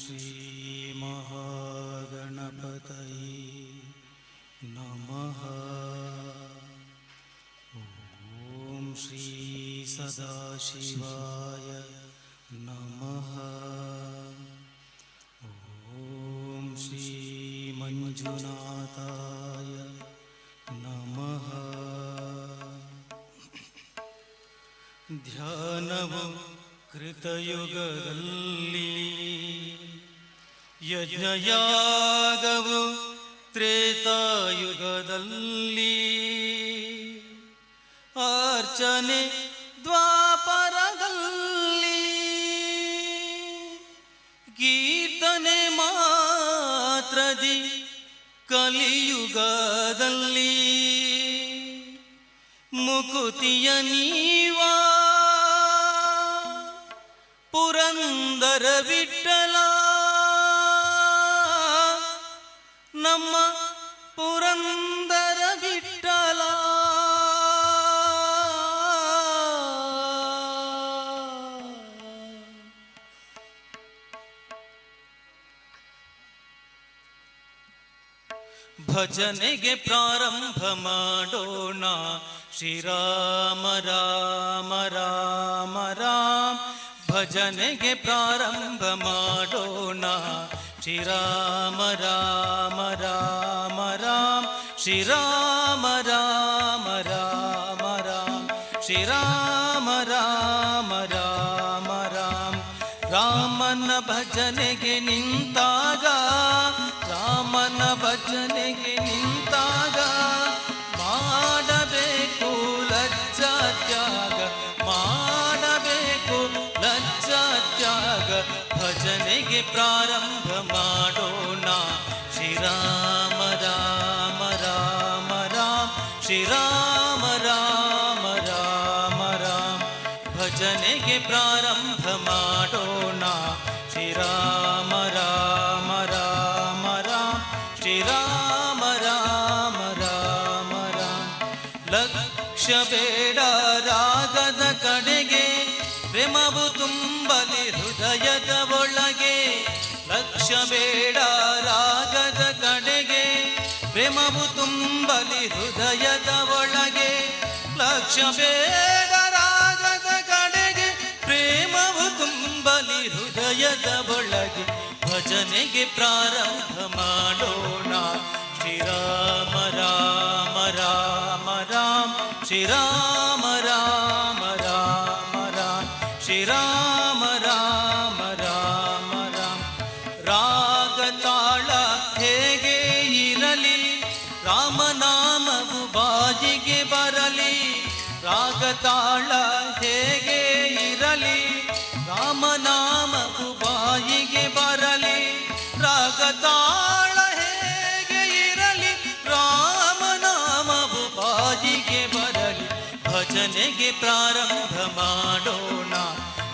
ಶ್ರೀ ಮಹಾಗಣಪತಯೇ ನಮಃ. ಓಂ ಶ್ರೀ ಸದಾಶಿವಾಯ ನಮಃ. ಓಂ ಶ್ರೀ ಮಂಜುನಾಥಾಯ ನಮಃ. ಧ್ಯಾನವು ಕೃತಯುಗದಲ್ಲಿ, ಯಜ್ಞಯಾಗವು ತ್ರೇತಾಯುಗದಲ್ಲಿ, ಅರ್ಚನೆ ದ್ವಾಪರದಲ್ಲಿ, ಕೀರ್ತನೆ ಮಾತ್ರದಿ ಕಲಿಯುಗದಲ್ಲಿ, ಮುಕುತಿಯ ನೀವಾ ಪುರಂದರ ವಿಠಲ, ನಮ್ಮ ಪುರಂದರ ವಿಠಲ. ಭಜನೆಗೆ ಪ್ರಾರಂಭ ಮಾಡೋಣ, ಶ್ರೀರಾಮ ರಾಮ ರಾಮ ರಾಮ. ಭಜನೆಗೆ ಪ್ರಾರಂಭ ಮಾಡೋಣ, ಶ್ರೀರಾಮ ರಾಮ ರಾಮ ರಾಮ, ಶ್ರೀರಾಮ ರಾಮ ರಾಮ ರಾಮ, ಶ್ರೀರಾಮ ರಾಮ ರಾಮ ರಾಮ. ರಾಮನ ಭಜನೆಗೆ ನಿಂತಾಗ, ರಾಮನ ಭಜನೆಗೆ ನಿಂತಾಗ, ಮಾಡಬೇಕು ಲಜ್ಜಾ ತ್ಯಾಗ, ಮಾಡಬೇಕು ಲಜ್ಜಾ ತ್ಯಾಗ. ಭಜನೆಗೆ ಪ್ರಾರಂಭ ಮಾಡೋಣ, ಶ್ರೀರಾಮ ರಾಮ ರಾಮ ರಾಮ, ಶ್ರೀರಾಮ ರಾಮ ರಾಮ ರಾಮ. ಭಜನೆಗೆ ಪ್ರಾರಂಭ ಮಾಡೋಣ, ಶ್ರೀರಾಮ ರಾಮ ರಾಮ ರಾಮ, ಶ್ರೀರಾಮ ರಾಮ ರಾಮ ರಾಮ. ಲಕ್ಷ್ಯ ಬೇಡ ರಾಗದ ಕಡೆಗೆ, ಪ್ರೇಮವು ತುಂಬಲಿ ಹೃದಯದ ಒಳಗೆ. ಲಕ್ಷ್ಯ ಬೇಡ ರಾಗದ ಕಡೆಗೆ, ಪ್ರೇಮವು ತುಂಬಲಿ ಹೃದಯದ ಒಳಗೆ. ಲಕ್ಷ್ಯ ಬೇಡ ರಾಗದ ಕಡೆಗೆ, ಪ್ರೇಮವು ತುಂಬಲಿ ಹೃದಯದ ಒಳಗೆ. ಭಜನೆಗೆ ಪ್ರಾರಂಭ ಮಾಡೋಣ, ಶ್ರೀರಾಮ ರಾಮ ರಾಮ ರಾಮ, ಶ್ರೀರಾಮ ರಾಮ ರಾಮ ರಾಮ, ಶ್ರೀರಾಮ ರಾಮ ರಾಮ ರಾಮ. ರಾಗ ತಾಳ ಹೇಗೆ ಇರಲಿ, ರಾಮನಾಮವು ಬಾಯಿಗೆ ಬರಲಿ. ರಾಗ ತಾಳ ಹೇಗೆ ಇರಲಿ, ರಾಮನಾಮವು ಬಾಯಿಗೆ ಬರಲಿ. ರಾಗ ತಾಳ ಹೇಗೆ ಇರಲಿ, ರಾಮನಾಮವು ಬಾಯಿಗೆ ಬರಲಿ. ಭಜನೆಗೆ ಪ್ರಾರಂಭ ಮಾಡೋಣ,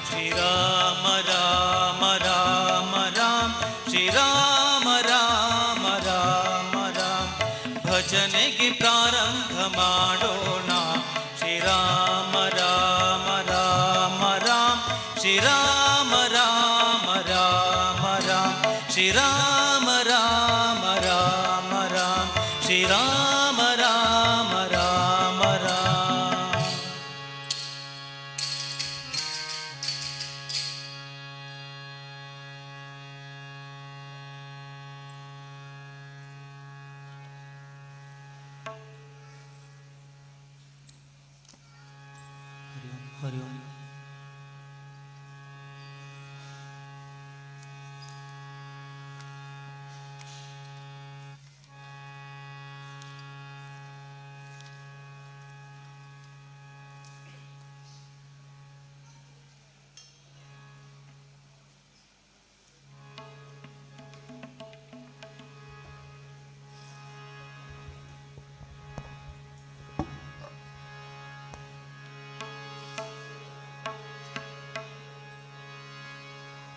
ಶ್ರೀರಾಮ ರಾಮ ರಾಮ ರಾಮ, ಶ್ರೀರಾಮ ರಾಮ ರಾಮ ರಾಮ. ಭಜನೆಗೆ ಪ್ರಾರಂಭ ಮಾಡೋಣ, ಶ್ರೀರಾಮ ರಾಮ ರಾಮ ರಾಮ, ಶ್ರೀರಾಮ ರಾಮ ರಾಮ ರಾಮ, ಶ್ರೀರಾಮ ರಾಮ ರಾಮ ರಾಮ, ಶ್ರೀರಾಮ ರಾಮ ರಾಮ ರಾಮ. ಹರಿ ಓಂ, ಹರಿ ಓಂ.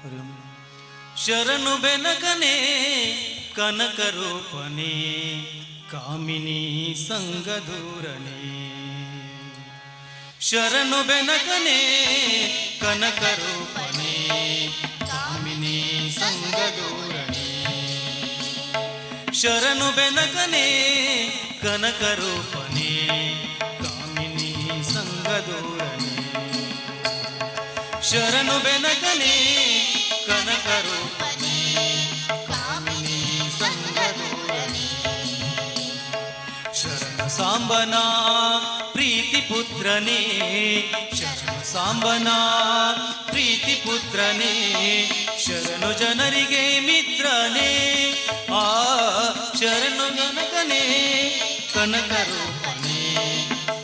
ಹರಿ ಓಂ. ಶರಣು ಬೆನಕನೆ ಕನಕ ರೂಪನೆ, ಕಾಮಿನಿ ಸಂಗದೂರನೆ. ಶರಣು ಬೆನಕನೆ ಕನಕ ರೂಪನೆ, ಕಾಮಿನಿ ಸಂಗದೂರನೆ. ಶರಣು ಬೆನಕನೆ ಕನಕರೂಪನೆ ಕಾಮಿನಿ ಸಂಗದೂರನೆ. ಶರಣು ಬೆನಕನೆ ಕನಕರೂಪನೆ ಕಾಮಿನಿ ಸಂಗದೂರನೆ. ಶರಣ ಸಾಂಬನ ಪ್ರೀತಿ ಪುತ್ರನೇ, ಶರಣ ಸಾಂಬನ ಪ್ರೀತಿ ಪುತ್ರನೇ, ಶರಣು ಜನರಿಗೆ ಮಿತ್ರನೇ, ಆ ಶರಣು ಜನಕನೇ ಕನಕರೂಪನೇ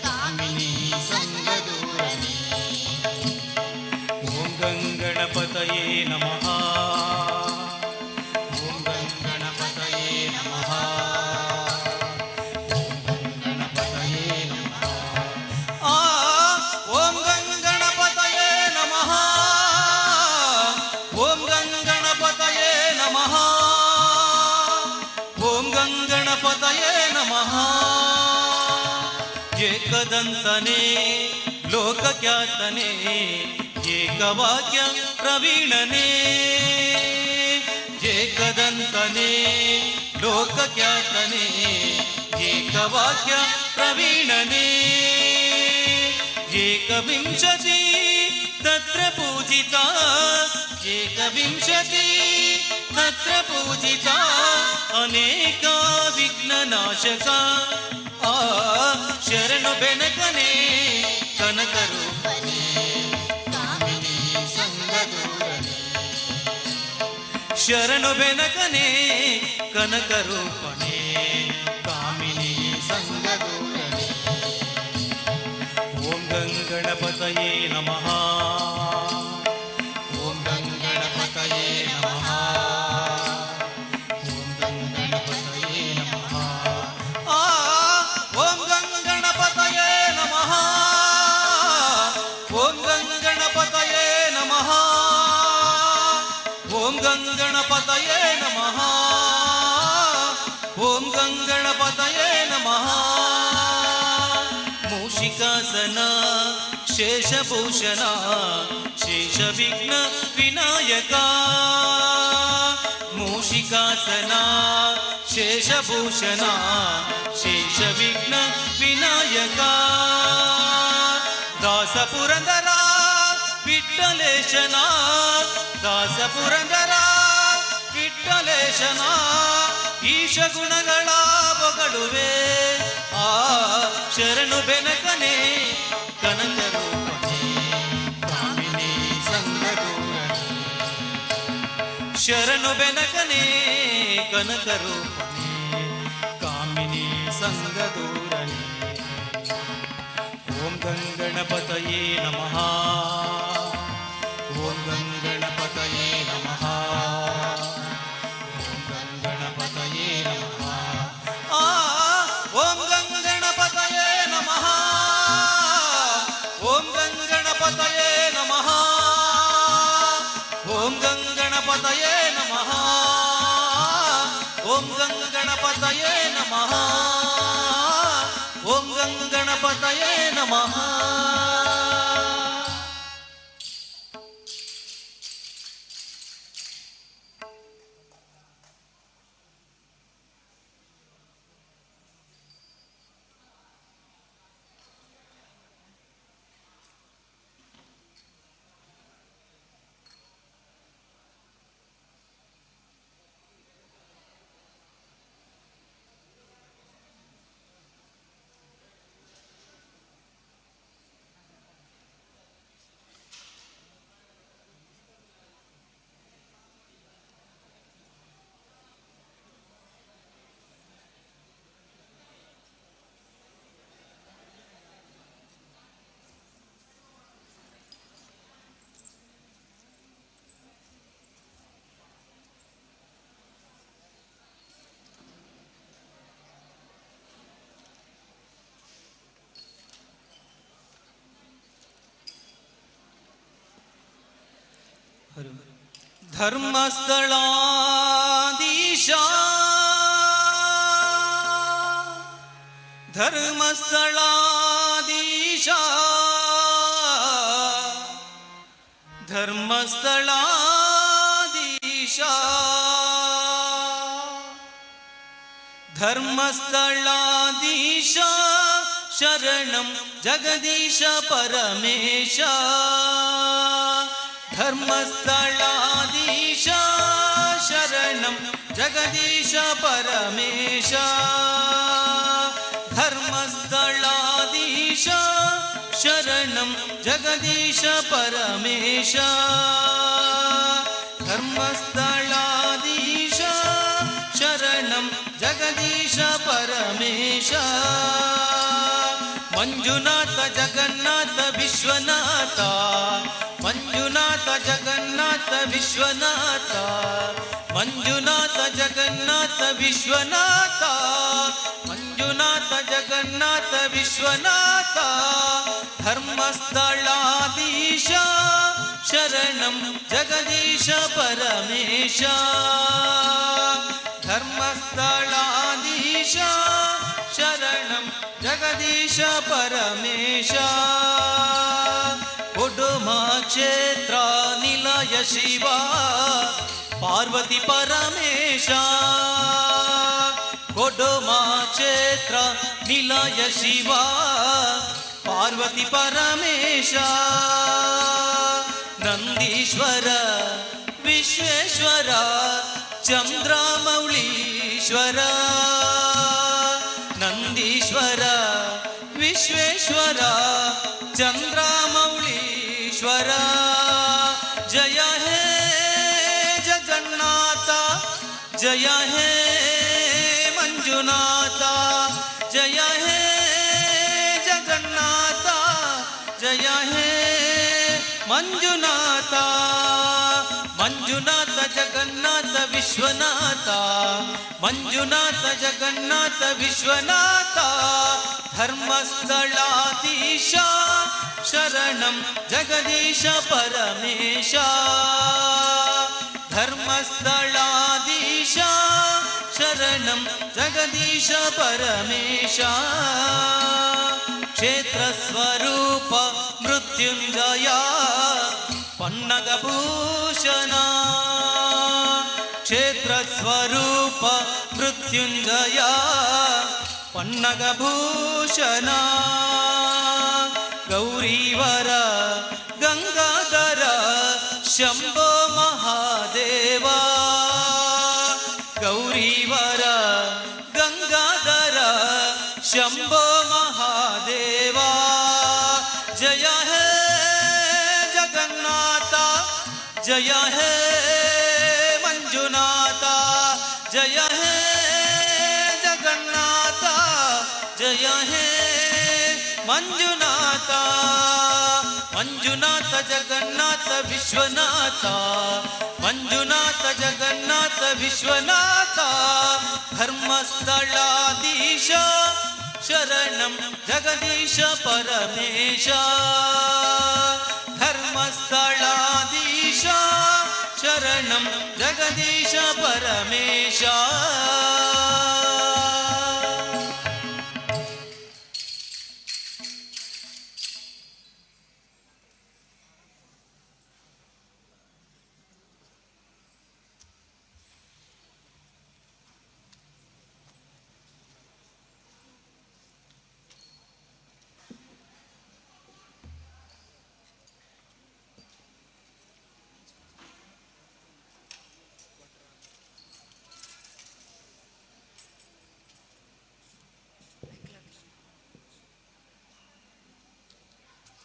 ಕಾಮಿನಿ ಸಂಗದೂರನೇ. ಓಂ ಗಂಗಣಪತಯೇ ನಮಃ. ಓಂ ಗಂಗಣಪತಯೇ ನಮಃ. ಓಂ ಗಂಗಣಪತಯೇ ನಮಃ. ಆ ಓಂ ಗಂಗಣಪತಯೇ ನಮಃ. ಓಂ ಗಂಗಣಪತಯೇ ನಮಃ. ಓಂ ಗಂಗಣಪತಯೇ ನಮಃ. ಏಕದಂತನೇ ಲೋಕಖ್ಯಾತನೇ ಏಕವಾಕ್ಯ ಪ್ರವೀಣನೇ, ಏಕದಂತನೇ ಲೋಕಖ್ಯಾತನೇ ಏಕವಾಕ್ಯ ಪ್ರವೀಣನೇ. ಏಕವಿಂಶತಿ ತತ್ರ ಪೂಜಿತ, ಏಕವಿಂಶತಿ ತತ್ರ ಪೂಜಿತ, ಅನೇಕ ವಿಘ್ನನಾಶಕ, ಆ ಶರಣು ಬೆನಕನೆ ಕನಕರೂಪನೆ ಕಾಮಿನಿ ಸಂಗದೂರನೆ. ಶರಣು ಬೆನಕನೆ ಕನಕರೂಪನೆ ಕಾಮಿನಿ ಸಂಗದೂರನೆ. ಓಂ ಗಂಗಣಪತಯೇ ನಮಃ. ಓಂ ಗಂಗಣಪತಯೇ ನಮಃ. ಓಂ ಗಂಗಣಪತಯೇ ನಮಃ. ಆ ಓಂ ಗಂಗಣಪತಯೇ ನಮಃ. ಓಂ ಗಂಗಣಪತಯೇ ನಮಃ. ಓಂ ಗಂಗಣಪತಯೇ ನಮಃ. ಓಂ ಗಂಗಣಪತಯೇ ನಮಃ. ಮೂಷಿಕಾಸನ ಶೇಷಭೂಷಣ ಶೇಷವಿಘ್ನ ವಿನಾಯಕ, ಮೂಷಿಕಾಸನ ಶೇಷಭೂಷಣ ಶೇಷವಿಘ್ನ ವಿನಾಯಕ, ದಾಸ ಪುರಂದರ ವಿಠ್ಠಲೇಶನ, ದಾಸ ಪುರಂದರ ವಿಠ್ಠಲೇಶನ, ಈಶ ಗುಣಗಳ ಬೊಗಳುವೆ, ಆ ಶರಣು ಬೆನಕನೆ ಕನಕರೂಪನೆ ಕಾಮಿನಿ ಸಂಗದೂರನೆ. ಶರಣು ಬೆನಕನೆ ಕನಕರೂಪನೆ ಕಾಮಿನಿ ಸಂಗದೂರನೆ. ಓಂ ಗಂಗಣಪತಯೇ ನಮಃ. ಓಂ ಗಂಗಣಪತಯೇ ನಮಃ. ಓಂ ಗಂಗಣಪತಯೇ ನಮಃ. ಆ ಓಂ ಗಂಗಣಪತಯೇ ನಮಃ. ಓಂ ಗಂಗಣಪತಯೇ ನಮಃ. ಓಂ ಗಂಗಣಪತಯೇ ನಮಃ. ಓಂ ಗಂಗಣಪತಯೇ ನಮಃ. ಓಂ ಗಂಗಣಪತಯೇ ನಮಃ. ಧರ್ಮಸ್ಥಳಾಧೀಶ ಧರ್ಮಸ್ಥಳಾಧೀಶ ಧರ್ಮಸ್ಥಳಾಧೀಶ. ಧರ್ಮಸ್ಥಳಾಧೀಶ ಶರಣಂ ಜಗದೀಶ ಪರಮೇಶ. ಧರ್ಮಸ್ಥಳಾಧೀಶ ಶರಣಂ ಜಗದೀಶ ಪರಮೇಶ. ಧರ್ಮಸ್ಥಳಾಧೀಶ ಶರಣಂ ಜಗದೀಶ ಪರಮೇಶ. ಧರ್ಮಸ್ಥಳಾಧೀಶ ಶರಣಂ ಜಗದೀಶ ಪರಮೇಶ. ಮಂಜುನಾಥ ಜಗನ್ನಾಥ ವಿಶ್ವನಾಥ, ಮಂಜುನಾಥ ಜಗನ್ನಾಥ ವಿಶ್ವನಾಥ, ಮಂಜುನಾಥ ಜಗನ್ನಾಥ ವಿಶ್ವನಾಥ, ಮಂಜುನಾಥ ಜಗನ್ನಾಥ ವಿಶ್ವನಾಥ. ಧರ್ಮಸ್ಥಳಾಧೀಶ ಶರಣಂ ಜಗದೀಶ ಪರಮೇಶ. ಧರ್ಮಸ್ಥಳಾಧೀಶ ಶರಣಂ ಜಗದೀಶ ಪರಮೇಶ. ಕೊಡುಮ ಕ್ಷೇತ್ರ ನಿಲಯ ಶಿವ ಪಾರ್ವತಿ ಪರಮೇಶ. ಕೊಡುಮ ಕ್ಷೇತ್ರ ನಿಲಯ ಶಿವ ಪಾರ್ವತಿ ಪರಮೇಶ. ನಂದೀಶ್ವರ ವಿಶ್ವೇಶ್ವರ ಚಂದ್ರಮೌಳೀಶ್ವರ. ನಂದೀಶ್ವರ ವಿಶ್ವೇಶ್ವರ ಚಂದ್ರಮೌಳೀಶ್ವರ. ಜಯ ಹೇ ಜಗನ್ನಾಥ, ಜಯ ಹೇ ಮಂಜುನಾಥ, ಜಯ ಹೇ ಜಗನ್ನಾಥ, ಜಯ ಹೇ ಮಂಜುನಾಥ. ಮಂಜುನಾಥ ಜಗನ್ನಾಥ ವಿಶ್ವನಾಥ, ಮಂಜುನಾಥ ಜಗನ್ನಾಥ ವಿಶ್ವನಾಥ. ಧರ್ಮಸ್ಥಳಾಧೀಶ ಶರಣಂ ಜಗದೀಶ ಪರಮೇಶ. ಧರ್ಮಸ್ಥಳಾಧೀಶ ಶರಣಂ ಜಗದೀಶ ಪರಮೇಶ. ಕ್ಷೇತ್ರ ಸ್ವರೂಪ ಮೃತ್ಯುಂಜಯ ಪನ್ನಗಭೂಷಣ. ಕ್ಷೇತ್ರ ಸ್ವರೂಪ ಮೃತ್ಯುಂಜಯ ಪನ್ನಗಭೂಷಣ. ಗೌರೀವರ ಗಂಗಾಧರ ಶಂಭೋ ಮಹಾದೇವ. ಗೌರೀವರ ಗಂಗಾಧರ ಶಂಭೋ ಮಹಾದೇವ. ಜಯ ಹೇ ಜಗನ್ನಾಥ, ಜಯ ಹೇ ಮಂಜುನಾಥ, ಜಯ ಹೇ ಜಗನ್ನಾಥ, ಜಯ ಹೇ ಮಂಜುನಾಥ. ಮಂಜುನಾಥ ಜಗನ್ನಾಥ ವಿಶ್ವನಾಥ, ಮಂಜುನಾಥ ಜಗನ್ನಾಥ ವಿಶ್ವನಾಥ. ಧರ್ಮಸ್ಥಳಾಧೀಶ ಶರಣಂ ಜಗದೀಶ ಪರಮೇಶ. ಧರ್ಮಸ್ಥಳಾಧೀಶ ಶರಣಂ ಜಗದೀಶ ಪರಮೇಶ.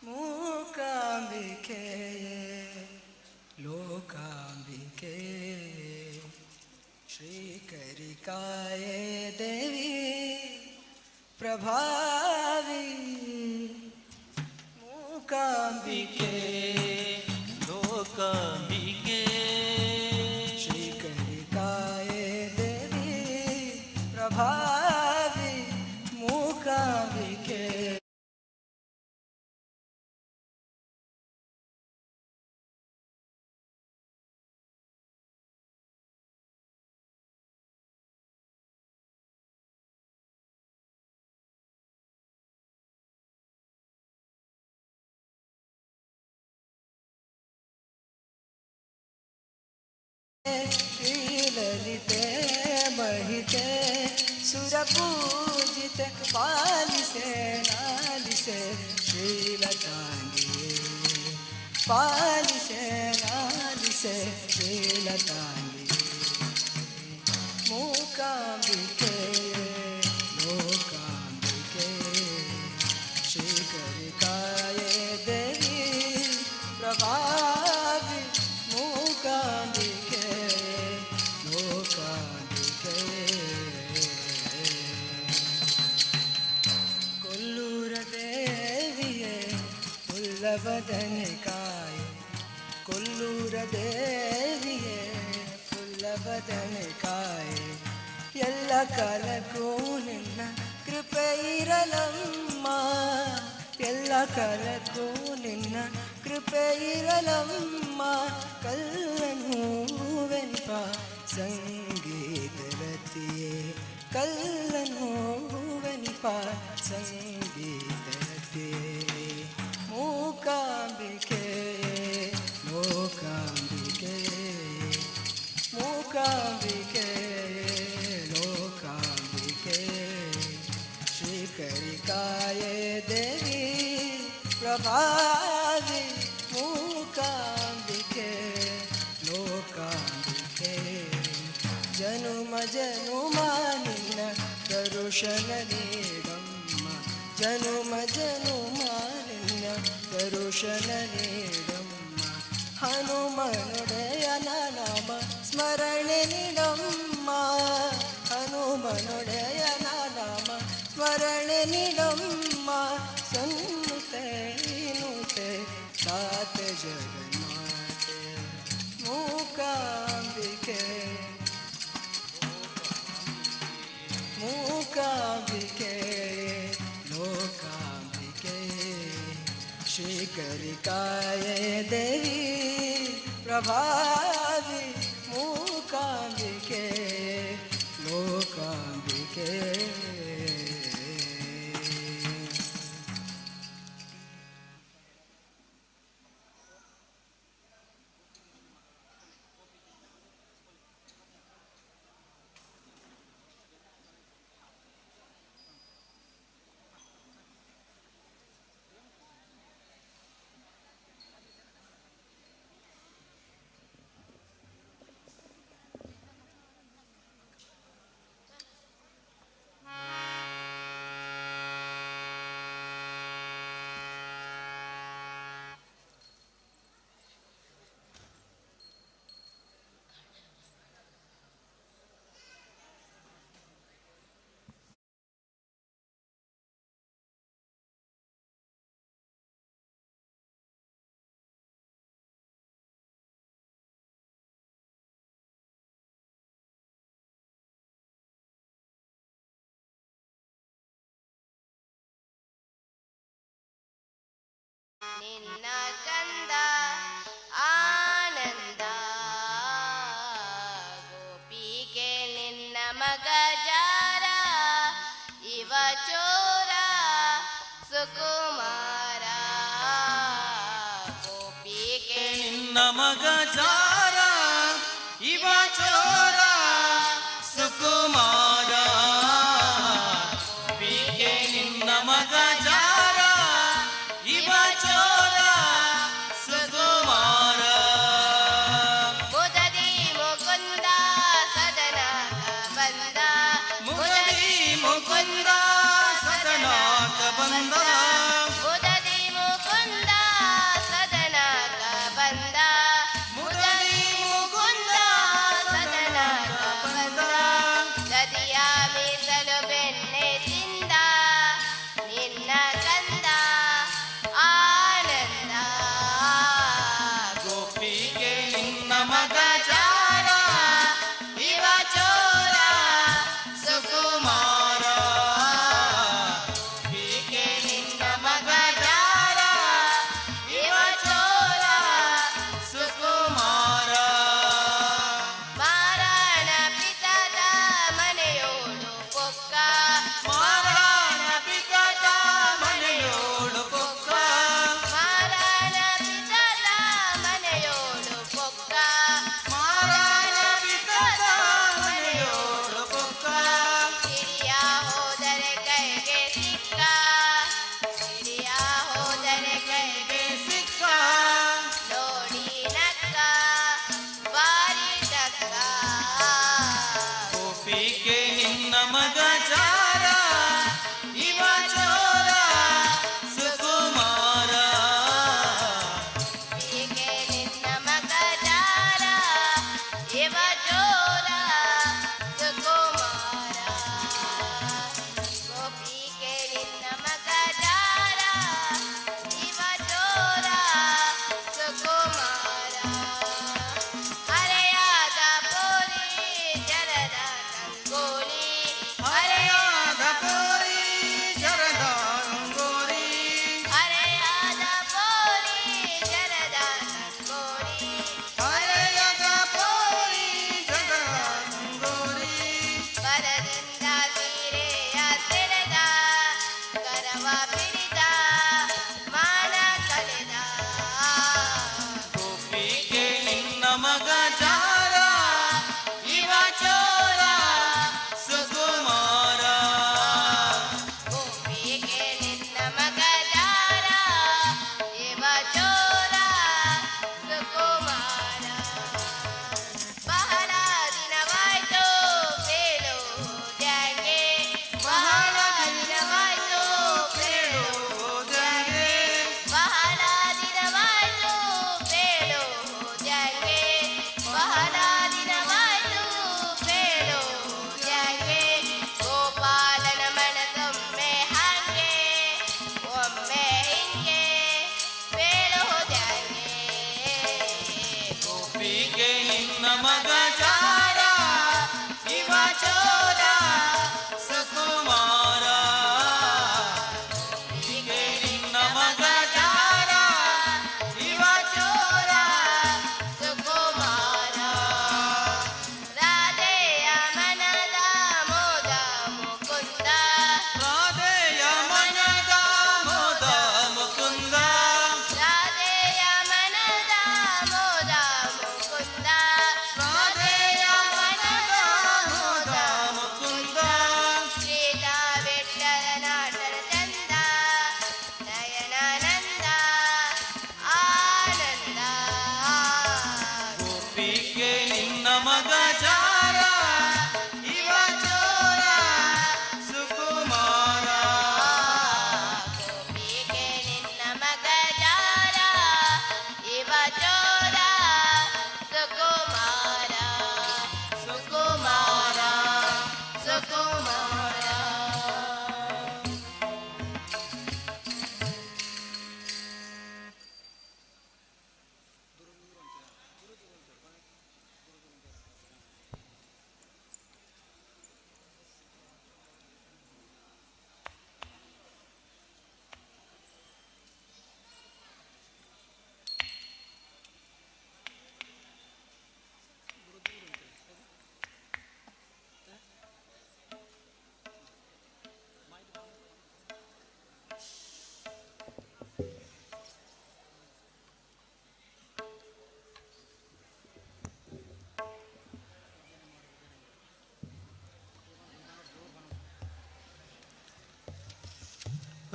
ಮೂಕಾಂಬಿಕೆ ಲೋಕಾಂಬಿಕೆ ಶ್ರೀಕರಿಕಾಯೇ ದೇವಿ ಪ್ರಭಾವಿ. ಮೂಕಾಂಬಿಕೆ ಲೋಕಾಂಬಿಕೆ ಶ್ರೀಕರಿಕಾಯೇ ದೇವಿ ಪ್ರಭಾವಿ. ಮೂಕಾಂಬಿಕೆ ಶ್ರೀಲಲಿತೆ ಮಹಿತೆ ಸುರ ಪೂಜಿತೆ ಪಾಲಿಸೆ ಲಾಲಿಸೆ ಶ್ರೀಲತಾಂಗಿಯೇ, ಪಾಲಿಸೆ ಲಾಲಿಸೆ ಶ್ರೀಲತಾಂಗಿಯೇ. ಮೂಕಾಂಬಿಕೆ ಲೋಕಾಂಬಿಕೆ, ಶ್ರೀಕರಿಕಾಯೇ ದೇವಿ ಪ್ರಭಾವಿ, ಮೂಕಾಂಬಿಕೆ ಲೋಕಾಂಬಿಕೆ. ಕೊಲ್ಲೂರ ದೇವಿಯೇ ಪುಲ್ಲವದನಿಕಾಯ, ಕೊಲ್ಲೂರ ದೇವಿಯೇ ಪುಲ್ಲವದನಿಕಾಯ, ಎಲ್ಲ ಕಾಲಕ್ಕೂ ನಿನ್ನ ಕೃಪೆ ಇರಲಮ್ಮ, ಎಲ್ಲ ಕಾಲಕ್ಕೂ ನಿನ್ನ ಕೃಪೆ ಇರಲಮ್ಮ. ಕಲ್ಲನೂವೆನ್ಪ ಸಂಗೀತರತಿಯೇ, ಕಲ್ಲನೂವೆನ್ಪ ಸಂಗೀತರತಿಯೇ. ಮೂಕಾಂಬಿಕೆ ಲೋಕಾಂಬಿಕೆ, ಮೂಕಾಂಬಿಕೆ ಲೋಕಾಂಬಿಕೆ, ಶ್ರೀಕರಿಕಾಯೇ ದೇವಿ ಪ್ರಭಾವಿ, ಮೂಕಾಂಬಿಕೆ ಲೋಕಾಂಬಿಕೆ. ಜನುಮ ಜನುಮ ನಿನ್ನ ದರುಶನ ನೀಡಮ್ಮ, ಜನುಮ ಜನುಮ ನಿನ್ನ ದರುಶನ ನೀಡಮ್ಮ. ಹನುಮನೊಡೆಯನ ನಾಮ ಸ್ಮರಣೆ ನೀಡಮ್ಮ, ಹನುಮನೊಡೆಯನ ನಾಮ ಸ್ಮರಣೆ ನೀಡಮ್ಮ. ಸನ್ನುತೆ ನುತೆ ತಾತೆ ಜಗನ್ಮಾತೆ, ಮೂಕಾಂಬಿಕೆ ಮೂಕಾಂಬಿಕೆ ಲೋಕಾಂಬಿಕೆ, ಶ್ರೀಕರಿಕಾಯೇ ದೇವಿ ಪ್ರಭಾವಿ, ಮೂಕಾಂಬಿಕೆ ಲೋಕಾಂಬಿಕೆ. ನಿನ್ನ ಕಂದ ಆನಂದ, ಗೋಪಿಗೆ ನಿನ್ನ ಮಗ ಜಾರ, ಇವ ಚೋರ ಸುಕುಮಾರ. ಗೋಪಿಗೆ ನಿನ್ನ ಮಗ ಜಾರ, ಇವ ಚೋರ ಸುಕುಮಾರ. ಗೋಪಿಗೆ ನಿನ್ನ ಮಗ ಜಾರ, ಇವ ಚೋರ ಸುಕುಮಾರ. ಮುದದಿ ಮುಕುಂದ ಸದನಾಕ ಬಂದ, ಮುದದಿ ಮುಕುಂದ ಸದನಾಕ ಬಂದ, ಮುದದಿ ಮುಕುಂದ ಸದನಾಕ ಬಂದ, ಮುದದಿ ಮುಕುಂದ ಸದನಾಕ ಬಂದ. ನದಿಯ ಮೀಸಲು ಬೆಣ್ಣೆ ತಿಂದ ನಿನ್ನ ಕಂದ ಆನಂದ, ಗೋಪಿಗೆ ನಿನ್ನ ಮಗ ಜಾರ, ಇವ ಚೋರ ಸುಕುಮಾರ. ಗೋಪಿಗೆ ನಿನ್ನ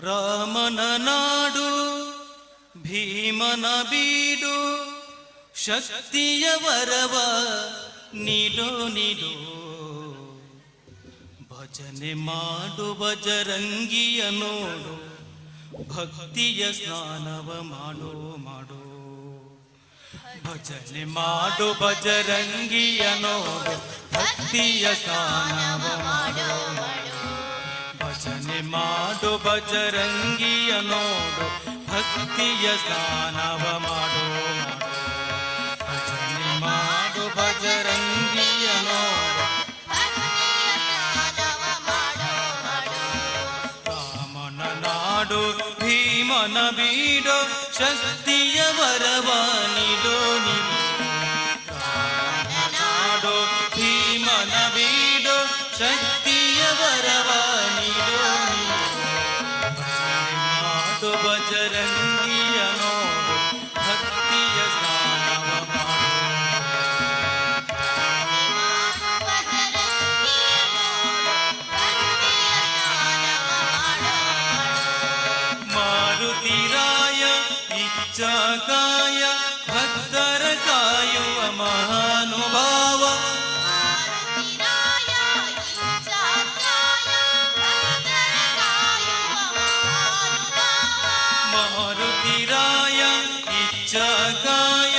ರಾಮನ ನಾಡು ಭೀಮನ ಬೀಡು ಶಕ್ತಿಯ ವರವ ನೀಡು ನೀಡು. ಭಜನೆ ಮಾಡು ಬಜರಂಗಿಯ ನೋಡು, ಭಕ್ತಿಯ ಸ್ನಾನವ ಮಾಡು ಮಾಡು. ಭಜನೆ ಮಾಡು ಬಜರಂಗಿಯ ನೋಡು, ಭಕ್ತಿಯ ಸ್ನಾನವ ಮಾಡು ಮಾಡು. ಭಜನೆ ಮಾಡು ಬಜರಂಗಿಯ ನೋಡು, ಭಕ್ತಿಯ ಸ್ನಾನವ ಮಾಡು ಮಾಡು. ಭಜನೆ ಮಾಡು ಬಜರಂಗಿಯ ನೋಡು, ಭಕ್ತಿಯ ಸ್ನಾನವ ಮಾಡೋ ಮಾಡೋ. ರಾಮನ ನಾಡು ಭೀಮನ ಬೀಡು ಶಕ್ತಿಯ ವರವ ನೀಡು ನೀಡು. ರಾಮನ ನಾಡು ಭೀಮನ ಬೀಡು ಶಕ್ತಿಯ ವರವ ನೀಡು ನೀಡು. ಭಜನೆ ಮಾಡು ಬಜರಂಗಿಯ ನೋಡು, ಭಕ್ತಿಯ ಸ್ನಾನವ ಮಾಡು. ಮಾಡು ಬಜರಂಗಿಯ ನೋಡು, ಭಕ್ತಿಯ ಸ್ನಾನವ ಮಾಡೋ ಮಾಡೋ. ಮಾರುತಿರಾಯ ಇಚ್ಛಾಕಾಯ ಭಕ್ತರ ಕಾಯುವ ಮಹಾನುಭಾವ. ಮಾರುತಿರಾಯ ಇಚ್ಛಾಕಾಯ ಭಕ್ತರ ಕಾಯುವ ಮಹಾನುಭಾವ. ಮಾರುತಿರಾಯ ಇಚ್ಛಾಕಾಯ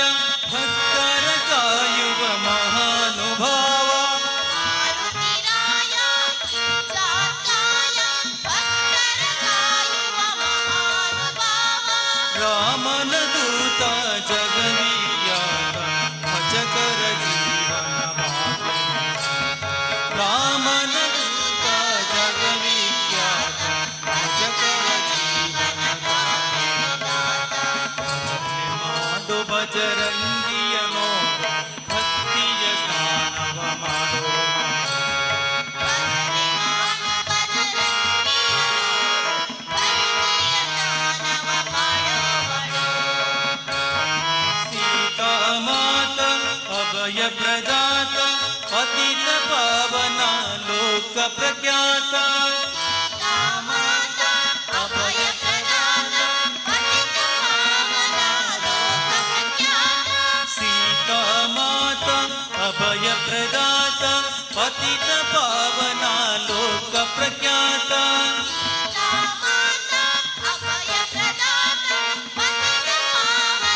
ಭಕ್ತರ ಕಾಯುವ ಮಹಾನುಭಾವ. ಮಾರುತಿರಾಯ ಇಚ್ಛಾಕಾಯ ಭಕ್ತರ ಕಾಯುವ ಮಹಾನುಭಾವ. ರಾಮನ ದೂತ ಜಗವಿಖ್ಯಾತ ಭಜಕರ ಜೀವನ ಭಾಗ್ಯ. ರಾಮನ ದೂತ ಜಗವಿಖ್ಯಾತ ಭಜಕರ ಜೀವನ ಭಾಗ್ಯದಾತ. ಭಜನೆ ಮಾಡು ಬಜರಂಗಿಯ ನೋಡು, ಭಕ್ತಿಯ ಸ್ನಾನವ ಮಾಡು ಮಾಡು. ಭಜನೆ ಮಾಡು ಬಜರಂಗಿಯ ನೋಡು, ಭಕ್ತಿಯ ಸ್ನಾನವ ಮಾಡೋ ಮಾಡೋ. ಸೀತಾ ಮಾತ ಅಭಯ ಪ್ರದಾತ ಪತಿತ ಪಾವನ ಲೋಕ ಪ್ರಖ್ಯಾತ. ಸೀತಾ ಮಾತಾ ಅಭಯ ಪ್ರದಾತ ಪತಿತ ಪಾವನ ಲೋಕ ಪ್ರಖ್ಯಾತ. ಸೀತಾ ಮಾತ ಅಭಯ ಪ್ರದಾತ ಪತಿತ ಪಾವನ ಲೋಕ ಪ್ರಖ್ಯಾತ. ಸೀತಾ ಮಾತಾ ಅಭಯ ಪ್ರದಾತ ಪತಿತ ಪಾವನ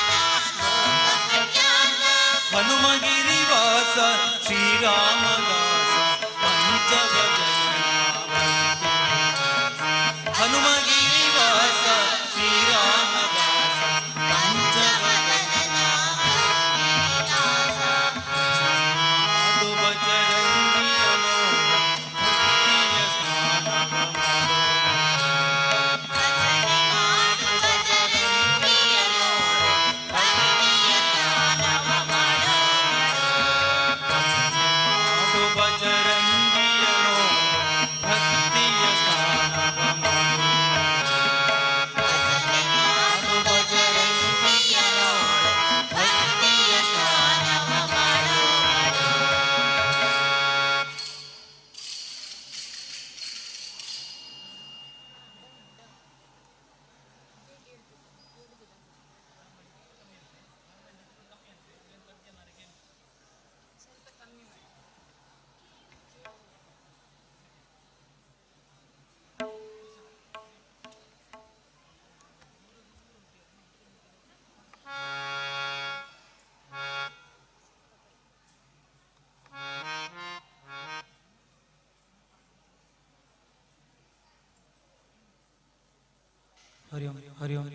ಲೋಕ ಪ್ರಖ್ಯಾತ. ಹನುಮಗಿರಿವಾಸ ಶ್ರೀರಾಮದಾಸ ಪಂಚವದನ. ಹನುಮಗಿರಿವಾಸ ಶ್ರೀರಾಮದಾಸ ಪಂಚವದನ. ಪಂಚವದನ ಭಕ್ತಿದಾಸ. ಮಾಡು ಬಜರಂಗಿಯ ನೋಡು, ಭಕ್ತಿಯ ಸ್ನಾನವ ಮಾಡು. ಭಜನೆ ಮಾಡು ಬಜರಂಗಿಯ ನೋಡು, ಭಕ್ತಿಯ ಸ್ನಾನವ ಮಾಡೋ ಮಾಡೋ. ಭಜನೆ ಮಾಡು ಬಜರಂಗಿಯ ನೋಡು, ಭಕ್ತಿಯ ಸ್ನಾನವ ಮಾಡು. ಭಜನೆ ಮಾಡು ಬಜರಂಗಿಯ ನೋಡು, ಭಕ್ತಿಯ ಸ್ನಾನವ ಮಾಡೋ ಮಾಡೋ. ಹರಿ ಓಂ ಹರಿ ಓಂ.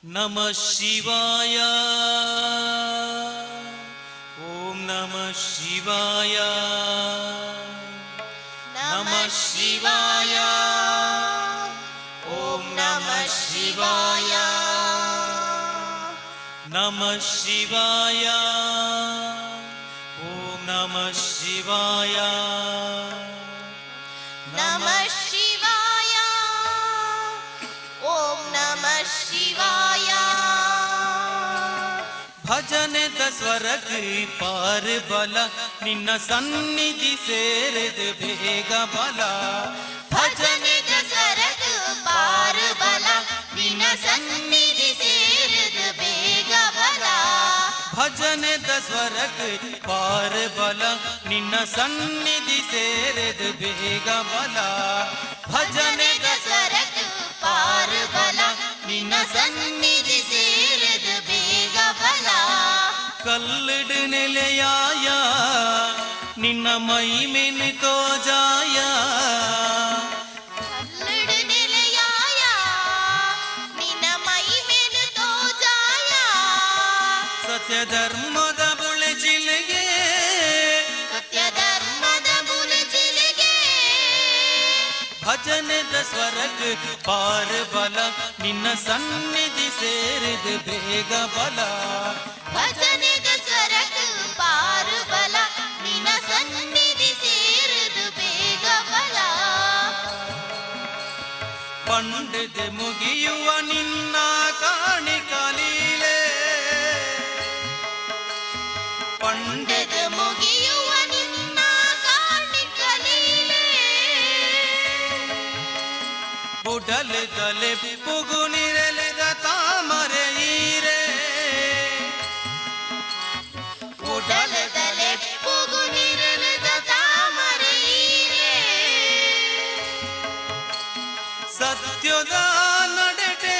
ನಮಃ ಶಿವಾಯ ಓಂ ನಮಃ ಶಿವಾಯ ನಮಃ ಶಿವಾಯ ಓಂ ನಮಃ ಶಿವಾಯ ನಮಃ ಶಿವಾಯ ಓಂ ನಮಃ ಶಿವಾಯ ನಮಃ ಶಿವಾಯ ಓಂ ನಮಃ ಶಿವಾಯ ಭಜನೆದ ಸ್ವರಕ್ಕೆ ಪಾರ ಬಲ ನಿನ್ನ ಸನ್ನಿಧಿ ಸೇರಿದ ಬೇಗ ಬಲ ಭಜನೆದ ಸ್ವರಕ್ಕೆ ಪಾರ ಬಲ ನಿನ್ನ ಸನ್ನಿಧಿ ಸೇರಿದ ಬೇಗ ಬಲ ಭಜನೆದ ಸ್ವರಕ್ಕೆ ಪಾರ ಬಲ ನಿನ್ನ ಸನ್ನಿಧಿ ಸೇರಿದ ಬೇಗ ಬಲ ಭಜನೆದ ಭಜನೆದ ಸ್ವರಕ್ಕೆ ಪಾರ ಬಲ ನಿನ್ನ ಸನ್ನಿಧಿ ಸೇರಿದ ಬೇಗ ಬಲ ಕಲ್ಲಿಡು ನೆಲೆಯಾಯ ನಿನ್ನ ಮೈಮೇನೆ ತೋಜಾಯ ಕಲ್ಲಡು ನೆಲೆಯಾಯ ನಿನ್ನ ಮೈ ಮೇಲು ತೋಜಾಯ ಸತ್ಯ ಧರ್ಮದ ಬುಳೆಚಿಲೆಗೆ ಸತ್ಯ ಧರ್ಮದ ಬುಲಚಿಲೆಗೆ ಭಜನೆದ ಸ್ವರಕ್ಕೆ ಪಾರ ಬಲ ನಿನ್ನ ಸನ್ನಿಧಿ ಸೇರಿದ ಬೇಗ ಬಲ ಭಜನೆದ ಸ್ವರಕ್ಕೆ ಪಾರು ಬಲ ನಿನ್ನ ಸನ್ನಿಧಿ ಸೇರಿದು ಬೇಗ ಬಲ ಪಂಡದೆ ಮುಗಿಯುವ ನಿನ್ನ ಕಾಣಿಕಲೀಲೆ ಪಂಡದ ಪಂಡದ ಮುಗಿಯುವ ನಿನ್ನ ಕಾಣಿಕ ಲೀಲೆ ಬುಡಲದಲೆ ಪುಗು ನಿರಲಿದ ತಾಮರೆ ಈರೆ ಉಡಲದಲೆ ಪುಗು ನಿರಲದ ತಾಮರೆ ಈರೆ ಸತ್ಯದ ನಡೆಟೆ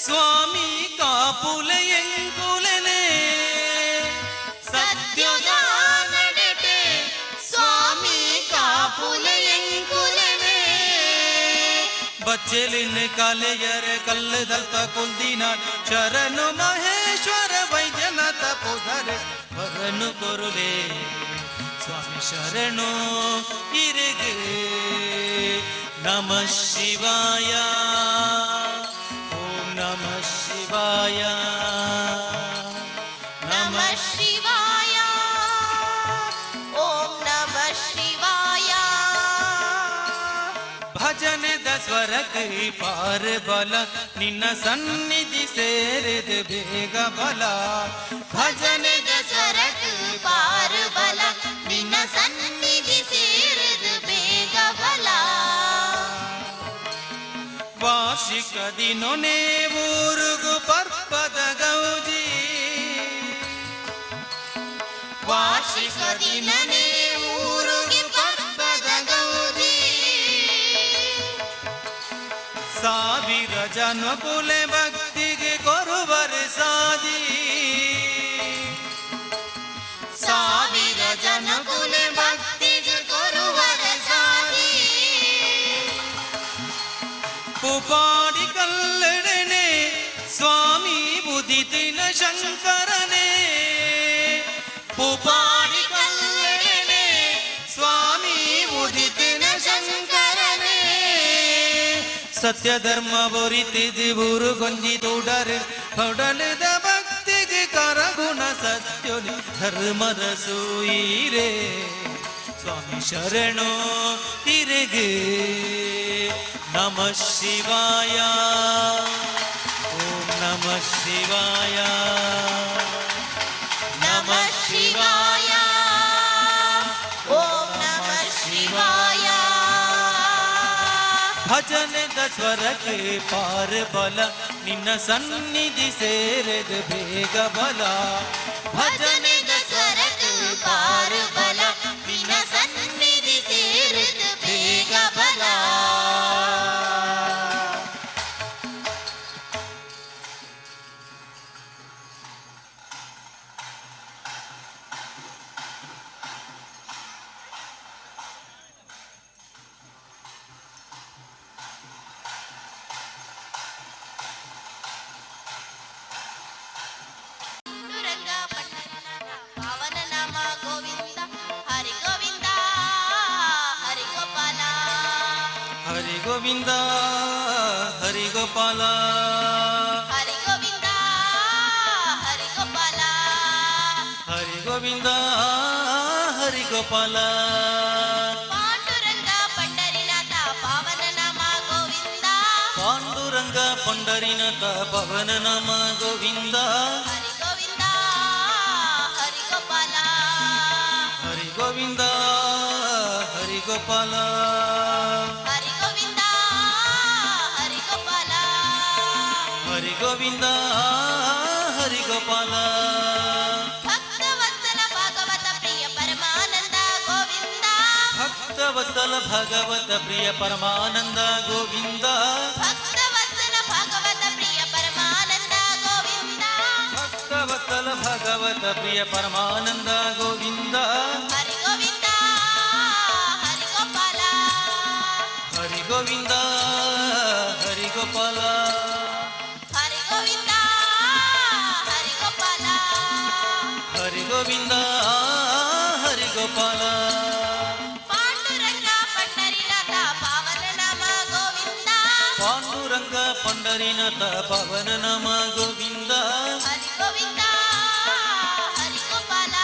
ಸ್ವಾಮಿ ಕಾಪುಲೆ ಎಂಕುಲೆನೆ ಸತ್ಯದ ನಡೆಟೆ ಸ್ವಾಮಿ ಕಾಪುಲೆ ಎಂಕುಲೆನೆ ಬಚ್ಚಲಿನ ಕಾಲೆಯರ ಕಲ್ಲದಲ್ಪ ಕುಲ್ದಿನ ಶರಣು ಮಹೇಶ್ವರ ವೈದ್ಯನಾಥ ಪುಧರೆ ವರನು ಕೊರುಲೆ ಸ್ವಾಮಿ ಶರಣು ಇರೆಗೆ ನಮಃ ಶಿವಾಯ ಓಂ ನಮಃ ಶಿವಾಯ ನಮಃ ಶಿವಾಯ ಓಂ ನಮಃ ಶಿವಾಯ ಭಜನೆದ ಸ್ವರಕ್ಕೆ ಪಾರ ಬಲ ನಿನ್ನ ಸನ್ನಿಧಿ ಸೇರಿದ ಬೇಗ ಬಲ ಭಜನೆದ ಸ್ವರಕ್ಕೆ ಪಾರು ಬಲ ನಿನ್ನ ಸನ್ನಿಧಿ ಸೇರಿದು ಬೇಗ ಬಲ ವಾರ್ಷಿಕ ದಿನೊನೇ ಊರುಗು ಪರ್ಪದ ಗೌಜಿ ವಾರ್ಷಿಕ ದಿನನೇ ಊರುಗೆ ಪರ್ಬದ ಗೌರಿ ಸಾವಿರ ಜನಕುಲೆ ಭಕ್ತಿಗೆ ಕೊರುವರು ಸಾದಿ ಸಾವಿರ ಜನಕುಲೆ ಭಕ್ತಿಗೆ ಕೊರುವರ ಸಾರಿ ಪುಪಾಡಿ ಕಲ್ಲಡನೆ ಸ್ವಾಮಿ ಉದಿತಿನ ಶಂಕರನೇ ಪುಪಾಡಿ ಕಲ್ಲಡನೆ ಸ್ವಾಮಿ ಉದಿತಿನ ಶಂಕರನೇ ಸತ್ಯ ಧರ್ಮ ಬೊರಿತಿದಿ ಊರು ಗೊಂಜಿ ತೋಡರು ಹೊಡಲಿದ ಭಕ್ತಿಗೆ ಕರಗುಣ ಸತ್ಯೊಲಿ ಧರ್ಮದ ಸೂಯಿರೇ ಸ್ವಾಮಿ ಶರಣು ತಿರುಗಿ ನಮಃ ಶಿವಾಯ ಓಂ ನಮಃ ಶಿವಾಯ ನಮಃ ಶಿವಾಯ ಓಂ ನಮಃ ಶಿವಾಯ ಭಜನೆದ ಸ್ವರಕ್ಕೆ ಪಾರ ಬಲ ನಿನ್ನ ಸನ್ನಿಧಿ ಸೇರಿದ ಬೇಗ ಬಲ ಭಜನೆದ ಸ್ವರಕ್ಕೆ ಪಾರು ಬಲ ನಿನ್ನ ಸನ್ನಿಧಿ ಸೇರಿದು ಬೇಗ ಬಲ ಹರಿ ಗೋವಿಂದ ಹರಿ ಗೋಪಾಲ. ಹರಿ ಗೋವಿಂದ ಹರಿ ಗೋಪಾಲ. ಹರಿ ಗೋವಿಂದ ಹರಿ ಗೋಪಾಲ. ಪಾಂಡುರಂಗ ಪಂಡರಿನಾಥ ಪಾವನ ನಾಮ ಗೋವಿಂದ. ಪಾಂಡುರಂಗ ಪಂಡರಿನಾಥ ಪವನ ನಾಮ ಗೋವಿಂದ. ಹರಿ ಗೋವಿಂದ ಹರಿ ಗೋಪಾಲ. ಹರಿ ಗೋವಿಂದ ಹರಿ ಗೋಪಾಲ. ಹರಿ ಗೋವಿಂದ ಹರಿ ಗೋಪಾಲ. ಹರಿ ಗೋವಿಂದ ಹರಿ ಗೋಪಾಲ. ಭಕ್ತವತ್ಸಲ ಭಾಗವತ ಪ್ರಿಯ ಪರಮಾನಂದ ಗೋವಿಂದ. ಭಕ್ತವತ್ಸಲ ಭಗವತ ಪ್ರಿಯ ಪರಮಾನಂದ ಗೋವಿಂದ. ಭಕ್ತವತ್ಸಲ ಭಾಗವತ ಪ್ರಿಯ ಪರಮಾನಂದ ಗೋವಿಂದ. ಭಕ್ತವತ್ಸಲ ಭಗವತ ಪ್ರಿಯ ಪರಮಾನಂದ ಗೋವಿಂದ. ಹರಿ ಗೋವಿಂದ ಹರಿ ಗೋಪಾಲ. ಹರಿ ಗೋವಿಂದ ಹರಿ ಗೋಪಾಲ. ಹರಿ ಗೋವಿಂದ ಹರಿ ಗೋಪಾಲ. ಹರಿ ಗೋವಿಂದ ಹರಿ ಗೋಪಾಲ. ಪಾಂಡುರಂಗ ಪಂಡರಿನಾಥ ಪಾವನ ನಾಮ ಗೋವಿಂದ. ಪಾಂಡುರಂಗ ಪಂಡರಿನಾಥ ಪವನ ನಾಮ ಗೋವಿಂದ. ಹರಿ ಗೋವಿಂದ ಹರಿ ಗೋಪಾಲ.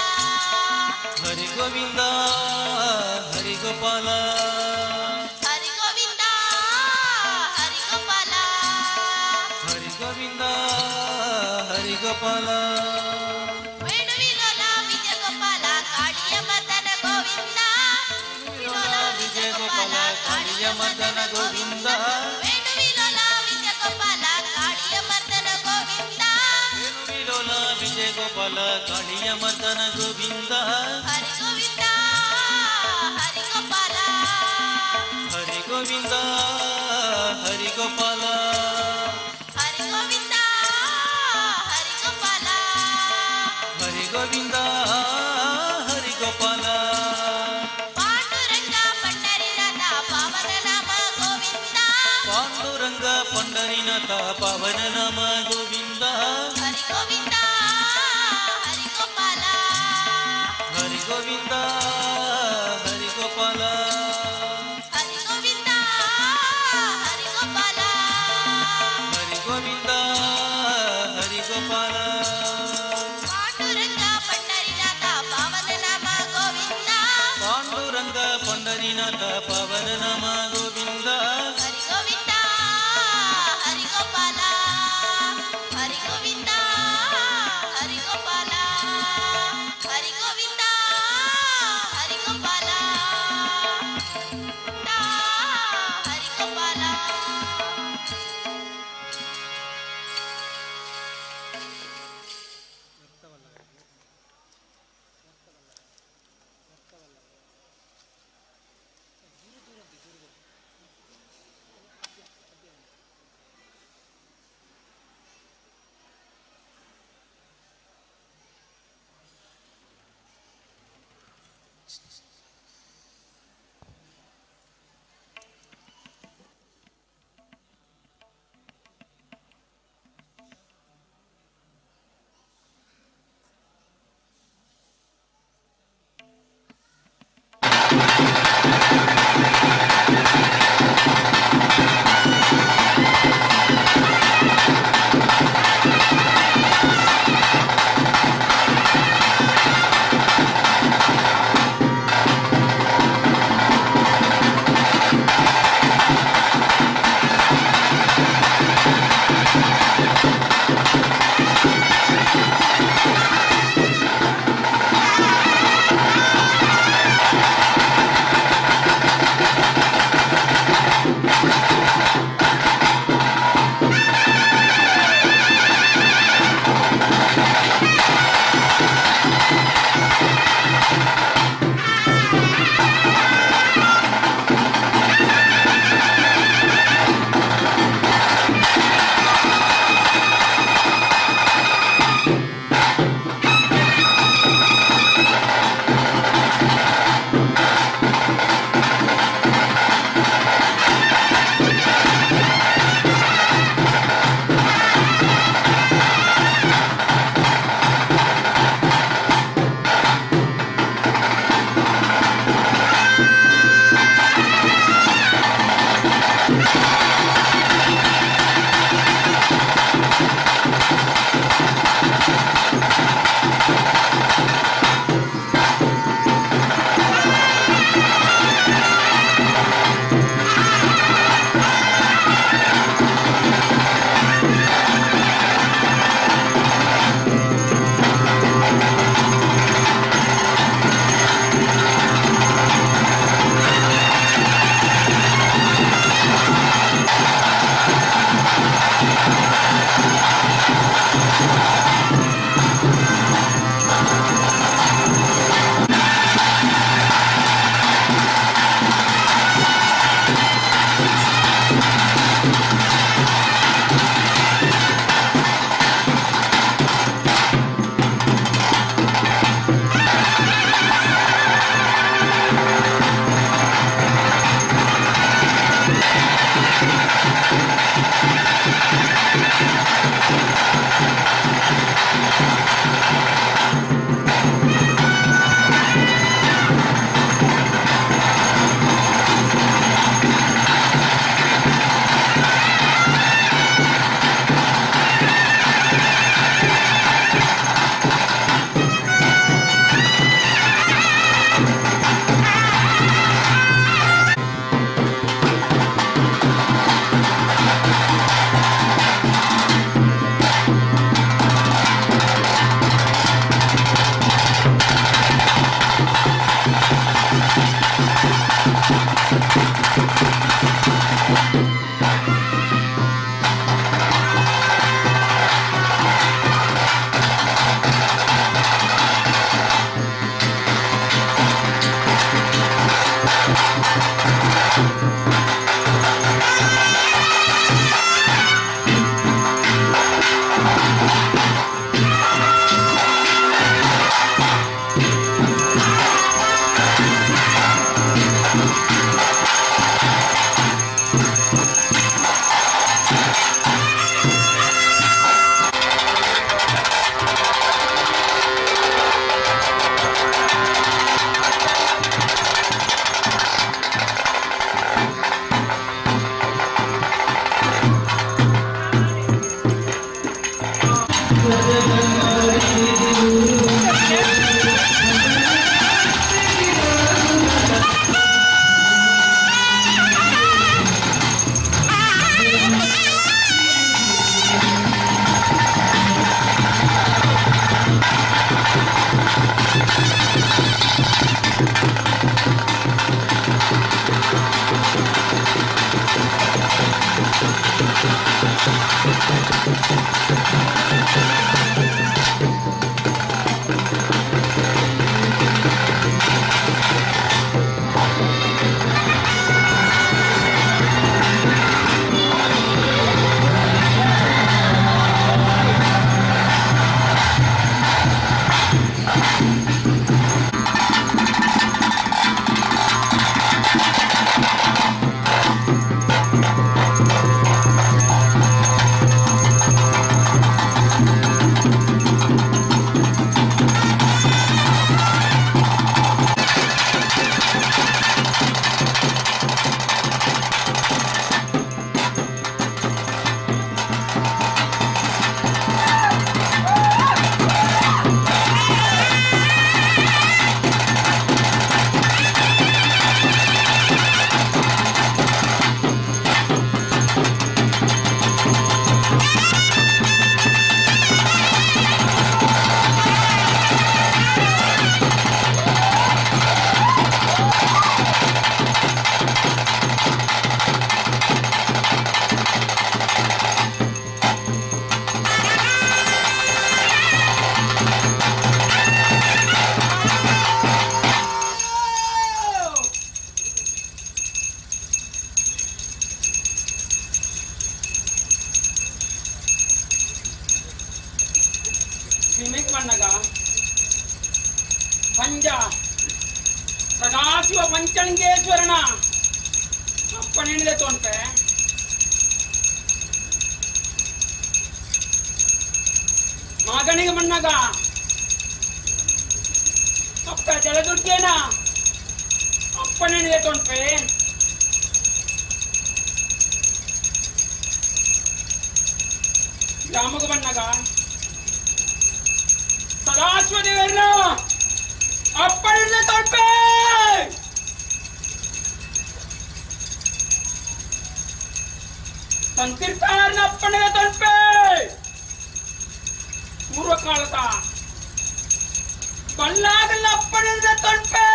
ಹರಿ ಗೋವಿಂದ ಹರಿ ಗೋಪಾಲ. ಹರಿ ಗೋವಿಂದ ಹರಿ ಗೋಪಾಲ. ಹರಿ ಗೋವಿಂದ ಹರಿ ಗೋಪಾಲ. ವೇಣುವಿಲೋಲ ವಿಜಯ ಗೋಪಾಲ ಕಾಳಿಯ ಮದನ ಗೋವಿಂದ. ವಿಲೋಲ ವಿಜಯ ಗೋಪಾಲ ಕಾಳಿಯ ಮದನ ಗೋವಿಂದ. ವೇಣುವಿಲೋಲ ವಿಜಯ ಗೋಪಾಲ ಕಾಳಿಯ ಮರ್ದನ ಗೋವಿಂದ. ವಿಲೋಲ ವಿಜಯ ಗೋಪಾಲ ಕಾಳಿಯ ಮರ್ದನ ಗೋವಿಂದ. ಹರಿ ಗೋವಿಂದ ಹರಿ ಗೋಪಾಲ. ಹರಿ ಗೋವಿಂದ ಹರಿ ಗೋಪಾಲ. ಹರಿ ಗೋವಿಂದ ಹರಿ ಗೋಪಾಲ. ಹರಿ ಗೋವಿಂದ ಹರಿ ಗೋಪಾಲ. ಪಾಂಡುರಂಗ ಪಂಡರಿನಾಥ ಪಾವನ ನಾಮ ಗೋವಿಂದ. ಪಾಂಡುರಂಗ ಪಂಡರಿನಾಥ ಪವನ ನಾಮ ಗೋವಿಂದ. ಹರಿ ಗೋವಿಂದ ಹರಿ ಗೋಪಾಲ. ಹರಿ ಗೋವಿಂದ ಹರಿ ಗೋಪಾಲ. ಹರಿ ಗೋವಿಂದ ಹರಿ ಗೋಪಾಲ. ಹರಿ ಗೋವಿಂದ ಹರಿ ಗೋಪಾಲ. ಪಾಂಡುರಂಗ ಪಂಡರಿನಾಥ ಪಾವನ ನಾಮ ಗೋವಿಂದ. ಪಾಂಡುರಂಗ ಪಂಡರಿನಾಥ ಪವನ ನಾಮ ಗೋವಿಂದ. ಹರಿ ಗೋವಿಂದ ಹರಿ ಗೋಪಾಲ. ಹರಿ ಗೋವಿಂದ ಹರಿ ಗೋಪಾಲ. ಹರಿ ಗೋವಿಂದ ಹರಿ ಗೋಪಾಲ. ಹರಿ ಗೋಪಾಲ. ಪಂಜ ಸದಾಶಿವ ಪಂಚಲಿಂಗೇಶ್ವರನ ಅಪ್ಪನಿಂದಲೇ ತೋಣ್ಪೆ. ಮಗನಿಗೆ ಮಣ್ಣಾಗ ಅಪ್ಪ ಜಲದುರ್ಗೇನ ಅಪ್ಪನಿಂದಲೇ ತೋಣ್ಪೆ. ಗ್ರಾಮಕ್ಕೆ ಬಣ್ಣಾಗ ಸದಾಶಿವ ದೇವರನ್ನ ಅಪ್ಪನಿಂದಲೇ ತೋಣ್ಪೆ. ಸಂಕೀರ್ತನ ಅಪ್ಪನಿಗೆ ತೋಣ್ಪೆ. ಪೂರ್ವಕಾಲದ ಬಲ್ಲಾಗಲ್ಲ ಅಪ್ಪನಿಂದ ತೋಣ್ಪೆ.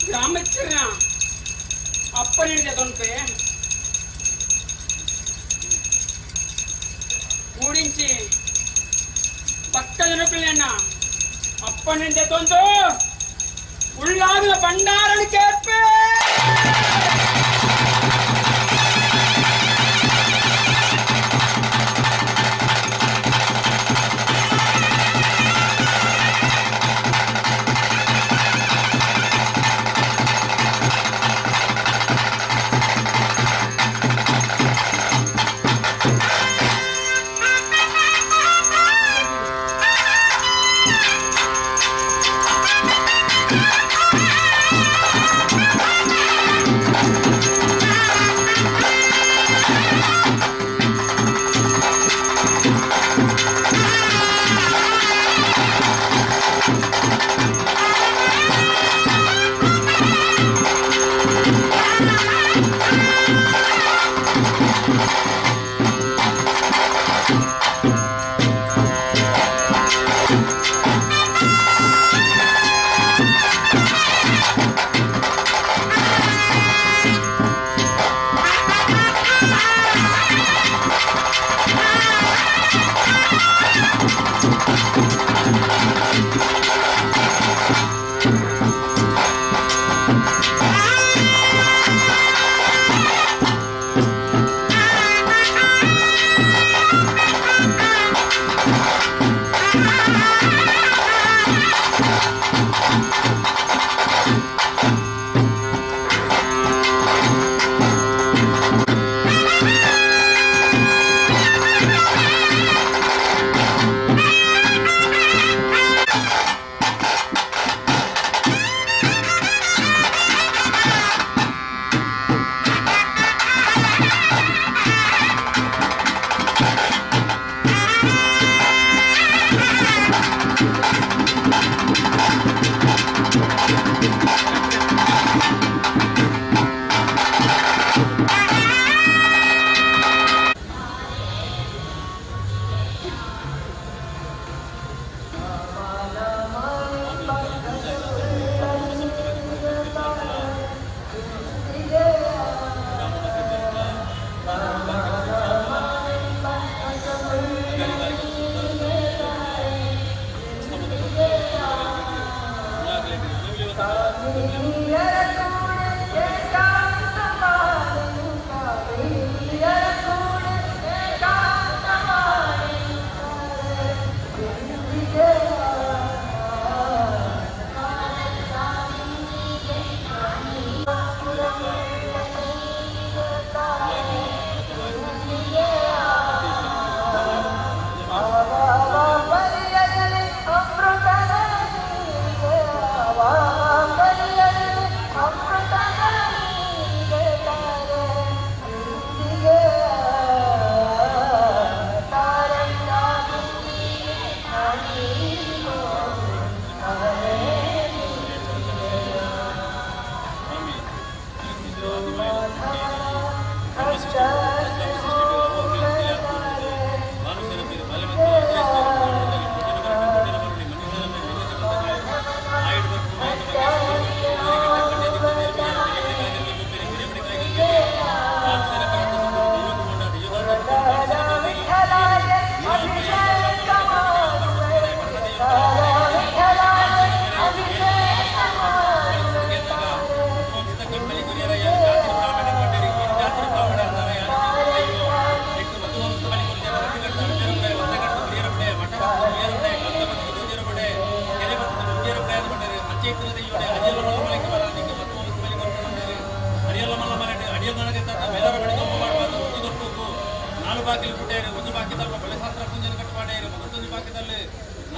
ಗ್ರಾಮಸ್ಥರನ್ನ ಅಪ್ಪನಿಂದ ತೋಣ್ಪೆ. ಕೂಡಿಂಚಿ ಭಕ್ತ ಜನಕುಲನ್ನ ಅಪ್ಪನಿಂದ ತಂದು ಉಳ್ಳಾಗಲ ಭಂಡಾರಣ ಕೇಳ್ಪೆ. Thank you.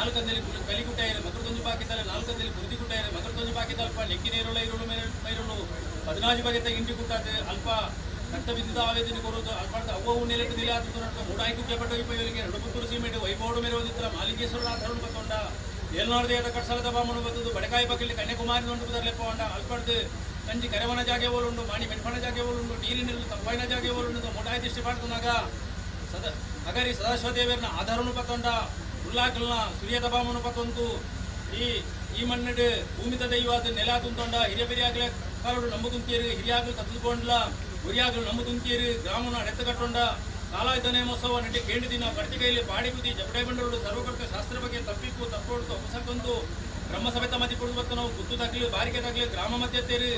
ನಾಲ್ಕಂದಲ್ಲಿ ಕಲಿಕುಟ್ಟಾಯಿರು ಮಕರತೊಂಜಿ ಬಾಕಿತಲೆ ನಾಲ್ಕಂದಲ್ಲಿ ಕುರುದಿ ಕುಟ್ಟಾಯಿರು ಮಕರತೊಂಜಿ ಬಾಕಿತಲ್ಪ ನೆಕ್ಕಿ ನೀರುಳ ಇರುಳು ಮೈರುಳು 14 ಬಗೆತ ಇಂಡಿ ಕುಟ್ಟಾತೆ ಅಲ್ಪ ರಕ್ತ ಬಿದ್ದಿದ ಆವೇದನೆ ಕೊರುದು ಅಲ್ಪ ಅವ್ವ ಉಣ್ಣೆಲೆಟ್ಟು ನಿಲೆ ಆತು ಮೂಡಾಯಿ ಕುಕ್ಕೆ ಪಟ್ಟು ಇಪ್ಪಯವರಿಗೆ ನಡುಪುತ್ತೂರು ಸೀಮೆಂಟ್ ವೈಭೋಡು ಮೇರೆ ಒಂದಿತ್ತರ ಮಾಲಿಂಗೇಶ್ವರ ಆಧರಣ ಬತ್ತೊಂಡ ಏಲ್ನಾಡು ಕಟ್ಸಲದ ಬಾಮನು ಬತ್ತದು ಬಡಕಾಯಿ ಬಗ್ಗಲಿ ಕನ್ಯಾಕುಮಾರಿ ನೊಂಡು ಬದರ್ಲೆಪ್ಪ ಅಲ್ಪಡ್ದು ಕಂಜಿ ಕರೆವನ ಜಾಗೆ ಓಲುಂಡು ಮಾಣಿ ಮೆನ್ಪಣ ಜಾಗೆ ಓಲುಂಡು ನೀರಿನ ತಂಪಾಯಿನ ಜಾಗೆ ಓಲುಂಡು ಮೂಡಾಯಿ ದಿಷ್ಟಿ ಪಾಡ್ತುನಾಗ ಸದ ಅಗರಿ ಸದಾಶಿವದೇವರನ್ನ ಆಧಾರನು ಪತ್ತೊಂಡ ಉಲ್ಲಾಕಲ್ನ ಸೂರ್ಯದ ಬಾಮನು ಪತ್ತೊಂತು ಈ ಈ ಮಣ್ಣಡು ಭೂಮಿತ ದೈವಾದ ನೆಲ ತುಂತೊಂಡ ಹಿರಿಯ ಪೆರಿಯಾಗಲೇ ಕಾಲೋಡು ನಂಬು ತುಂತೀರು ಹಿರಿಯಾಗಲು ತತ್ತುಕೊಂಡ್ಲ ಗುರಿಯಾಗಲು ನಂಬು ತುಂತೀರು ಗ್ರಾಮನ ಅಡೆತ್ತ ಕಟ್ಟೊಂಡ ಕಾಲಾಯ್ದನೆ ಮೋತ್ಸವ ನಟಿ ಕೇಂದ್ರ ದಿನ ಬಡ್ತಿ ಕೈಲಿ ಪಾಡಿ ಕುದಿ ಜಪಡೆ ಬಂಡೋಡು ಸರ್ವಕರ್ತ ಶಾಸ್ತ್ರ ಬಗ್ಗೆ ತಪ್ಪಿಕ್ಕು ತಪ್ಪೋಡು ತಪ್ಪಸಕ್ಕಂತು ಬ್ರಹ್ಮ ಸಮೇತ ಮತಿ ಪುಡಿದು ಬತ್ತನವು ಗುತ್ತು ತಗ್ಲು ಬಾರಿಕೆ ತಗ್ಲು ಗ್ರಾಮ ಮಧ್ಯ ತೇರು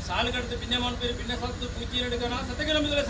ಸಾಲು ಕಡ್ದು ಪಿನ್ನೆ ಮಾಡ್ಪೇರು ಪಿನ್ನೆ ಸತ್ತು ಪೂಜಿ ನಡುಕನ ಸತಗೆ ನಂಬಿದ್ರೆ.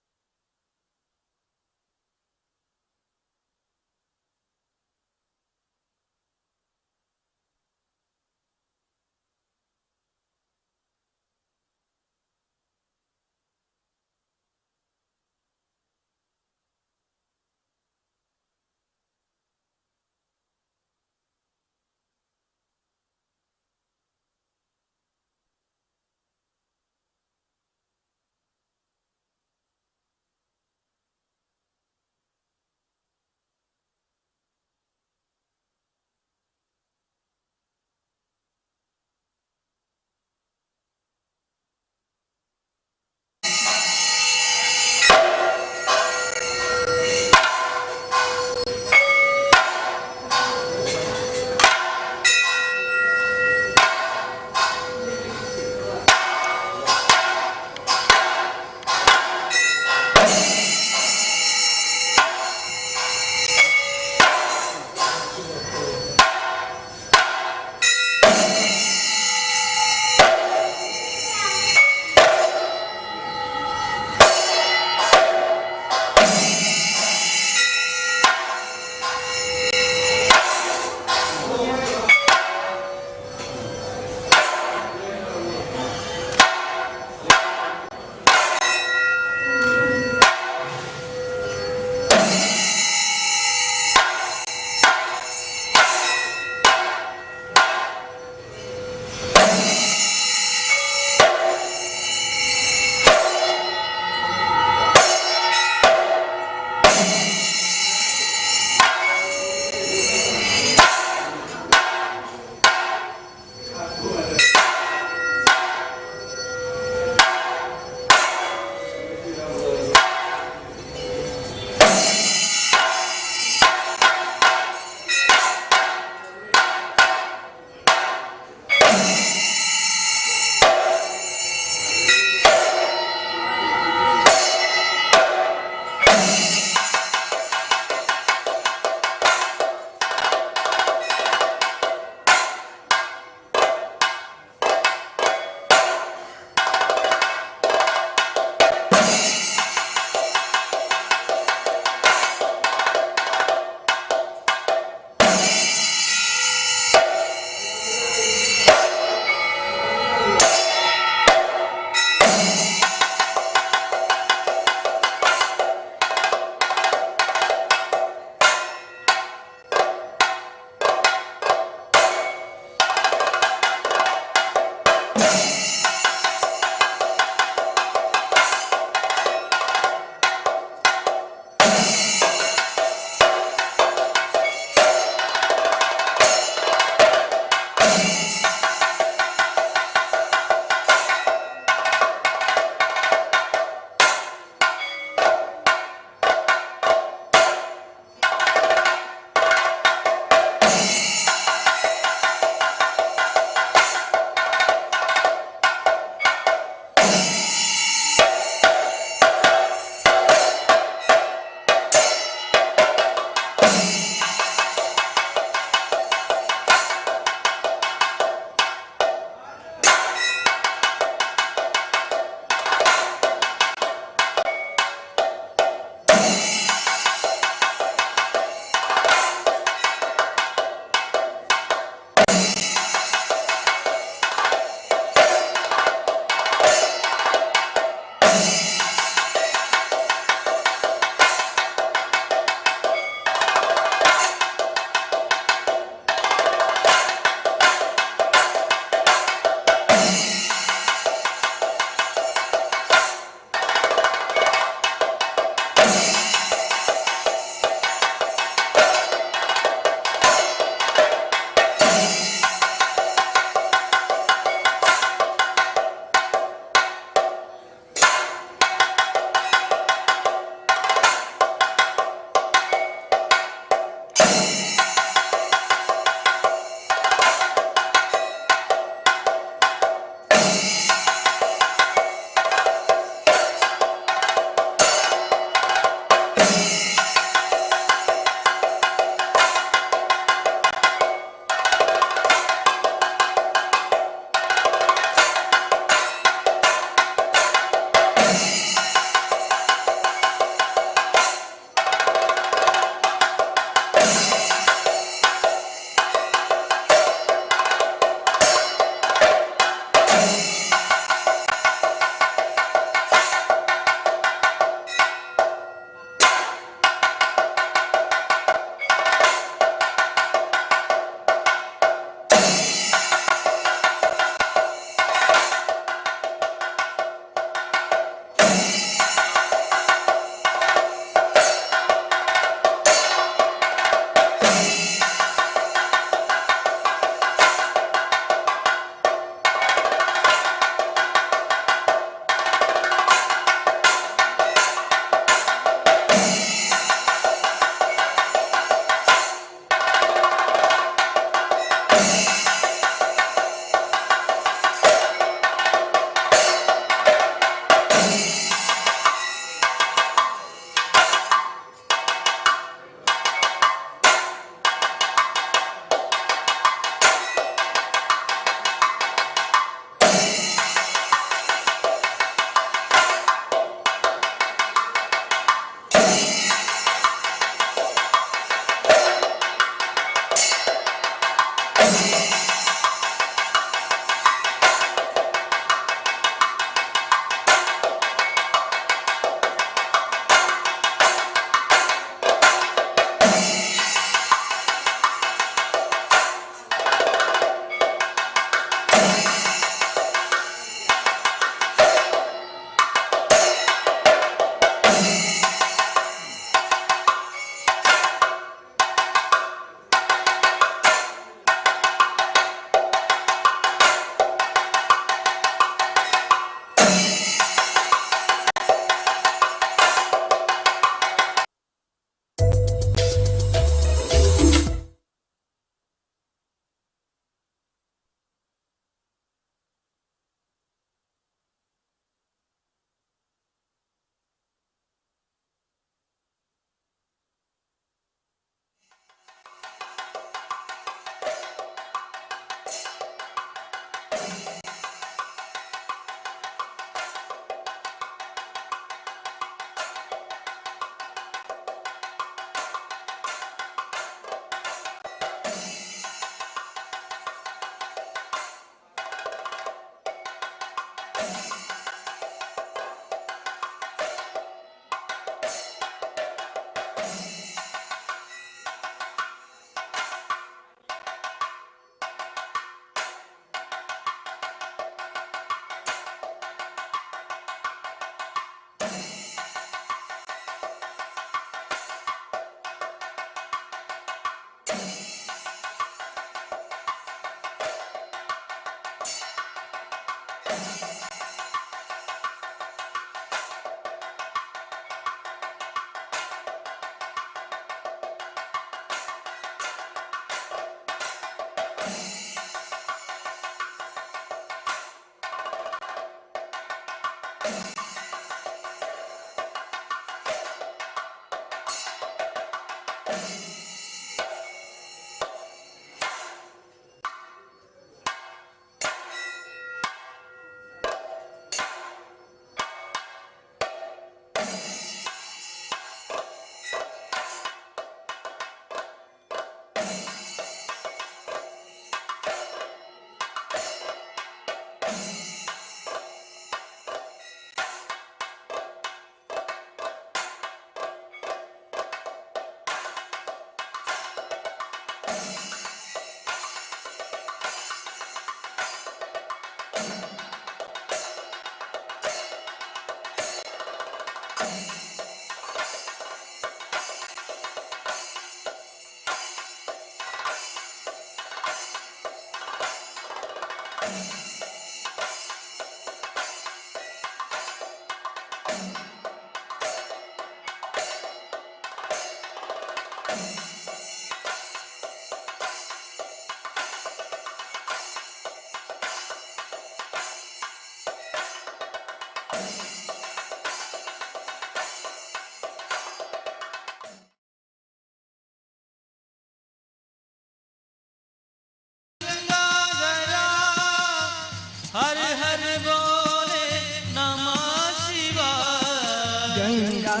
हर हर बोले नमः शिवाय। Ganga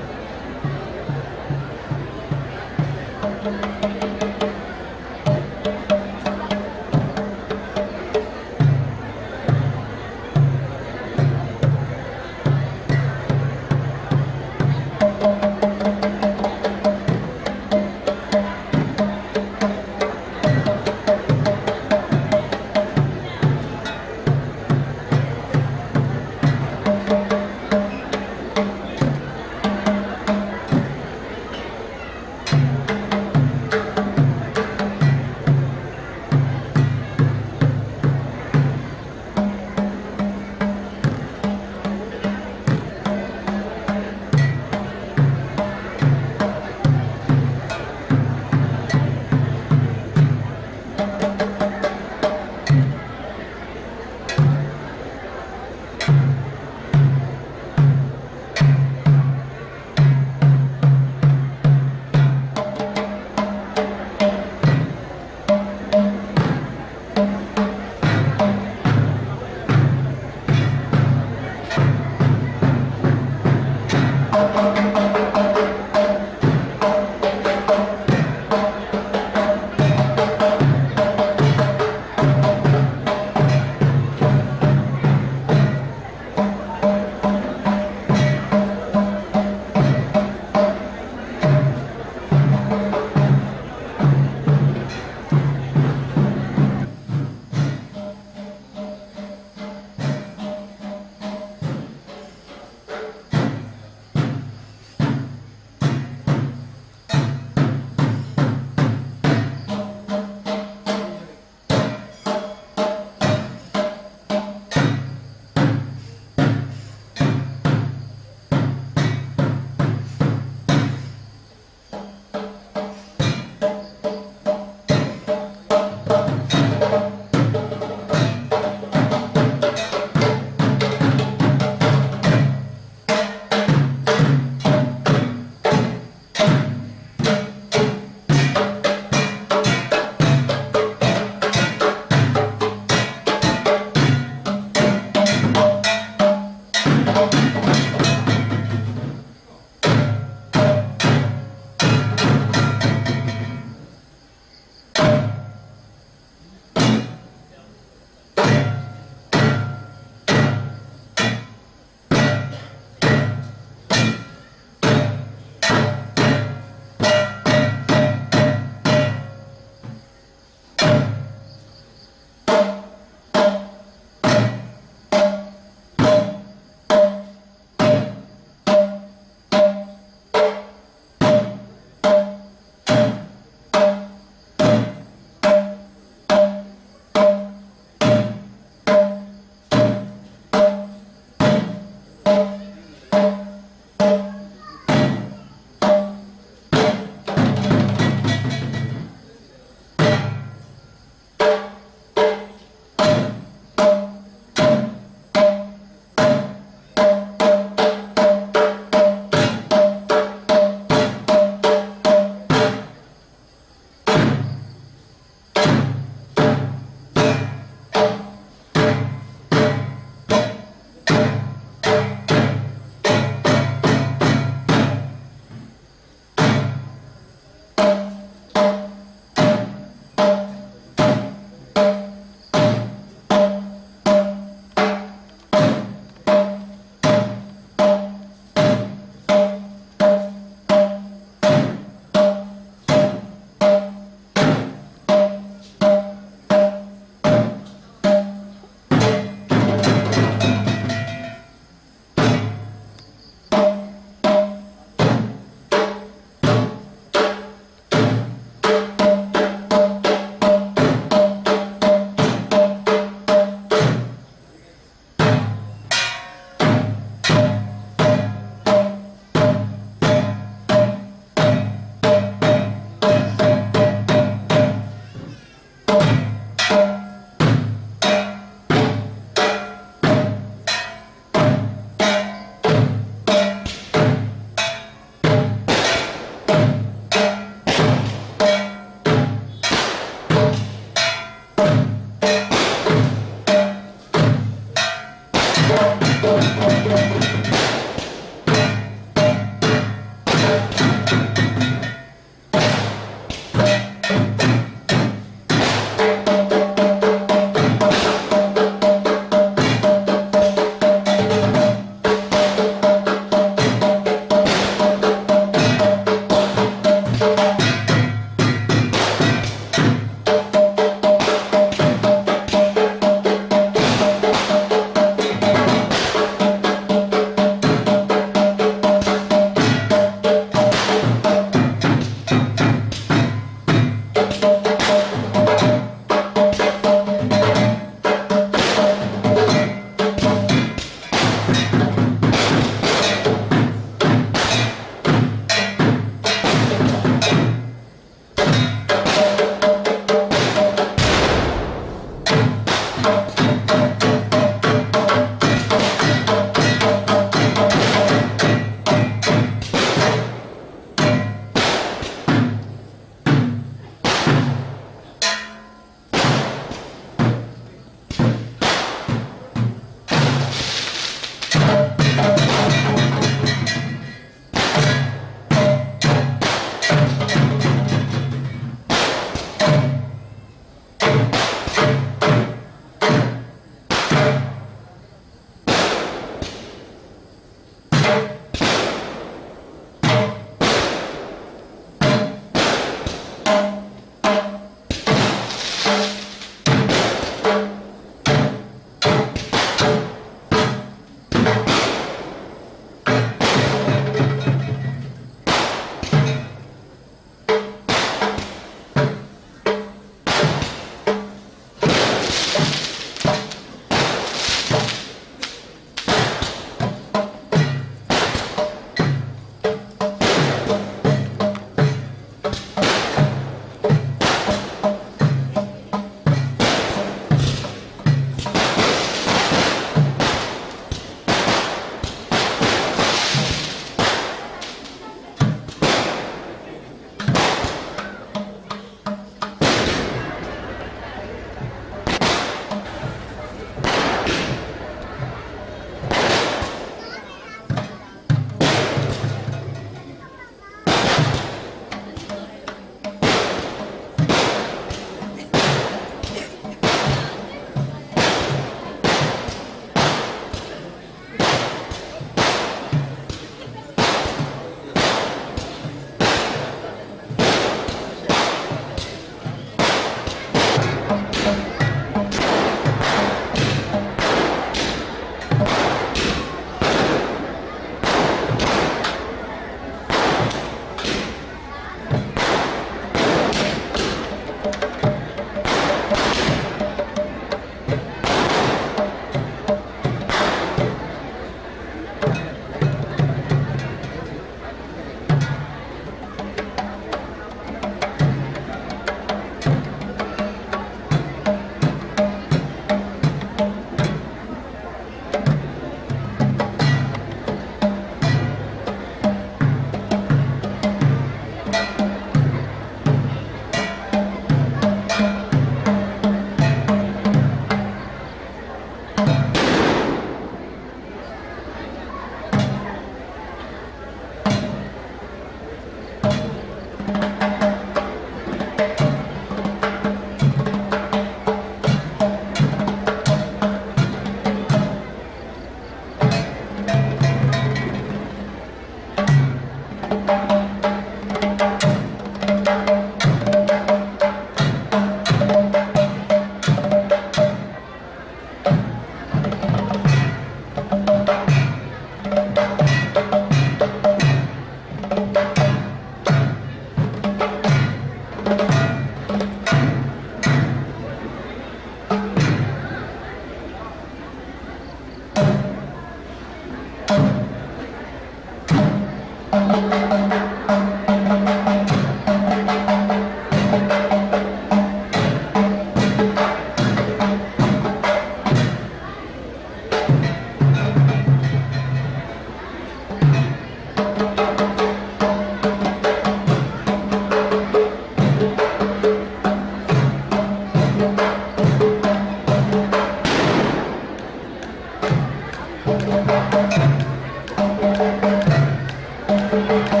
Thank you.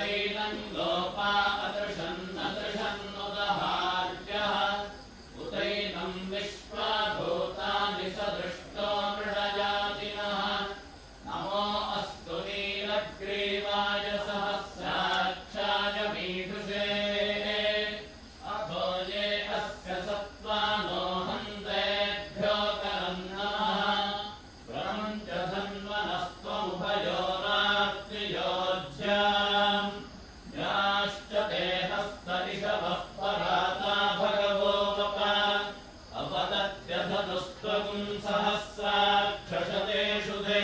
उतैनं लोपा अदृशन्नदृशन्नुदहार्यः उतैनं विश्वा भूतानि सदृष्टो मृडयातिनः नमो अस्तु नीलग्रीवाय सहस्राक्षाय मीढुषे अथो ये अस्य सत्त्वानो हन्तेभ्यो करन्नमः ब्रह्म धन्वनस्त्वमुभयोरात्रियोऽध्याम् याश्च ते हस्तरिषवः पराता भगवो वप अपतत्यधनुस्त्वगुं सहस्राक्षशतेषु ते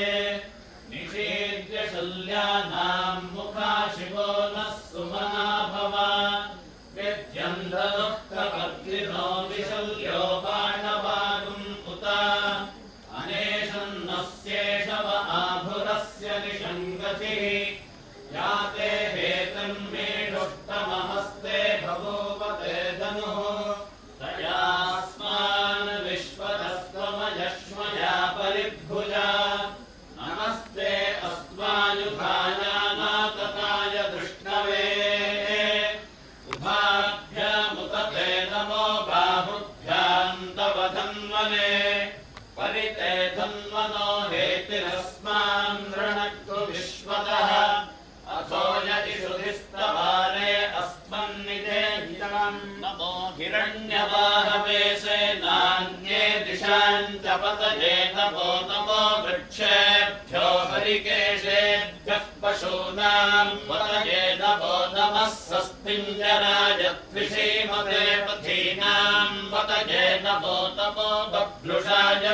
निषेद्य शल्यानां मुखा शिवो नः सुमना भव विद्यन्धनुः कपर्दिनो विशल्यो बाणवागुम् उत अनेशन्नस्येषव आभुरस्य निषङ्गतिः या ते हेतन्मेषुष्टमहस्ते भगोवते धनुः तयास्मान् विश्वतस्त्वमयक्ष्मया परिभुजा नमस्ते अस्त्वायुधायानातताय धृष्णवे उभाभ्यामुतते नमो बाहुभ्यां तव धन्वने परिते धन्वनो हेतिरस्मान् वृणक्तु विश्वतः अथो य इषुधिस्तवारे अस्मन्निधेहितम् नमो हिरण्यवाहवे सेनान्ये दिशां च पतये नमो नमो वृक्षेभ्यो हरिकेशेभ्यः पशूनां पतये नमो नमः सस्तिञ्जराय त्विषीमते पथीनां पतये नमो नमो बभ्लुषाय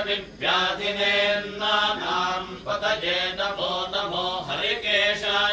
विव्याधिनेन्नानां पतये नमो नमो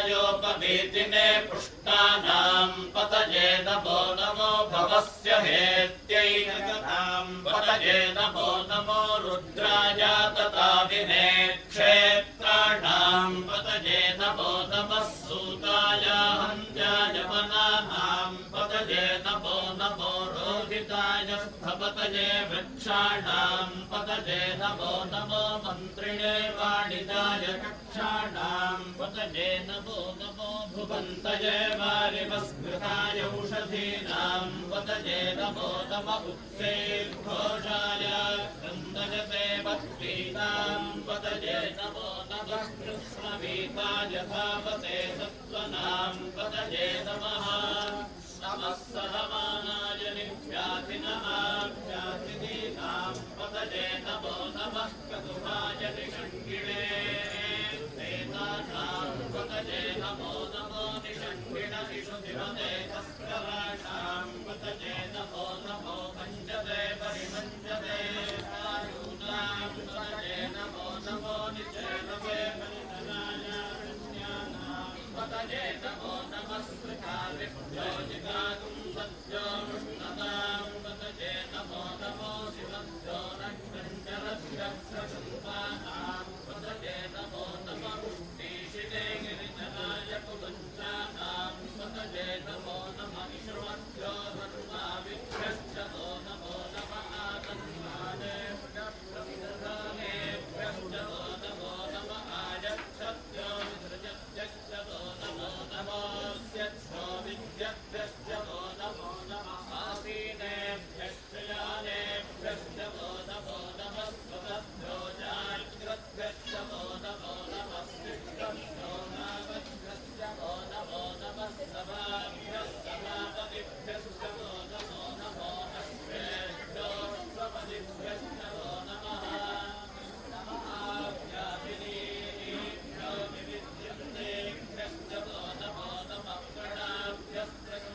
हरिकेशायोपवीतिने पुष्टानां पतये नमो नमो भवस्य हेत्यैकनां पतये नमो नमो रुद्राय तताविने क्षेत्राणां पतये नमो नमः सूताय हन्त्याय वनानां पतये नमो नमो रोहिताय स्थपतये वृक्षाणां पतये नमो नमो मन्त्रिणे वाणिजाय कक्षाणां पतये नमो नमो भुवन्तये वारिवस्कृताय औषधीनां पतये नमो नम उच्चैर्घोषाय क्रन्दयते पत्नीनां पतये नमो नमः कृत्स्नवीताय धावते सत्त्वनां पतये नमः नमः सहमानाय निव्याधिनः व्याधिनीनां पतये नमो नमः ककुभाय निषङ्गिणे सेनानां पतये नमो नमो निषङ्गिण इषुधिमते तस्कराणां पतये नमो नमो भञ्जते परिभञ्जते आयूनां पतये नमो नमो निचेनवे परिधनाय कन्यानां पतये नमो नमः सृकारिभ्यो जिगातुं सद्यो मुष्णतां पतये नमो नमो शिवभ्यो रक्षञ्चरभ्यः सशुम्बानां पतये नमो नमः उष्णीषिणे गिरिजनाय कुलुञ्चानां पतये नमो नमः इषुमभ्यो धर्माविभ्यश्च वो नमो नमः आतन्वाने प्रविदधानेभ्यश्च वो नमो नमः आयच्छभ्यो विसृजभ्यश्च वो नमो नमोऽस्यच्छो विद्यभ्यश्च वो नमो नमः आसीनेभ्यश्च यानेभ्यश्च वो नमो नमः स्वतभ्यो जाग्रद्भ्यश्च वो नमो नमः शिष्टभ्यो नामभ्यश्च वो नमो नमः सभाभ्यः सभापतिभ्यश्च वो नमो नमो अश्वेभ्यो स्वपतिभ्यश्च वो नमः नमः आव्याधिनीभ्यो विविद्यन्तेभ्यश्च वो नमो नमः प्रणाभ्यस्त्रकाभ्यश्च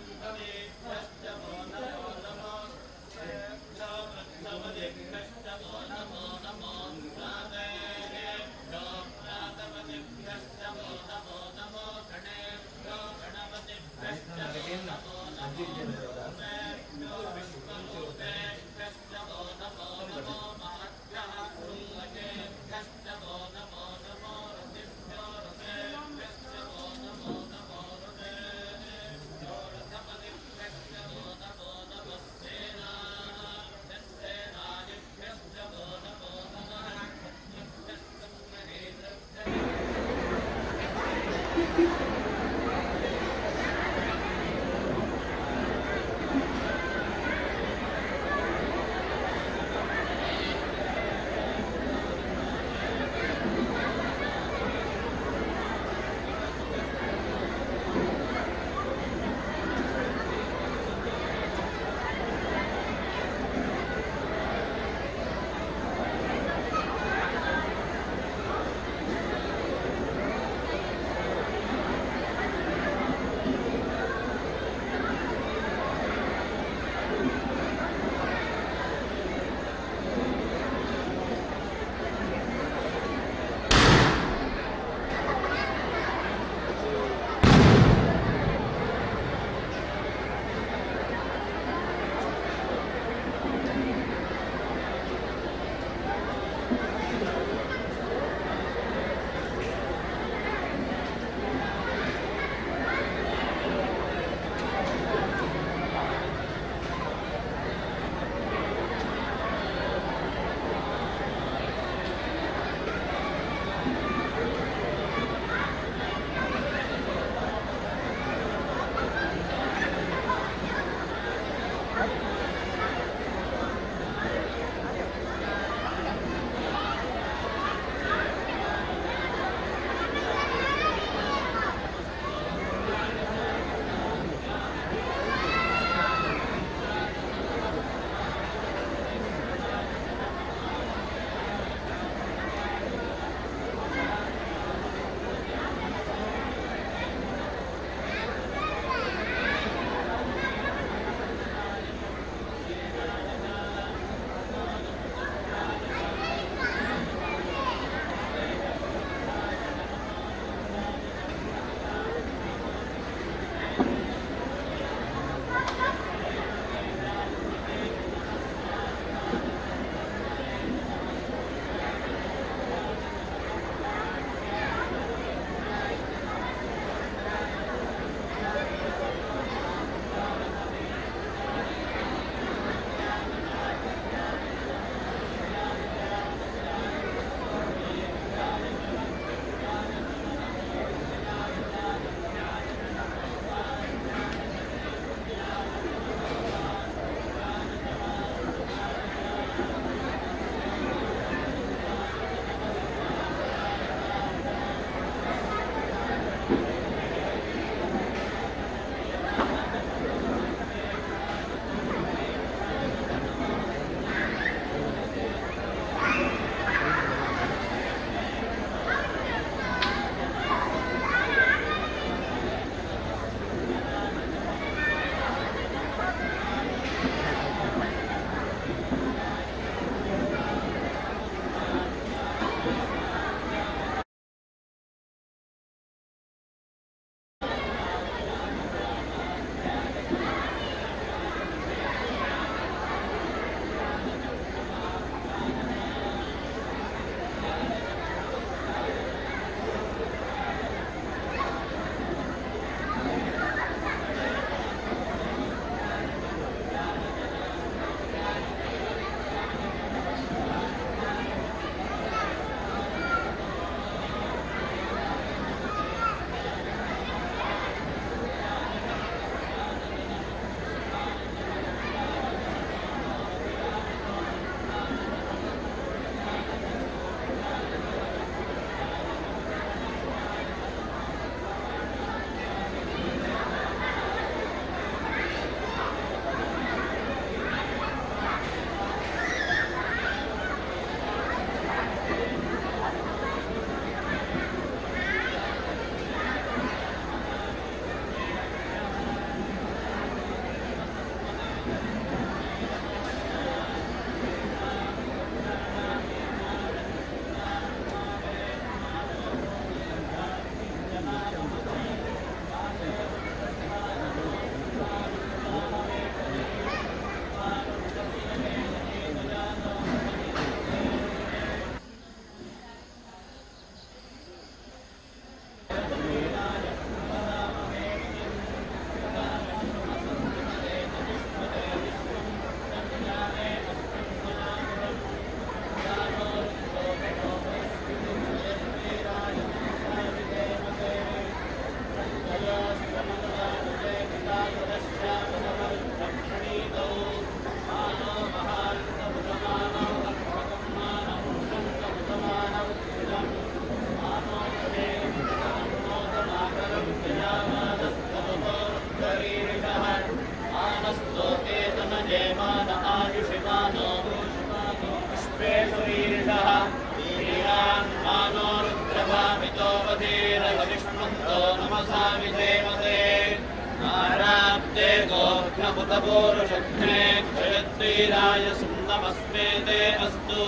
मुतपोरुषघ्ने क्षयद्वीराय सुन्दमस्मे ते अस्तु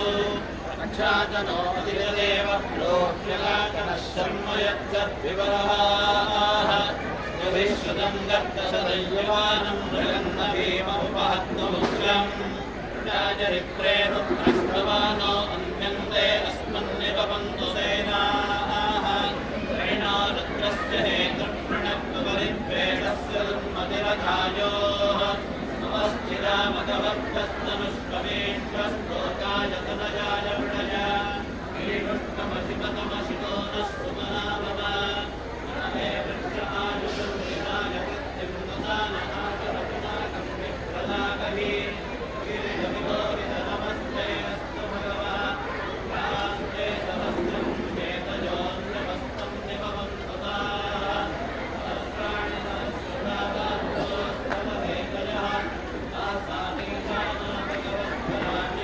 रक्षाजनो अधिदेव प्रोह्यलाकनः शर्म यच्छद्विवराः यभिश्रुतं गर्तशतय्यमानं मृगन्न भीममुपहत्नुमुग्रम् चरित्रे रुद्रस्तवानो अन्यन्ते अस्मन्निवपन्तु सेनाः प्रेणा रुद्रस्य हेतृप्रणक्तुपरिद्वेषस्य दुर्मतिरथायोः नमस्थिरामगवभ्यस्तनुष्कवीष्वस्तोकाय तनयाय मृडय ीषुष्टमशिपतमशितो नः सुमना भव प्रणवे वृक्ष आयुषं विहाय कृत्तिं ददानहाकरपुनाकं विप्रदाकहि नमस्ते अस्तु भगवान् यास्ते सहस्रं चेतयोऽन्यवस्तं निववन्तताः सहस्राणि सहस्रधारास्तव हेतयः तासामीशाना भगवत्पराणि।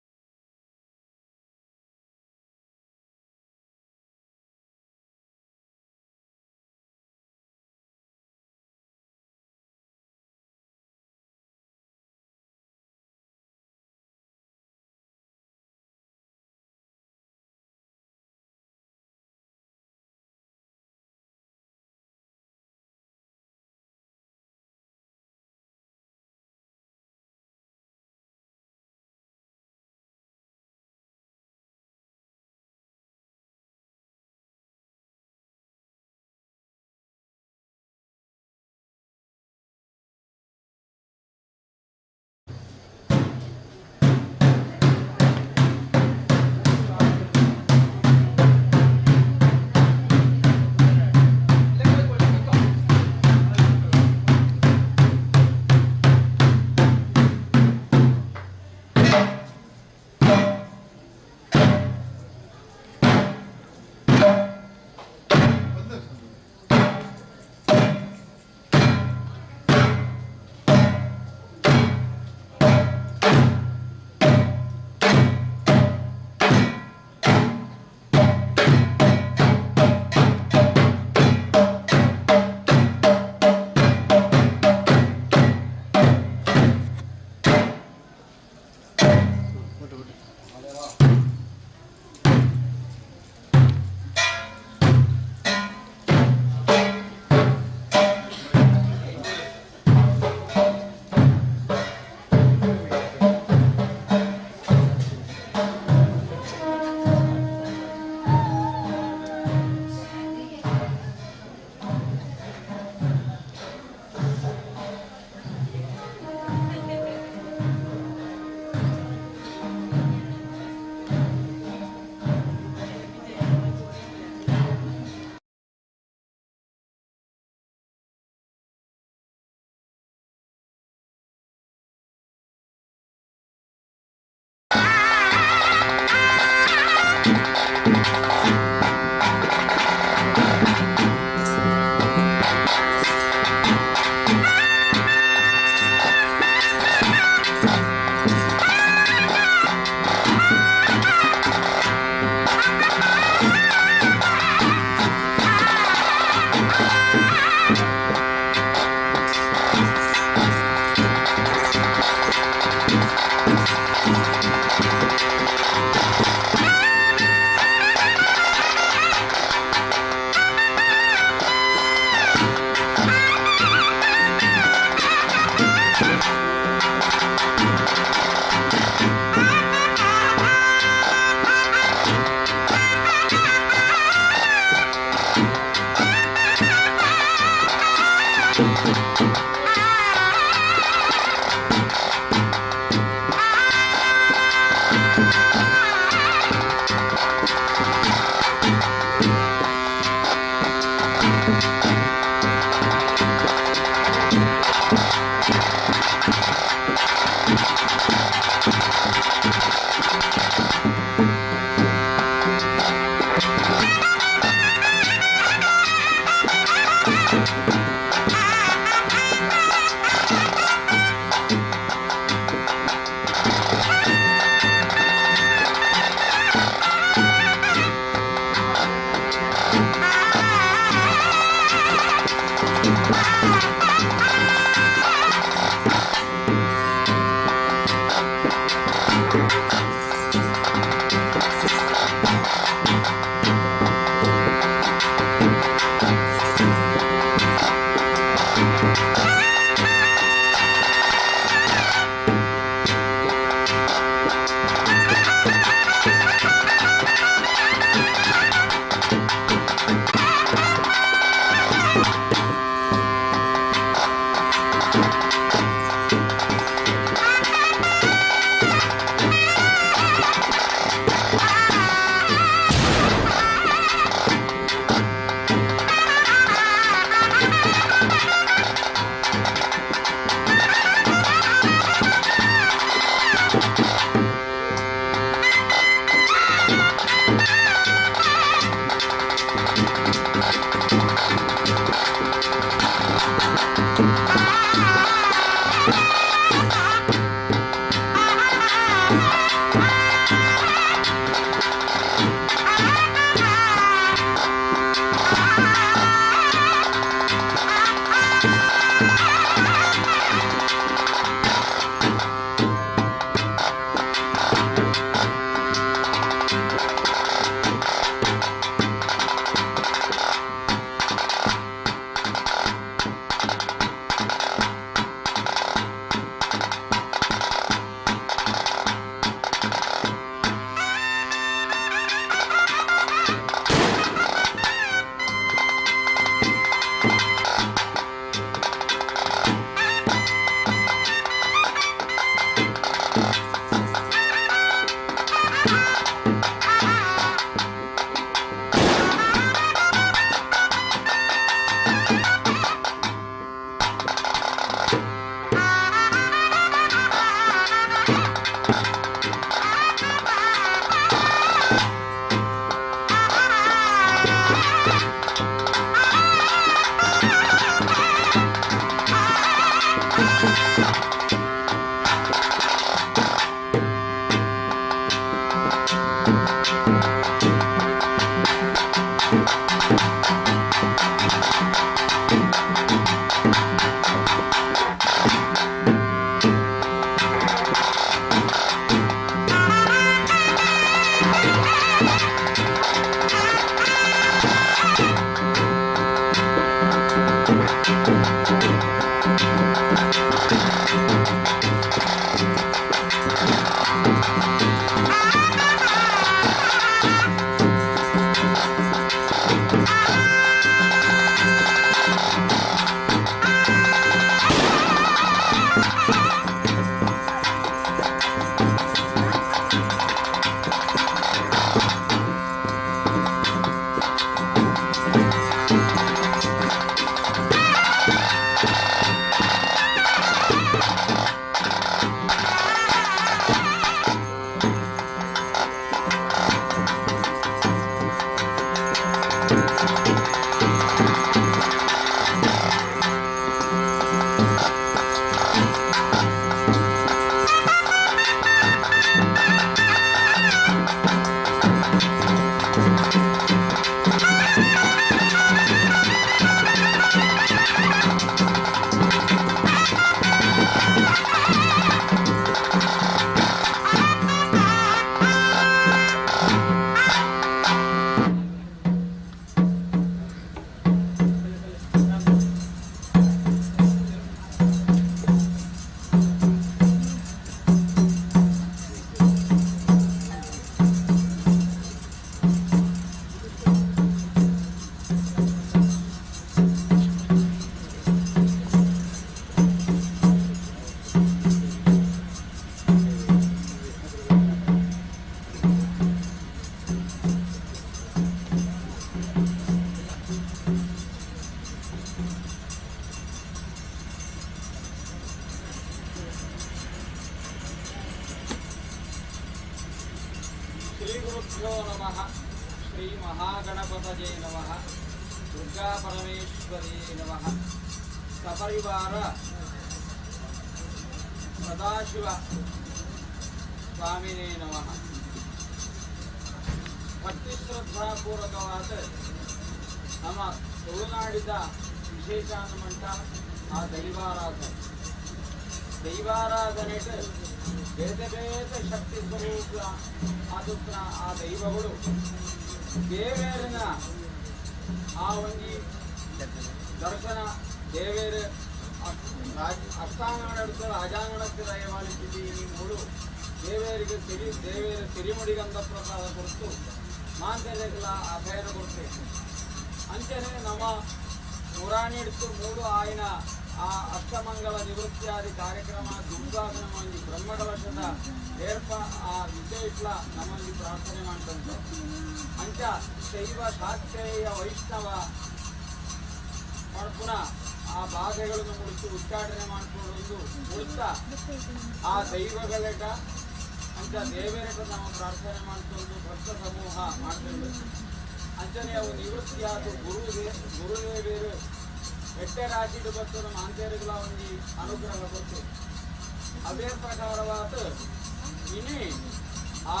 ಆ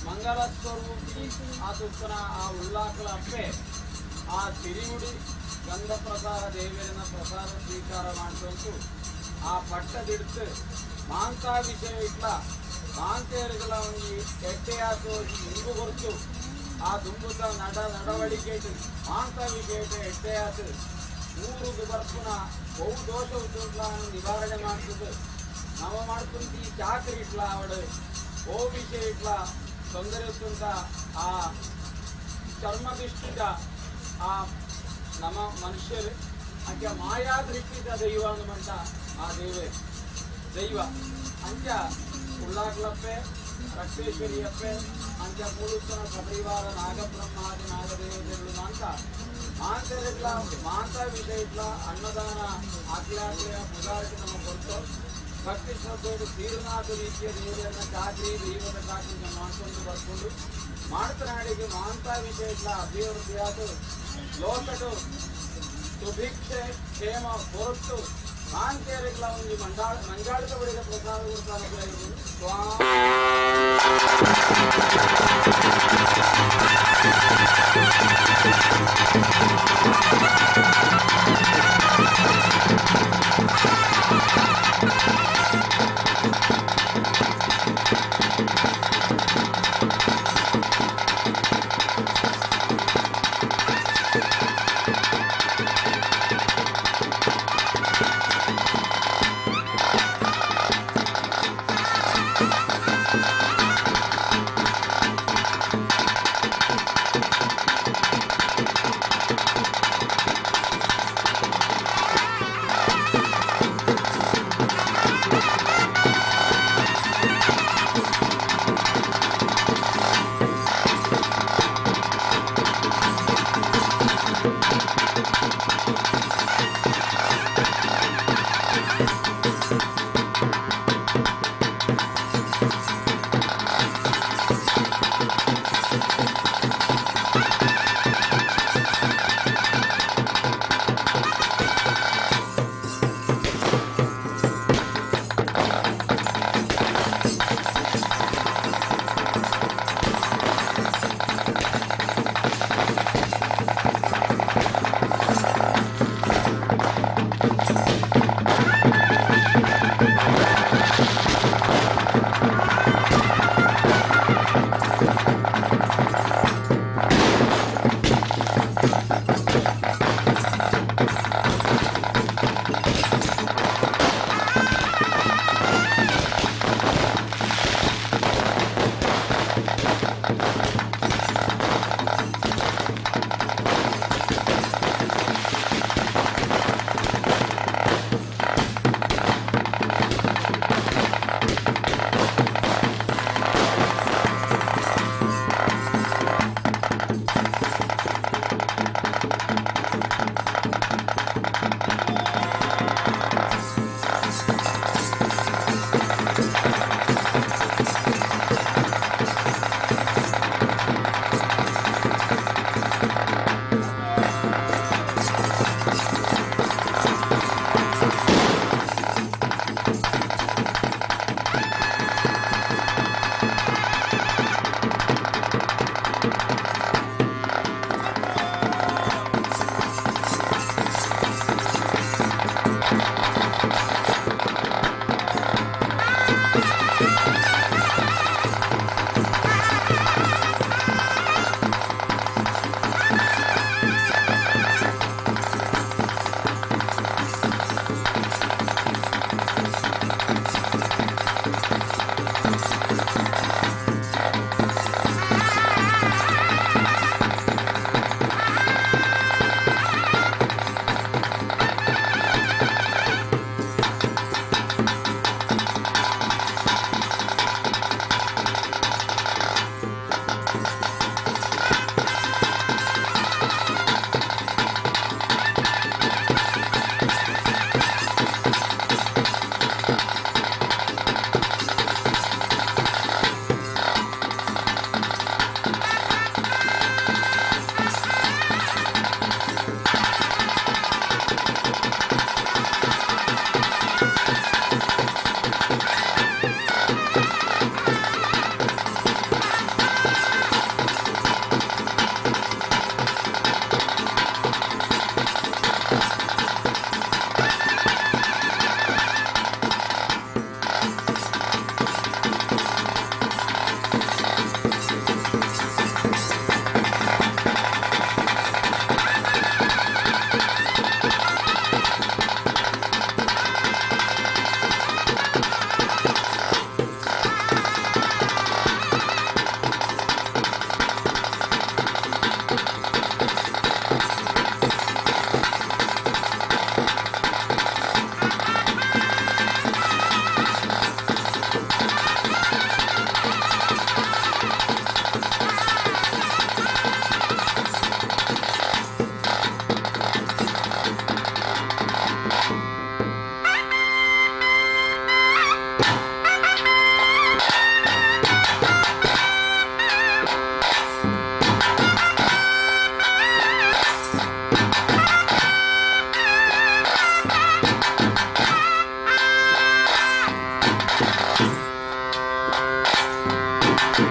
ಮಂಗಲ ಸ್ವರೂಪಿ ಆತುಪ್ಪನ ಆ ಉಳ್ಳಾಕಲ ಅಪ್ಪೆ ಆ ಸಿರಿಗುಡಿ ಗಂಧ ಪ್ರಸಾದ ದೇವರನ್ನ ಪ್ರಸಾದ ಸ್ವೀಕಾರ ಮಾಡ್ತಂತು ಆ ಪಟ್ಟದಿಡ್ತು ಮಾಂತಾ ವಿಷಯ ಇಟ್ಲ ಮಾಂತೇರುಗಳ ಒಂಜಿ ಎಟ್ಟೆಯಾತು ದುಂಬು ಹೊರತು ಆ ದುಂಬುತ ನಡವಳಿಕೆ ಮಾಂತ ವಿಷಯ ಎಟ್ಟೆಯಾತು ಊರುಗು ಬರ್ಪುನ ಬಹು ದೋಷ ಉದ್ದುಂಟ್ಲ ನಿವಾರಣೆ ಮಾಡ್ತದೆ. ನಮ ಮಾಡ್ತುಂಟಿ ಚಾಕ್ರಿ ಇಟ್ಲ ಅವಡು ಓ ವಿಷಯ ಇಟ್ಲ ತೊಂದರೆ ಉತ್ತುಂಟ ಆ ಚರ್ಮ ದೃಷ್ಟಿದ ಆ ನಮ್ಮ ಮನುಷ್ಯರು ಅಂಚ ಮಾಯಾ ದೃಷ್ಟಿದ ದೈವ ಅನ್ನುವಂತ ಆ ದೇವೇ ದೈವ ಅಂಚ ಉಳ್ಳಾಗ್ಲಪ್ಪೆ ರಕ್ತೇಶ್ವರಿಯಪ್ಪೆ ಅಂಚ ಮೂಲುತ್ತನ ಸಪರಿವಾರ ನಾಗಬ್ರಹ್ಮಾದಿ ನಾಗದೇವತೆಗಳು ಅಂತ ಮಾಂತರಿಟ್ಲ ಮಾಂತ ವಿಷಯ ಇಟ್ಲ ಅನ್ನದಾನ ಆಕ್ಲಾಕ್ಲೆಯ ಪುಜಾರಿಗೆ ನಮ್ಮ ಕೊಡ್ತು ಭಕ್ತಿ ಶ್ರದ್ಧೆಯನ್ನು ತೀರ್ನಾಥ ರೀತಿಯ ದೇವರನ್ನ ಚಾಕ್ರಿ ದೈವದ ಚಾಕ್ರಿ ಮಾಡ್ಕೊಂಡು ಬರ್ಕೊಂಡು ಮಾಡ್ತನಾಡಿಗೆ ಮಾಂತ ವಿಷಯ ಇಟ್ಲ ಅಭಿವೃದ್ಧಿಯಾದ ಲೋಕಟು ಸುಭಿಕ್ಷೆ ಕ್ಷೇಮ ಹೊರತು ಮಾಂತೇರಿಗಳ ಒಂದು ಮಂಜಾಳಿತ ಬಳಿದ ಪ್ರಸಾದ Thank you. ಆ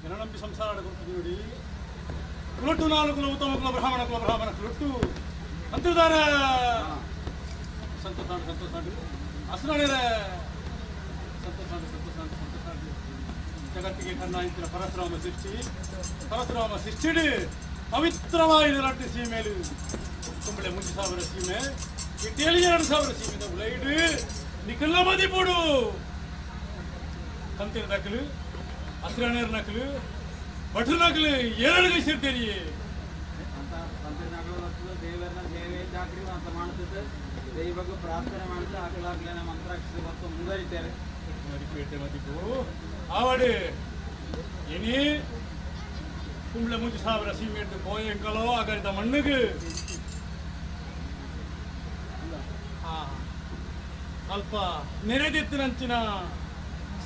ಜನನಂಬಿ ಸಂಸಾರ ಕೊಡ್ತಿದ್ದೀವಿ ಕುಲಟ್ಟು ನಾಲ್ಕು ಕುಲ ಉತ್ತಮ ಕುಲ ಬ್ರಾಹ್ಮಣ ಕುಲ ಬ್ರಾಹ್ಮಣ ಕುಲಟ್ಟು ಅಂತಿದ್ದಾರೆ ಸಂತೋಷ ಸಂತೋಷ ಹಸುನಾಡಿರ ಸಂತೋಷ ಸಂತೋಷ ಸಂತೋಷ ಜಗತ್ತಿಗೆ ಕಣ್ಣಾಯಿತಿನ ಪರಶುರಾಮ ಸೃಷ್ಟಿ ಪರಶುರಾಮ ಸೃಷ್ಟಿಡು ಪವಿತ್ರವಾದ ಸೀಮೆಲು ಕುಂಬಳೆ ಮುಂಚೆ ಸಾವಿರ ಸೀಮೆ ಇಟ್ಟೇಳಿ 2000 ಸೀಮೆ ಉಲೈಡು ನಿಖಲ್ಲ ಮದಿಪುಡು ಕಂತಿನ ನಕಲು ಹಸಿರನೇರ ನಕಲು ಭಟ್ರ ನಕಲು ಏಳು ಸೇರ್ತೀರಿ ದೇವರನ್ನ ಸೇವೆ ಚಾಕ್ರಿ ಅಂತ ಮಾಡ್ತಿದ್ದೆ ದೈವಕ್ಕೆ ಪ್ರಾರ್ಥನೆ ಮಾಡಿದ್ರೆ ಆಕಲಾಗ್ಲೇನ ಮಂತ್ರಾಕ್ಷಿ ಮತ್ತು ಮುಂದುವರಿತಾರೆ ಮದಿಪು ಆವಡು ಇನಿ ಕುಂಬಳೆ ಮುಂಚೆ ಸಾವಿರ ಸೀಮೆಟ್ಟು ಕೋಯಂಕಲೋ ಆಗರಿದ ಮಣ್ಣಿಗೆ ಅಲ್ಪ ನೆರೆದಿತ್ತಿನಂಚಿನ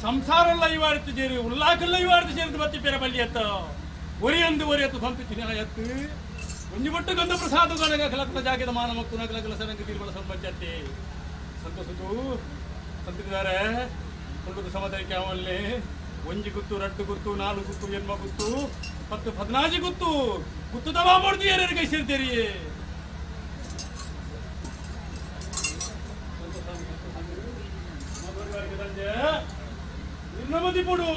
ಸಂಸಾರಲ್ಲ ಇವಾರ್ತು ಸೇರಿ ಉಲ್ಲಾಕಲ್ಲ ಇವಾರ್ತು ಸೇರಿದ ಬತ್ತಿ ಪೆರ ಬಲ್ಲಿ ಎತ್ತ ಒರಿಯಂದು ಒರಿಯತ್ತು ಸಂಪಿತ್ತಿನ ಎತ್ತು ಒಂಜಿ ಬೊಟ್ಟು ಗಂಧ ಪ್ರಸಾದ ಗಣಗ ಕಲಕ್ನ ಜಾಗದ ಮಾನ ಮಕ್ಕು ನಗಲಗಲ ಸರಂಗ ತೀರ್ಬಲ ಸಂಪಂಚತ್ತಿ ಸಂತೋಷದು ತಂತಿದ್ದಾರೆ ಒಂದು ಸಮುದಾಯಕ್ಕೆ ಅವಲ್ಲಿ ಒಂಜಿ ಗುತ್ತು ರಟ್ಟು ಗುತ್ತು ನಾಲ್ಕು ಗುತ್ತು ಎನ್ಮ ಗುತ್ತು 10 14 ಗುತ್ತು ಗುತ್ತು ದವಾ ಮಾಡ್ತಿ ಯಾರ್ಯಾರು ಕೈ ಸೇರ್ತೀರಿ ನಿರ್ನಮದಿಪುಡು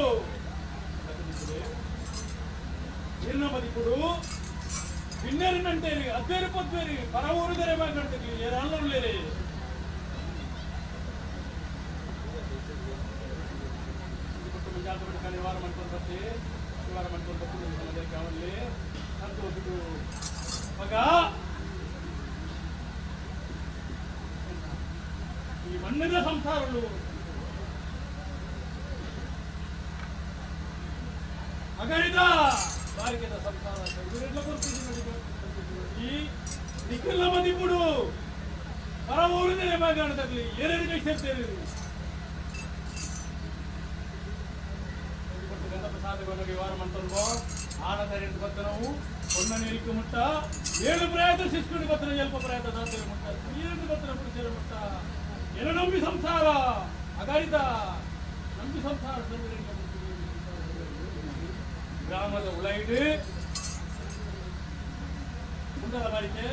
ನಿರ್ನಮದಿಪುಡು ಬಿನ್ನೇರಿನಂಟೇರಿ ಅದ್ವೇರಿ ಪದ್ವೇರಿ ಪರವೂರು ದೆರೆ ಮಾಕಂಟೇರಿ ಏರಲ್ಲುಳ್ಳೇರಿ ವಾರ ಮಾಡ್ಕೊಂಡು ಬರ್ತಿ ವಾರ ಮಾಡ್ಕೊಂಡು ಬರ್ತೀನಿ ಅವಲ್ಲಿ ಸಂತೋಷದು ಮಗ ಈ ಮಣ್ಣಿನ ಸಂಸಾರಗಳು ಅಗರಿದ ಬಾರಿಕೆದ ಸಂಸಾರ ಈ ನಿಖಿಲ ಮದಿಪುಡು ಪರವೂರಿನ ಮಗಾಣದಲ್ಲಿ ಏನೇನು ಸೇರ್ತೇವೆ ಪ್ರಸಾದಗಳನ್ನು ವಾರ ಮಂತಲ್ವೋ ಆನಂದ రెండు ಬತ್ತನವು ಒನ್ನ ನೀರಿಗೆ ಮುಟ್ಟ ಏಳು ಪ್ರಯತ್ನ ಶಿಸ್ಕುಡಿ ಬತ್ತನ ಎಲ್ಪ ಪ್ರಯತ್ನ ದಾತರು ಮುಟ್ಟ ಏಳು ಬತ್ತನ ಪುರುಷರ ಮುಟ್ಟ ಎನ ನಂಬಿ ಸಂಸಾರ ಅಗಾರಿದ ನಂಬಿ ಸಂಸಾರ ಗ್ರಾಮದ ಉಳೈಡು ಕುಂಡಲ ಬಾರಿಕೆ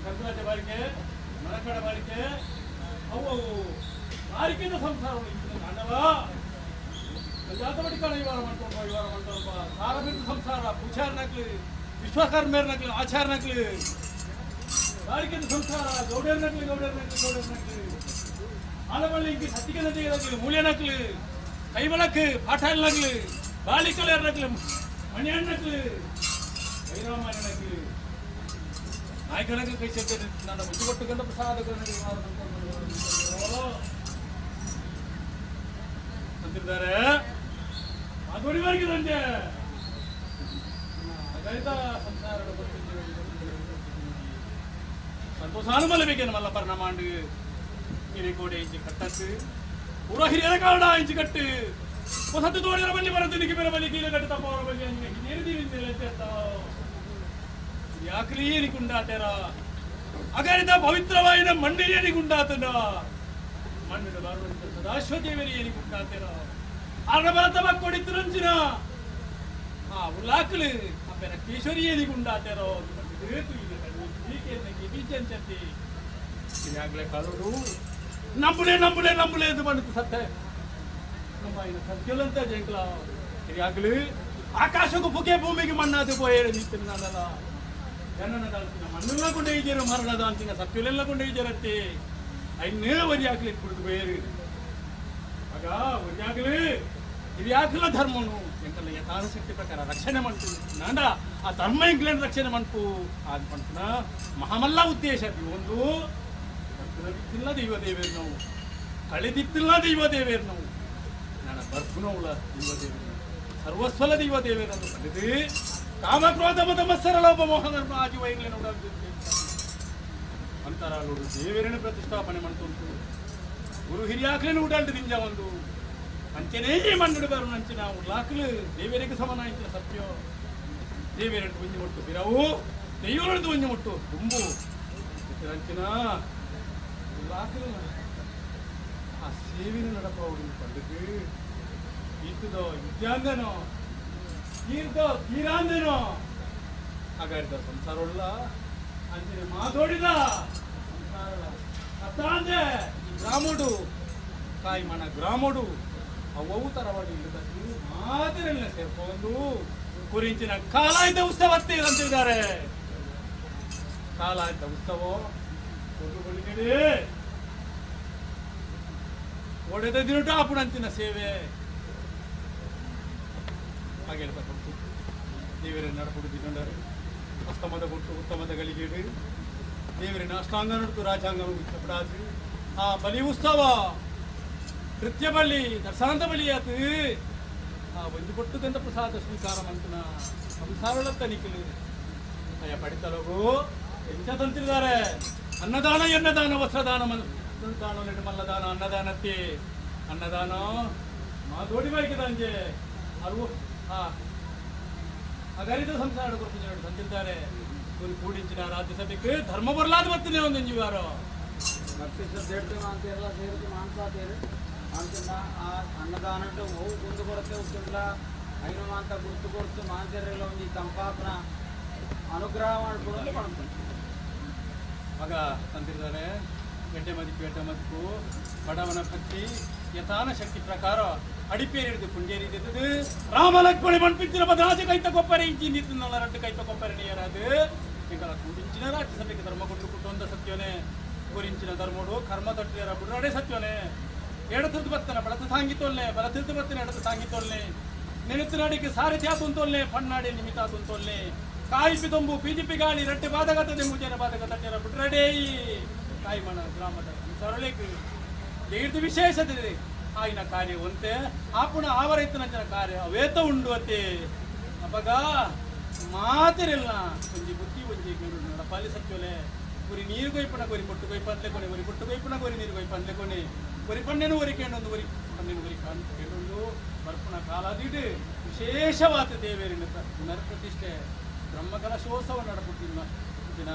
ಕರ್ಕರಾಜ ಬಾರಿಕೆ ಮರಕಡ ಬಾರಿಕೆ ಅವು ಅವು ಬಾರಿಕೆದ ಸಂಸಾರ ಕಾಂಡವ ಜಾತಮಡಿಕಾಳ ಇವಾರ ಮಾಡ್ಕೊಂಡ ಇವಾರ ಮಾಡ್ಕೊಂಡ ಸಾರಬಿಟ್ಟು ಸಂಸಾರ ಪೂಜಾರ್ನಾಗ್ಲಿ ವಿಶ್ವಕರ್ಮೇರ್ನಾಗ್ಲಿ ಆಚಾರ್ನಾಗ್ಲಿ ಬಾರಿಕೆದ ಸಂಸಾರ ಗೌಡರ್ನಾಗ್ಲಿ ಗೌಡರ್ನಾಗ್ಲಿ ಗೌಡರ್ನಾಗ್ಲಿ ಆಲಮಳ್ಳಿ ಇಂಕಿ ಸತ್ತಿಗೆ ನದಿಗಾಗ್ಲಿ ಮೂಲ್ಯನಾಗ್ಲಿ ಕೈಬಳಕ್ ಪಾಠಾಲ್ನಾಗ್ಲಿ ಬಾಳಿಕಲೇರ್ನಾಗ್ಲಿ ಮಣಿಯಣ್ಣಕ್ಲಿ ವೈರಾಮಾಯಣಕ್ಲಿ ನಾಯಕನಾಗ ಕೈ ಸೇರ್ತೇನೆ ನನ್ನ ಮುಚ್ಚುಕೊಟ್ಟು ಗಂಡ ಪ್ರಸಾದ ಅಂತಿದ್ದಾರೆ ಆಗೋಡಿವರೆಗೆ ನಂಜೆ ಅಗರಿದ ಸಂಸಾರದ ಸಂತೋಷಾನು ಮಲಬೇಕೇನು ಮಲ್ಲ ಪರಿಣಾಮಾಂಡು ಹಿರೇಕೋಡೆ ಇಂಚಿ ಕಟ್ಟತ್ತು ಪೂರ ಹಿರಿಯರ ಕಾರಣ ಇಂಚಿ ಕಟ್ಟು ಹೊಸತು ತೋಡಿರ ಬಲ್ಲಿ ಬರದು ನಿಗಿ ಬೇರೆ ಬಲ್ಲಿ ಕೀಲ ಕಟ್ಟು ತಪ್ಪ ಅವರ ಬಲ್ಲಿ ಹಿರಿಯರು ಯಾಕ್ಲಿ ಏನಿಗುಂಡಾತೇರ ಅಗರಿದ ಪವಿತ್ರವಾಯಿನ ಮಣ್ಣು ಏನಿಗುಂಡಾತನ ಮಣ್ಣಿನ ಬಾರುವಂತ ಸದಾಶಿವದೇವರಿ ಏನಿಗುಂಡಾತೇರ ಅರಣ ಬರತ ಕೊಡಿತು ಆ ಉಲ್ಲಾಕ್ಲು ಅಪ್ಪೆನ ಕೇಶ್ವರಿ ಏನಿಗುಂಡಾತೇರೋ ಆಗ್ಲೇ ಕಾಲೋಡು ನಂಬುಲೆ ನಂಬುಲೆ ನಂಬುಲೆ ಎಂದು ಬಂತು ಸತ್ತೆ ನಮ್ಮ ಸತ್ಯಲಂತ ಜಂಕ್ಲ ಹಿರಿಯಾಗ್ಲು ಆಕಾಶಕ್ಕೂ ಪುಕೆ ಭೂಮಿಗೆ ಮಣ್ಣಾದು ಪೋಯೇಳು ನಿಂತಿನ ನಾನಲ್ಲ ಜನನ ಮಣ್ಣೆಲ್ಲ ಕೊಂಡೊಯ್ಜೇರು ಮರಣದ ಅಂತಿನ ಸತ್ಯಲೆಲ್ಲ ಕೊಂಡೊಯ್ಜೇರತ್ತೆ ಐನೇ ವರಿಯಾಗ್ಲಿ ಕುಡಿದು ಬೇರು ಆಗ ವರಿಯಾಗ್ಲಿ ಹಿರಿಯಾಗ್ಲ ಧರ್ಮನು ಎಂಕಲ್ಲ ಯಥಾಶಕ್ತಿ ಪ್ರಕಾರ ರಕ್ಷಣೆ ಮಂಟು ನಾಂಡ ಆ ಧರ್ಮ ಇಂಗ್ಲೆಂಡ್ ರಕ್ಷಣೆ ಮಂಟು ಅದು ಮಂಟುನ ಮಹಾಮಲ್ಲ ಉದ್ದೇಶ ಒಂದು ಇಲ್ಲ ದೈವ ದೇವೇರು ನಾವು ಕಳೆದಿತ್ತಿಲ್ಲ ದೈವ ದೇವೇರು ನಾವು ನಾನು ಬರ್ಪುನವುಳ ದೈವ ದೇವೇರು ಸರ್ವಸ್ವಲ ದೈವ ದೇವೇರನ್ನು ಕಂಡಿದ್ದು ಕಾಮಕ್ರೋಧ ಮದ ಮತ್ಸರ ಲೋಭ ಮೋಹ ಧರ್ಮ ಆಜೀವ ಇಂಗ್ಲೆಂಡ್ ಅಂತಾರಾಲೋಡು ದೇವೇರನ್ನು ಪ್ರತಿಷ್ಠಾಪನೆ ಮಂಟುಂಟು ಗುರು ಹಿರಿಯಾಕ್ಲೇನು ಉಡಾಲ್ದು ದಿಂಜ ಒಂದು ಅಂಚನೇ ಮಣ್ಣುಡು ಬರು ನಂಚಿನ ಉಳ್ಳಾಕ್ಲು ದೇವರಿಗೆ ಸಮಾನ ಇಂಚಿನ ಸತ್ಯ ದೇವೇರನ್ನು ಒಂಜಿ ಮುಟ್ಟು ಬಿರವು ದೈವರದ್ದು ಒಂಜಿ ಮುಟ್ಟು ತುಂಬು ಅಂಚಿನ ಉಳ್ಳಾಕ್ಲು ಆ ಸೇವಿನ ನಡಪವರು ಪಂಡಿತು ಇತ್ತದೋ ವಿದ್ಯಾಂಗನೋ ತೀರ್ಥ ತೀರಾಂದೇನೋ ಹಾಗಾಯ್ತ ಸಂಸಾರವುಳ್ಳ ಅಂಚಿನ ಮಾತೋಡಿದ ಸಂಸಾರ ಅತ್ತಾಂದೆ ಈ ಗ್ರಾಮೋಡು ಕಾಯಿಮಣ ಗ್ರಾಮೋಡು ಅವು ತರವಾಡಿ ಮಾತಿರಲ್ಲ ಸೇರ್ಕೊಂಡು ಕುರಿಂಚಿನ ಕಾಲಾಯ್ತ ಉತ್ಸವ ಅಂತಿದ್ದಾರೆ. ಕಾಲಾಯ್ತ ಉತ್ಸವ ಒಡೆದ ದಿನಟ ಆಪುಣಂತಿನ ಸೇವೆ ಹಾಗೆ ಕೊಡ್ತು ದೇವರ ನಡಪುಡು ದಿನಂಡರು ಅಸ್ತಮದ ಕೊಟ್ಟು ಉತ್ತಮದ ಗಳಿಗೇಡು ದೇವರಿನ ಅಷ್ಟಾಂಗ ನಡ್ತು ರಾಜಾಂಗ ಚಪಡಾಜು ಆ ಬಲಿ ಉತ್ಸವ ನೃತ್ಯ ಬಲಿ ದರ್ಶಾಂತ ಬಲಿ ಆತು ಆ ಒಂದು ಕೊಟ್ಟು ಗಂಧ ಪ್ರಸಾದ ಸ್ವೀಕಾರ ಮಂತನ ಸಂಸಾರಗಳ ತನಿಖೆಲು ಅಯ್ಯ ಪಡಿತಲೋಗು ಎಂಚ ತಂತಿದ್ದಾರೆ. ಅನ್ನದಾನ ಎನ್ನದಾನ ವಸ್ತ್ರದಾನ ದಾನ ಮಲ್ಲದಾನ ಅನ್ನದಾನತ್ತಿ ಅನ್ನದಾನ ಮಾತೋಡಿ ಬೈಕಿದಂಜೆ ಅರು ಆ ಅಗರಿದ ಸಂಸಾರ ಕೊಡ್ತೀನಿ ತಂದಿದ್ದಾರೆ. ಕೂಡಿಂಚಿನ ರಾಜ್ಯಸಭೆಗೆ ಧರ್ಮ ಬರಲಾದ ಬರ್ತೀನಿ ಒಂದು ಜೀವಾರು ಅನ್ನದಾನ ಗುಂದು ಕೊರತೆ ಉತ್ತುಂಡ್ಲ ಐನು ಮಾಂತ ಗುರ್ತು ಕೊರ್ತು ಮಾಂತೆರೆಲ್ಲ ಒಂದು ತಂಪಾಪನ ಅನುಗ್ರಹ ಮಾಡಿಕೊಡಲು ಪಡ್ಕೊಂಡು ಮಗ ತಂದಿದ್ದಾರೆ. ಗಡ್ಡೆ ಮದಿಕು ಎಡ್ಡೆ ಮದಿಕು ಬಡವನ ಭಕ್ತಿ ಯಥಾನ ಶಕ್ತಿ ಪ್ರಕಾರ ಅಡಿಪೇರಿ ಹಿಡಿದು ಪುಂಡೇರಿ ಇದ್ದது ರಾಮ ಲಕ್ಷ್ಮಣಿ ಮಣ್ಪಿಂಚಿನ ಬದಲಾಜ ಕೈತ ಕೊಪ್ಪರೆ ಇಂಚಿ ನಿಂತು ರಟ್ಟು ಕೈತ ಕೊಪ್ಪರೆ ನೀರಾದು ಇಂಕಲ ಕೂಡಿಂಚಿನ ರಾಜ್ಯಸಭೆಗೆ ಧರ್ಮ ಕೊಟ್ಟು ಕುಟ್ಟೊಂದ ಸತ್ಯನೇ ಗುರಿಂಚಿನ ಧರ್ಮೋಡು ಕರ್ಮ ತಟ್ಟಿಯರ ಬುಡಾಡೆ ಸತ್ಯನೇ ಎಡತಿರ್ದು ಬತ್ತನ ಬಳತ ತಾಂಗಿತೊಲ್ಲೆ ಬಲತಿರ್ದು ಬತ್ತನ ಎಡತು ತಾಂಗಿತೊಲ್ಲೆ ನೆನೆತು ಸಾರಥಿ ಆತುಂತೊಲ್ಲೆ ಪಣ್ಣಾಡಿ ನಿಮಿತ ಆತುಂತೊಲ್ಲೆ ಕಾಯಿ ಪಿತೊಂಬು ಪಿಜಿಪಿ ಗಾಳಿ ರಟ್ಟೆ ಬಾಧಗತದೆ ಮುಜೇನ ಬಾಧಕ ತಟ್ಟೆರ ಬುಡ್ರಡೇ ಕಾಯಿಮಣ ಗ್ರಾಮದ ಸರಳಿಗೆ ದೇರ್ದು ವಿಶೇಷತೆ ಆಯ್ನ ಕಾರ್ಯ ಒಂತೆ ಆಪುಣ ಆವರೈತನ ಜನ ಕಾರ್ಯ ಅವೇತ ಉಂಡು ಅತ್ತೆ ಅಪಗ ಮಾತಿರಲ್ಲ ಒಂಜಿ ಬುದ್ಧಿ ಒಂಜಿ ನಡಪಾಲಿ ಸತ್ಯೋಲೆ ಗುರಿ ನೀರು ಕೊಯ್ಪಣ ಗೊರಿ ಕೊಟ್ಟು ಕೊಯ್ಪಂದ್ಲೆ ಕೊನೆ ಗುರಿ ಕೊಟ್ಟು ಕೊಯ್ಪಣ ಗೊರಿ ನೀರು ಕೊಯ್ಪಂದ್ಲೆ ಕೊನೆ ಒರಿ ಪಣ್ಣೆನು ಒರಿ ಕೇಂಡೊಂದು ಒರಿ ಪಣ್ಣೆನು ಒರಿ ಕೇಂಡೊಂದು ಬರ್ಪಣ ಕಾಲಾದಿಡು ವಿಶೇಷವಾದ ದೇವೇರಿನ ಪುನರ್ಪ್ರತಿಷ್ಠೆ ಬ್ರಹ್ಮಕಲಶೋತ್ಸವ ನಡಪುಟ್ಟಿನ ದಿನ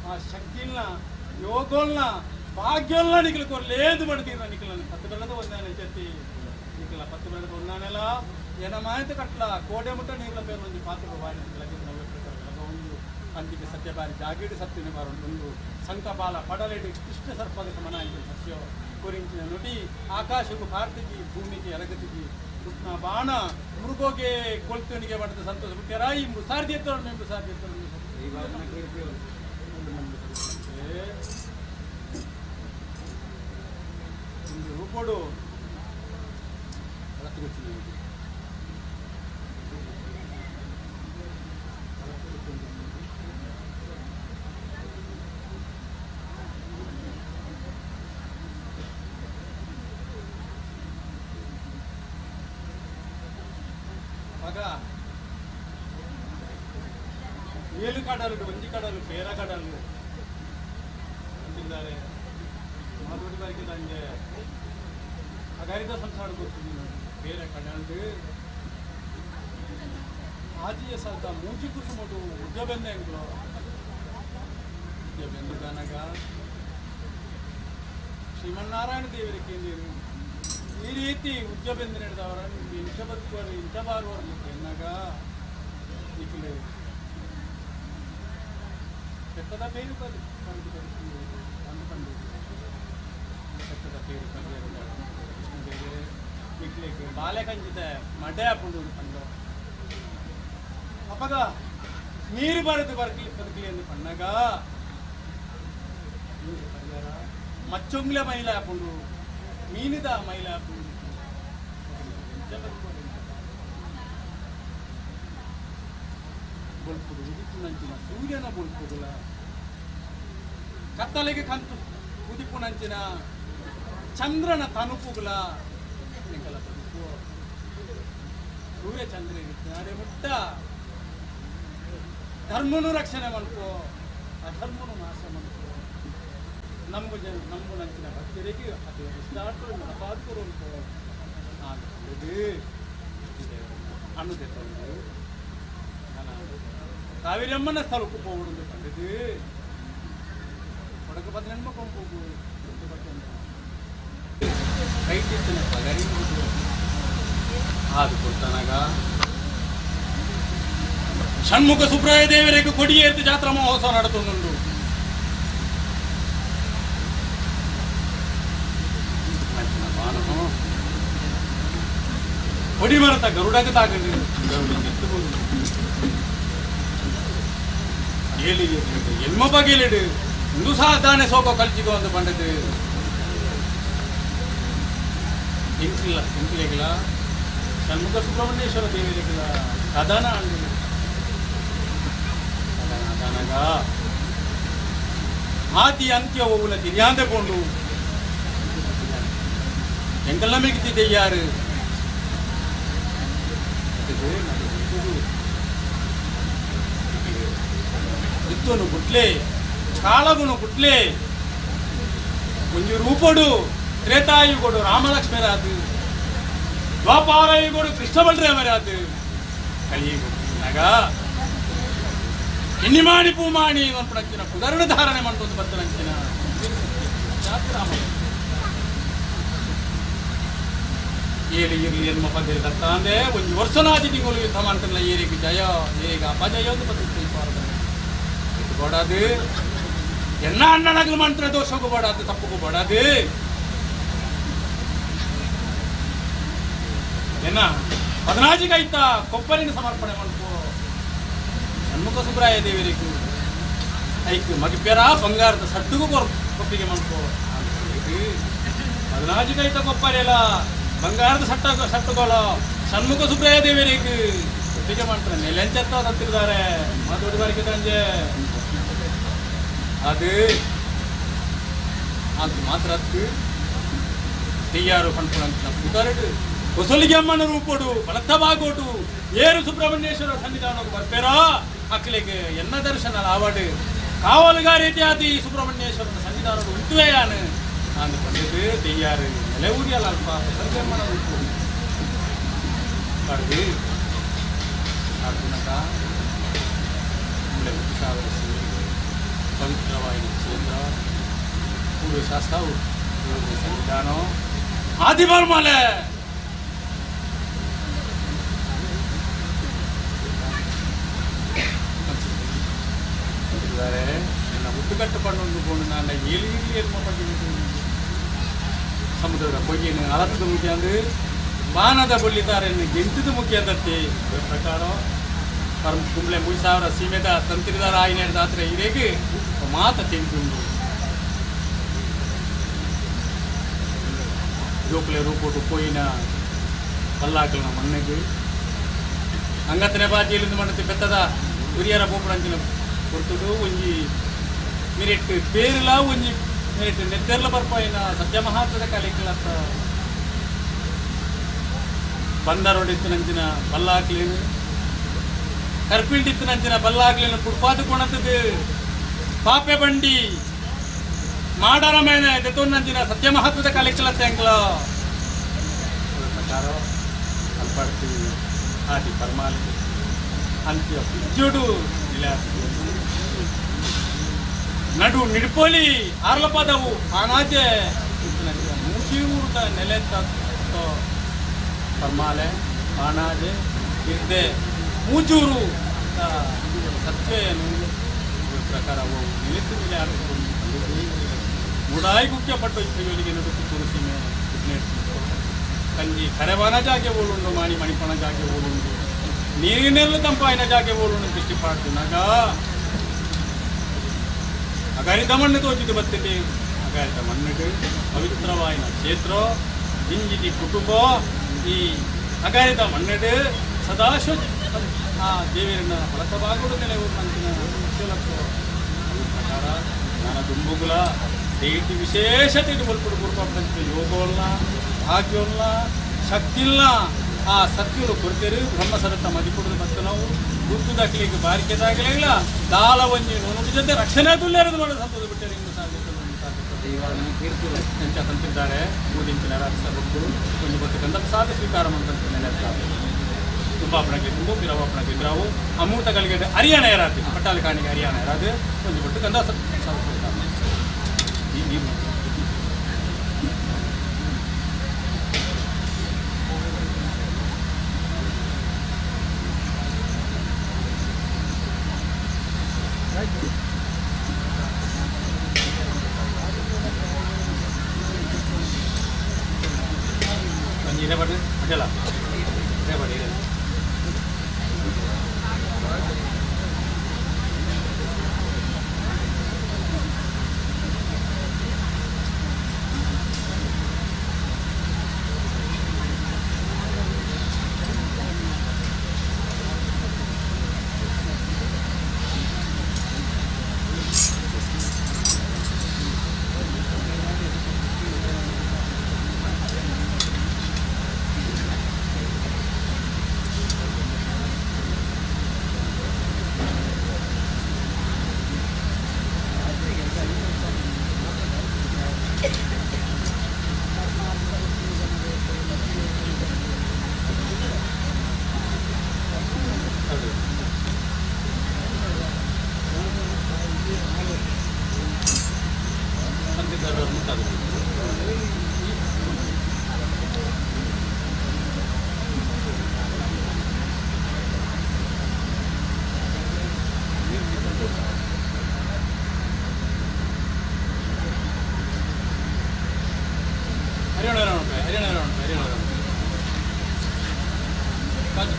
ಆ ಶಕ್ತಿನ ಯೋಗೋಲ್ನ ಭಾಗ್ಯೋಲ್ನ ನಿಖಲು ಕೊರ್ಲೇದು ಮಾಡ್ತೀರ ನಿಖಲ ಪತ್ತು ಬೆಳೆದ ಒಂದಾನೆ ಚತಿ ನಿಖಲ ಪತ್ತು ಬೆಳೆದ ಒಂದಾನೆಲ್ಲ ಏನ ಮಾಯತ ಕಟ್ಲ ಕೋಡೆ ಮುಟ್ಟ ನೀರ್ಲ ಬೇರೆ ಒಂದು ಪಾತ್ರ ಬಾರಿ ಒಂದು ಅಂತಿಗೆ ಸತ್ಯ ಬಾರಿ ಜಾಗೀಡು ಸತ್ಯನ ಬಾರೊಂದು ಸಂಕಪಾಲ ಪಡಲೇಡು ಕೃಷ್ಣ ಸರ್ಪದ ಸಮನ ಸತ್ಯ ಕುರಿಂಚಿನ ನುಡಿ ಆಕಾಶಕ್ಕೂ ಭಾರತಿಗೆ ಭೂಮಿಗೆ ಎಲಗತಿಗೆ ಕೃಷ್ಣ ಬಾಣ ಮೃಗೋಗೆ ಕೊಳ್ತನಿಗೆ ಮಾಡಿದ ಸಂತೋಷ ಬಿಟ್ಟರಾಯಿ ಸಾಧ್ಯ ಸಾಧ್ಯ ಒಂದು ರೂಪೋಡು ಮಗ ಏಳು ಕಡಲು ಒಂಜಿ ಕಡಲು ಪೇರ ಕಡಲು ಅಂತಿದ್ದಾರೆ. ಮಾತೋಡಿ ಬಾರಿಕೆ ಅಗಾರಿದ ಸಂಸಾರ ಗೊತ್ತಿದ್ದೀನಿ ಬೇರೆ ಕಡಲು ಆಜಿಯ ಸಾದ ಮೂಜಿ ಕುಸುಮುಡು ಉದ್ಯಬೆಂದ ಎಂಗ್ಲೋ ಉದ್ಯಬೆಂದು ಕನಗ ಶ್ರೀಮನ್ನಾರಾಯಣ ದೇವರ ಕೇಂದ್ರ ಈ ರೀತಿ ಉದ್ಯಬೆಂದು ನಡೆದವರ ಇಂಚ ಬದುಕುವರು ಇಂಚ ಬಾರುವರು ಎನ್ನಾಗ ನಿಖಿಲೆ పెద్దದ పేరు పది పండు పెద్దದ పేರು ಕೃಷ್ಣ ನಿಕ್ಲಿಕ್ಕೆ ಬಾಲೆ ಕಂಜಿತೆ ಮಡೆ ಹಾಕೊಂಡು ಪಂಡು ಅಪ್ಪಗ ನೀರು ಬರೆದು ಬರ್ಕಲಿ ಬದುಕಲಿ ಎಂದು ಪಣ್ಣಗ ಮಚ್ಚೊಂಗ್ಲೆ ಮೈಲ ಹಾಕೊಂಡು ಮೀನಿದ ಮೈಲ ಹಾಕೊಂಡು ಬೊಲ್ಪುಡು ಉದಿಪುನಂಚಿನ ಸೂರ್ಯನ ಬೊಲ್ಪುಗುಲ ಕತ್ತಲೆಗೆ ಕಂತು ಉದಿಪುನಂಚಿನ ಚಂದ್ರನ ತನುಪುಗುಲ ನಿಕಲ ಬದುಕು ಸೂರ್ಯ ಚಂದ್ರ ಇರ್ತಾರೆ ಮುಟ್ಟ ಧರ್ಮನು ರಕ್ಷಣೆ ಮನ್ಕೋ ಅಧರ್ಮನು ನಾಶ ಮನ್ಕೋ ನಮಗು ಜನ ನಮಗು ನಂಚಿನ ಭಕ್ತರಿಗೆ ಅದು ಇಷ್ಟಾಡ್ತು ನಡಪಾದ್ಕರು ಅನ್ಕೋ ಅನ್ನುದೇ ತಂದು ಕಾವೇರಮ್ಮನ ಸ್ಥಳಕ್ಕೆ ಹೋಗುವುದು ಕಂಡಿದ್ದು ಕೊಡಗು ಪದಿನೆಂಟು ಕೊಂಪು ಕೈಟಿತ್ತಿನ ಪಗರಿ ಅದು ಕೊಡ್ತಾನಾಗ ಷಣ್ಮುಖ ಸುಬ್ರಾಯ ದೇವರಿಗೆ ಕೊಡಿಯೇರ್ತು ಜಾತ್ರಾ ಮಹೋತ್ಸವ ನಡತೊಂದುಂಡು. ಕೊಡಿ ಮರತ ಗರುಡಕ್ಕೆ ತಾಕಂಡು ಗರುಡ ಏಳಿ ಎಲ್ಮ ಬಗೆಲಿಡು ಇಂದು ಸಹ ದಾನೆ ಸೋಕೋ ಕಲ್ಚಿಗೋ ಅಂತ ಬಂದದ್ದು ಎಂಕಿಲ್ಲ ಎಂಕಿಲೇಗಿಲ್ಲ ಷಣ್ಮುಖ ಸುಬ್ರಹ್ಮಣ್ಯೇಶ್ವರ ದೇವರಿಗಿಲ್ಲ ಕದನ ಅಂಡು ಕದನ ಆದಿ ಅಂತ್ಯ ಒವುಲ ತಿರಿಯಾಂದೆ ಕೊಂಡು ಎಂಕೆಲ್ಲ ಮಿಗಿತಿ ದೆಯ್ಯಾರು ಇತ್ತನು ಗುಟ್ಲೆ ಕಾಳಗುನು ಗುಟ್ಲೆ ಒಂಜಿ ರೂಪಡು ತ್ರೇತಾಯುಗೊಡು ರಾಮಲಕ್ಷ್ಮೀರಾತು ದ್ವಾಪಾರಯುಗೊಡು ಕೃಷ್ಣ ಬಲರಾಮರಾತು ಕಲಿಯುಗ ಎನ್ನಿಮಾಣಿ ಪೂಮಾಣಿ ಪುಣಂಚಿನ ಪುದರಣ ಧಾರಣೆ ಮಂಟೊಂದು ಬತ್ತನಂಚಿನ ರಾಮ ಏಳಿ ಇರ್ಲಿ ಎನ್ಮ ಪದ್ಯ ದತ್ತಾಂದೆ ಒಂಜಿ ವರ್ಷನಾದಿ ತಿಂಗಳು ಯುದ್ಧ ಮಾಡ್ತಾನಲ್ಲ ಏರಿಗೆ ಜಯ ಏಗ ಅಪಜಯ ಒಂದು ಪದ್ಧತಿ ಬೋಡಾದು ಎನ್ನ ಅಣ್ಣನಾಗಲು ಮಾಡ್ತಾರೆ ದೋಷಕ್ಕೂ ಬೋಡಾದು ತಪ್ಪಕ್ಕೂ ಬೋಡಾದು ಎನ್ನ ಪದನಾಜಿಗೈತ ಕೊಪ್ಪರಿನ ಸಮರ್ಪಣೆ ಮಾಡ್ಕೋ ಷಣ್ಮುಖ ಸುಬ್ರಾಯ ದೇವರಿಗೂ ಐಕ್ ಮಗಿಪೆರ ಬಂಗಾರದ ಸಟ್ಟುಗೂ ಕೊಪ್ಪಿಗೆ ಮಾಡ್ಕೋ ಪದನಾಜಿಗೈತ ಕೊಪ್ಪರಿಯಲ್ಲ ಬಂಗಾರದ ಸಟ್ಟ ಸಟ್ಟುಗಳು ಷಣ್ಮುಖ ಸುಬ್ರಾಯ ದೇವರಿಗೆ ಒಪ್ಪಿಗೆ ಮಾಡ್ತಾರೆ ನೆಲೆಂಚತ್ತ ತತ್ತಿದ್ದಾರೆ ಮಾತೋಟಗಾರಿಕೆ ತಂಜೆ ಅದು ಅದು ಮಾತ್ರ ಅತ್ತು ತೆಯ್ಯಾರು ಪಣ್ಪುಣಂಚಿನ ಪುದರಡು ಹೊಸಲಿಗೆ ಅಮ್ಮನ ರೂಪೋಡು ಬಲತ್ತ ಬಾಗೋಟು ಏರು ಸುಬ್ರಹ್ಮಣ್ಯೇಶ್ವರ ಸನ್ನಿಧಾನಕ್ಕೆ ಬರ್ಪೇರೋ ಅಕ್ಕಲಿಗೆ ಎನ್ನ ದರ್ಶನ ಆವಾಡು ಕಾವಲುಗಾರೀತಿ ಆದಿ ಸುಬ್ರಹ್ಮಣ್ಯೇಶ್ವರನ ಸನ್ನಿಧಾನದ ಉಂಟುವೇಯಾನು ನಾನು ಬಂದಿದ್ದು ತೆಯ್ಯಾರು ನೆಲೆ ಊರಿಯಲ್ಲ ಅಲ್ಪ ಹೊಸಲಿಗೆ ಅಮ್ಮನ ರೂಪು ಪಡೆದು ಆಡ್ಕೊನಕ ಪವಿತ್ರವಾದ ಕ್ಷೇತ್ರ ಪೂರ್ವ ಶಾಸ್ತ್ರ ಸನ್ನಿಧಾನ ಆದಿಬರ್ಮಲೆ ನನ್ನ ಹುಟ್ಟುಕಟ್ಟು ಪಣ್ಣೊಂದು ಕೊಂಡು ನಾನು ಏಳು ಇರಲಿ ಎಲ್ಮ ಸಮುದ್ರದ ಕೊಯ್ಯನು ಅಳತದ ಮುಖ್ಯ ಅಂದ್ರೆ ಬಾನದ ಬೊಳ್ಳಿತಾರೆ ಗೆಂತದ ಮುಖ್ಯ ಅಂತತ್ತೆ ಪ್ರಕಾರ ಪರಮ ಕುಂಬ್ಳೆ 3000 ಸೀಮೆದ ತಂತ್ರಿದಾರ ಆಯ್ನೇడు ದಾತ್ರೆ ಇರೇಗೆ ಮಾತ ತೆಂತುಂಡು ಜೋಕುಲೆ ರೂಪೋಟು ಪೋಯಿನ ಪಲ್ಲಾಕಲ್ನ ಮಣ್ಣೆಗೆ ಅಂಗತ್ತನೆ ಬಾಜಿಲಿಂದ ಮಣ್ಣು ಬೆತ್ತದ ಉರಿಯರ ಪೋಪುಡಂಚಿನ ಕೊರ್ತುಡು ಒಂಜಿ ಮಿರಿಟ್ ಪೇರುಲ ಒಂಜಿ ಮಿರಿಟ್ ನೆತ್ತೆರ್ಲ ಬರ್ಪಾಯಿನ ಸತ್ಯ ಮಹಾತ್ಮದ ಕಲೆಕ್ಲತ್ತ ಬಂದರೊಡಿತ್ತು ನಂಚಿನ ಬಲ್ಲಾಕ್ಲೇನು ಕರ್ಪಿಲ್ಡಿತ್ತು ನಂಚಿನ ಬಲ್ಲಾಕ್ಲೇನು ಪುಡ್ಪಾದು ಕೊಣತದು ಪಾಪೆ ಬಂಡಿ ಮಾಡಾರ ಮೇನೆ ದೆತ್ತೊಂದಂಚಿನ ಸತ್ಯ ಮಹತ್ವದ ಕಲೆಕ್ಲತ್ತ ಎಂಕ್ಲ ಪ್ರಕಾರ ಅಲ್ಪಡ್ತಿ ಆದಿ ಪರ್ಮಾಲಿ ಅಂತ್ಯ ಪುಜ್ಜುಡು ನಡು ನಿಡ್ಪೋಲಿ ಆರ್ಲಪದವು ಆನಾಜೆ ಮೂಚಿ ಊರುದ ನೆಲೆ ಪರ್ಮಾಲೆ ಆನಾಜೆ ಇರ್ದೆ ಮೂಜೂರು ಅಂತ ಸತ್ಯ ಏನು ಪ್ರಕಾರ ನಿಲಿತು ಮೇಲೆ ಮುಡಾಯಿ ಕುಕ್ಕೆ ಪಟ್ಟು ಇವರಿಗೆ ನಡುಕು ತುಳಸಿಮೆ ಕಂಜಿ ಕರೆವನ ಜಾಗೆ ಓಳುಂಡು ಮಾಣಿ ಮಣಿಪಣ ಜಾಗೆ ಓಳುಂಡು ನೀರಿನೆಲ್ಲ ತಂಪಾಯಿನ ಜಾಗೆ ಓಳುಂಡು ದೃಷ್ಟಿ ಪಾಡ್ತು ನಾಗ ಅಗಾರಿದ ಮಣ್ಣು ತೋಚಿದ್ದು ಬತ್ತಿದೆ ಅಗಾರಿದ ಮಣ್ಣಿಗೆ ಪವಿತ್ರವಾಯಿನ ಕ್ಷೇತ್ರ ಇಂಜಿತಿ ಕುಟುಂಬ ಈ ಅಗಾರಿದ ಮಣ್ಣಿಡು ಸದಾಶಿವ ಆ ದೇವರನ್ನ ಹೊಳತಬಾಗುಡು ನೆಲೆ ಅಂತಿನ ಪ್ರಕಾರ ನಾನು ದುಂಬುಗುಲ ದೇಟಿ ವಿಶೇಷತೆ ಒಲ್ಪುಡು ಗುರುಪಾಪಂಚಿನ ಯೋಗವಲ್ಲ ಭಾಗ್ಯವಲ್ಲ ಶಕ್ತಿಲ್ಲ ಆ ಸತ್ಯರು ಕೊಡ್ತೇರು ಬ್ರಹ್ಮ ಸರತ್ತ ಮದಿಪುಡದ ಮತ್ತು ನಾವು ಗುರುತು ದಾಖಲೆಗೆ ಬಾರಿಕೆದಾಗಲಿಲ್ಲ ದಾಲ ಒಂಜಿ ನೋನು ಜೊತೆ ರಕ್ಷಣೆ ತುಲ್ಲೇರದು ಮಾಡೋ ಸಂತೋಷ ಬಿಟ್ಟರೆ ಇನ್ನು ಸಾಧ್ಯತೆ ತಂತಿದ್ದಾರೆ ಮೂದಿಂಚಿನ ರಾಕ್ಷಸ ಒಂದು ಬರ್ತಕ್ಕಂಥ ಸಾಧ ಸ್ವೀಕಾರ ಮಾಡ್ತಂತ ನೆಲೆತ್ತಾರೆ ತುಂಬಾಪಣಕ್ಕೆ ತುಂಬ ಪಿರವಾಪಣಕ್ಕೆ ಇದ್ರಾವು ಅಮೂರ್ತಗಳಿಗೆ ಹರಿಯಾಣ ಇರಾದು ಪಟ್ಟಾಲ ಕಾಣಿಗೆ ಹರಿಯಾಣ ಇರಾದು ಒಂದು ಬಟ್ಟು ಕಂದ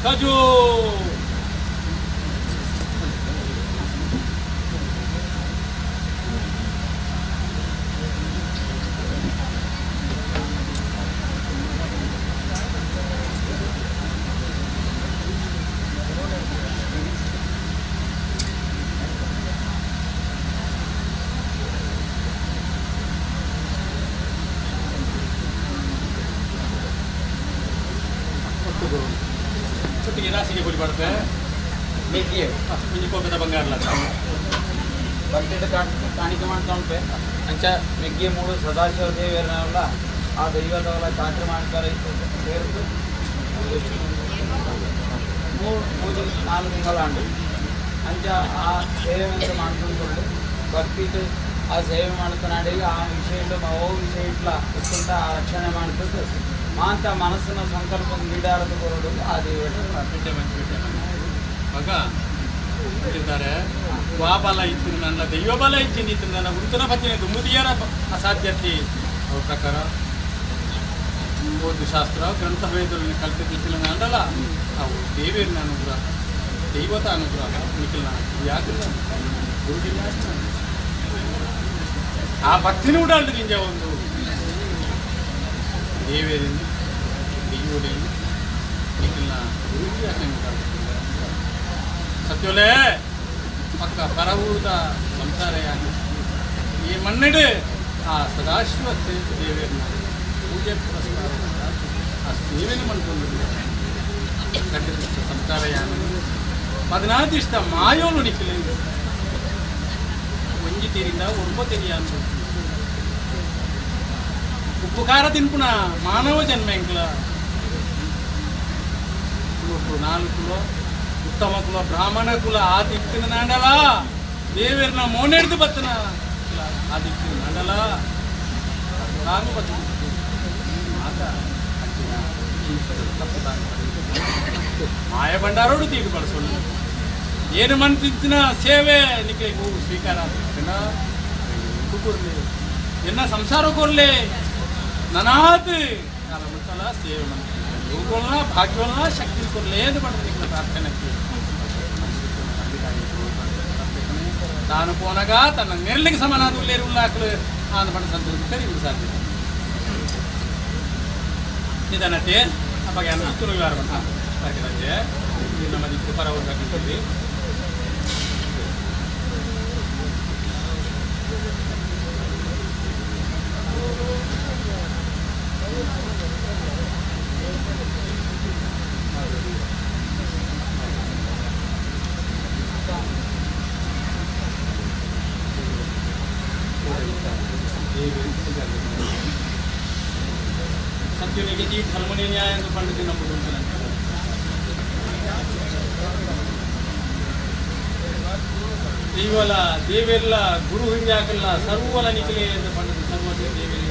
ಕಜೋ ರಾಶಿಗೆ ಗುರಿ ಬರುತ್ತೆ ಮೆಗ್ಗಿಯೇ ಮಿಂಜಿ ಕೋಪದ ಬಂಗಾರಲ ಭಕ್ತಿಡ ಕಾಣಿಕೆ ಮಾಡ್ತಾ ಅಂಚ ಮೆಗ್ಗಿ ಮೂಡು ಸದಾಶಿವ ದೇವರನ್ನೆಲ್ಲ ಆ ದೈವದವರ ಚಾಕ್ರಿ ಮಾಡ್ತಾರೆ ಸೇರಿದು ಮೂರು ಮೂರು ನಾಲ್ಕು ತಿಂಗಳಾಂಡು ಅಂಚ ಆ ಸೇವೆ ಮಾಡ್ಕೊಂಡು ಭಕ್ತಿ ಆ ಸೇವೆ ಮಾಡ್ತಾನಾಡಿಗೆ ಆ ವಿಷಯ ಓ ವಿಷಯ ಇಟ್ಲ ಇಟ್ಕೊಂಡ ಆ ರಕ್ಷಣೆ ಮಾಡ್ತದ್ದು ಮಾಂತ ಮನಸ್ಸಿನ ಸಂಕಲ್ಪ ಈಡಾರದು ಬರೋದು ಆ ದೇವರ ಮಗ ಅಂತಿದ್ದಾರೆ ವಾ ಬಲ ಇತ್ತು ನನ್ನ ದೈವ ಬಲ ಇಚ್ಚಿಂದಿತ್ತು ನನ್ನ ಗುರುತನ ಪತ್ತಿನ ದುಮ್ಮುದಿಯರ ಅಸಾಧ್ಯತೆ ಅವ್ರ ಪ್ರಕಾರ ಓದು ಶಾಸ್ತ್ರ ಗ್ರಂಥ ವೇದಗಳನ್ನು ಕಲ್ತಿದ್ದಿಲ್ಲ ಅಂದಲ್ಲ ಅವು ದೇವೇರಿನ ಅನುಗ್ರಹ ದೈವತ ಅನುಗ್ರಹ ನಿಖಿಲ್ನ ಯಾಕಿಲ್ಲ ಗುರುಗಿಲ್ಲ ಆ ಭಕ್ತಿನ ಉಡಾಳ್ದು ನಿಂಜ ಒಂದು ದೇವೇರಿಂದ ದೈವಡೆಯಿಂದ ನಿಖಿಲ್ನ ಗುರುಗಿ ಯಾಕೆ ಸತ್ಯೋಲೇ ಪಕ್ಕ ಪರವೂರದ ಸಂಸಾರ ಯಾಕೆ ಈ ಮಣ್ಣಿಡು ಆ ಸದಾಶಿವ ದೇವೇರಿನ ಪೂಜೆ ಪುರಸ್ಕಾರ ಆ ಸೇವೆನ ಮಾಡ್ಕೊಂಡು ಕಟ್ಟಿದ ಸಂಸಾರ ಯಾನ ಪದಿನಾದಿಷ್ಟ ಮಾಯೋಲು ನಿಖಿಲ ಒಂಜಿ ತೀರಿಂದ ಒರ್ಬ ತೆರಿಯ ಅಂತ ಉಪ್ಪು ಖಾರ ತಿನ್ಪುಣ ಮಾನವ ಜನ್ಮ ಎಂಕ್ಲ ನಾಲ್ಕು ಕುಲ ಉತ್ತಮ ಕುಲ ಬ್ರಾಹ್ಮಣ ಕುಲ ಆ ದಿಕ್ಕಿನ ನಾಂಡಲ ದೇವೇರ್ನ ಮೋನೆಡ್ದು ಬತ್ತನ ಆ ದಿಕ್ಕಿನ ನಾಂಡಲ ನಾನು ಬತ್ತ ಮಾತ ಮಾಯ ಭಂಡಾರೋಡು ತೀರು ಬಳಸೋಣ ಏನು ಮನ್ತಿದ್ದಿನ ಸೇವೆ ನಿಕ್ಕೆ ಸ್ವೀಕಾರ ಕೊರ್ಲಿ ಎನ್ನ ಸಂಸಾರ ಕೊರ್ಲಿ ನನಾತ್ ಕಾಲ ಮುಚ್ಚಲ ಸೇವೆ ಯೋಗವನ್ನ ಭಾಗ್ಯವನ್ನ ಶಕ್ತಿ ಕೊರ್ಲಿ ಏನು ಪಡೆದ ನಿಕ್ಕೆ ಪ್ರಾರ್ಥನೆ ತಾನು ಪೋನಗ ತನ್ನ ನೆರಳಿಗೆ ಸಮಾನಾದ ಉಲ್ಲೇರು ಉಲ್ಲಾಕಲು ಆನ ಪಡ ಸಂತೋಷ ಕರಿ ಸಾಧ್ಯ ನಿಧಾನತೆ ಅಪ್ಪಗೆ ಅನ್ನ ವಿವಾರ ಬಂತ ನಮ್ಮ ದಿಕ್ಕು ಪರವಾಗಿ ಸತ್ಯನಿಗೆ ಜೀ ಧರ್ಮನೇ ನ್ಯಾಯ ಎಂದು ಪಂಡಿತ ನಂಬುದು ದೈವಲ ದೇವೆಲ್ಲ ಗುರು ಹಿರಿಯಾಕಲ್ಲ ಸರ್ವಲ ನಿಖಿಲೆ ಎಂದು ಪಂಡಿತ ಸರ್ವ ದೇವೆಲ್ಲ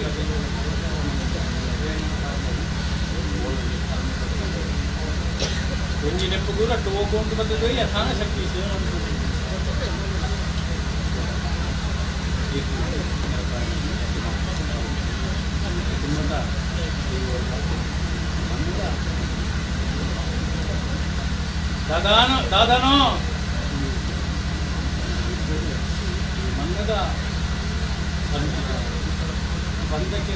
ಒಂಜಿ ನೆಪ್ಪು ಗುರಟ್ಟು ಹೋಗುವಂತ ಬಂದದ್ದು ಯಥಾನ ಶಕ್ತಿ ಸೇವೆ ದಾದಾನೋ ದಾದಾನೋ ಮಂಗದ ಬಂದಕ್ಕೆ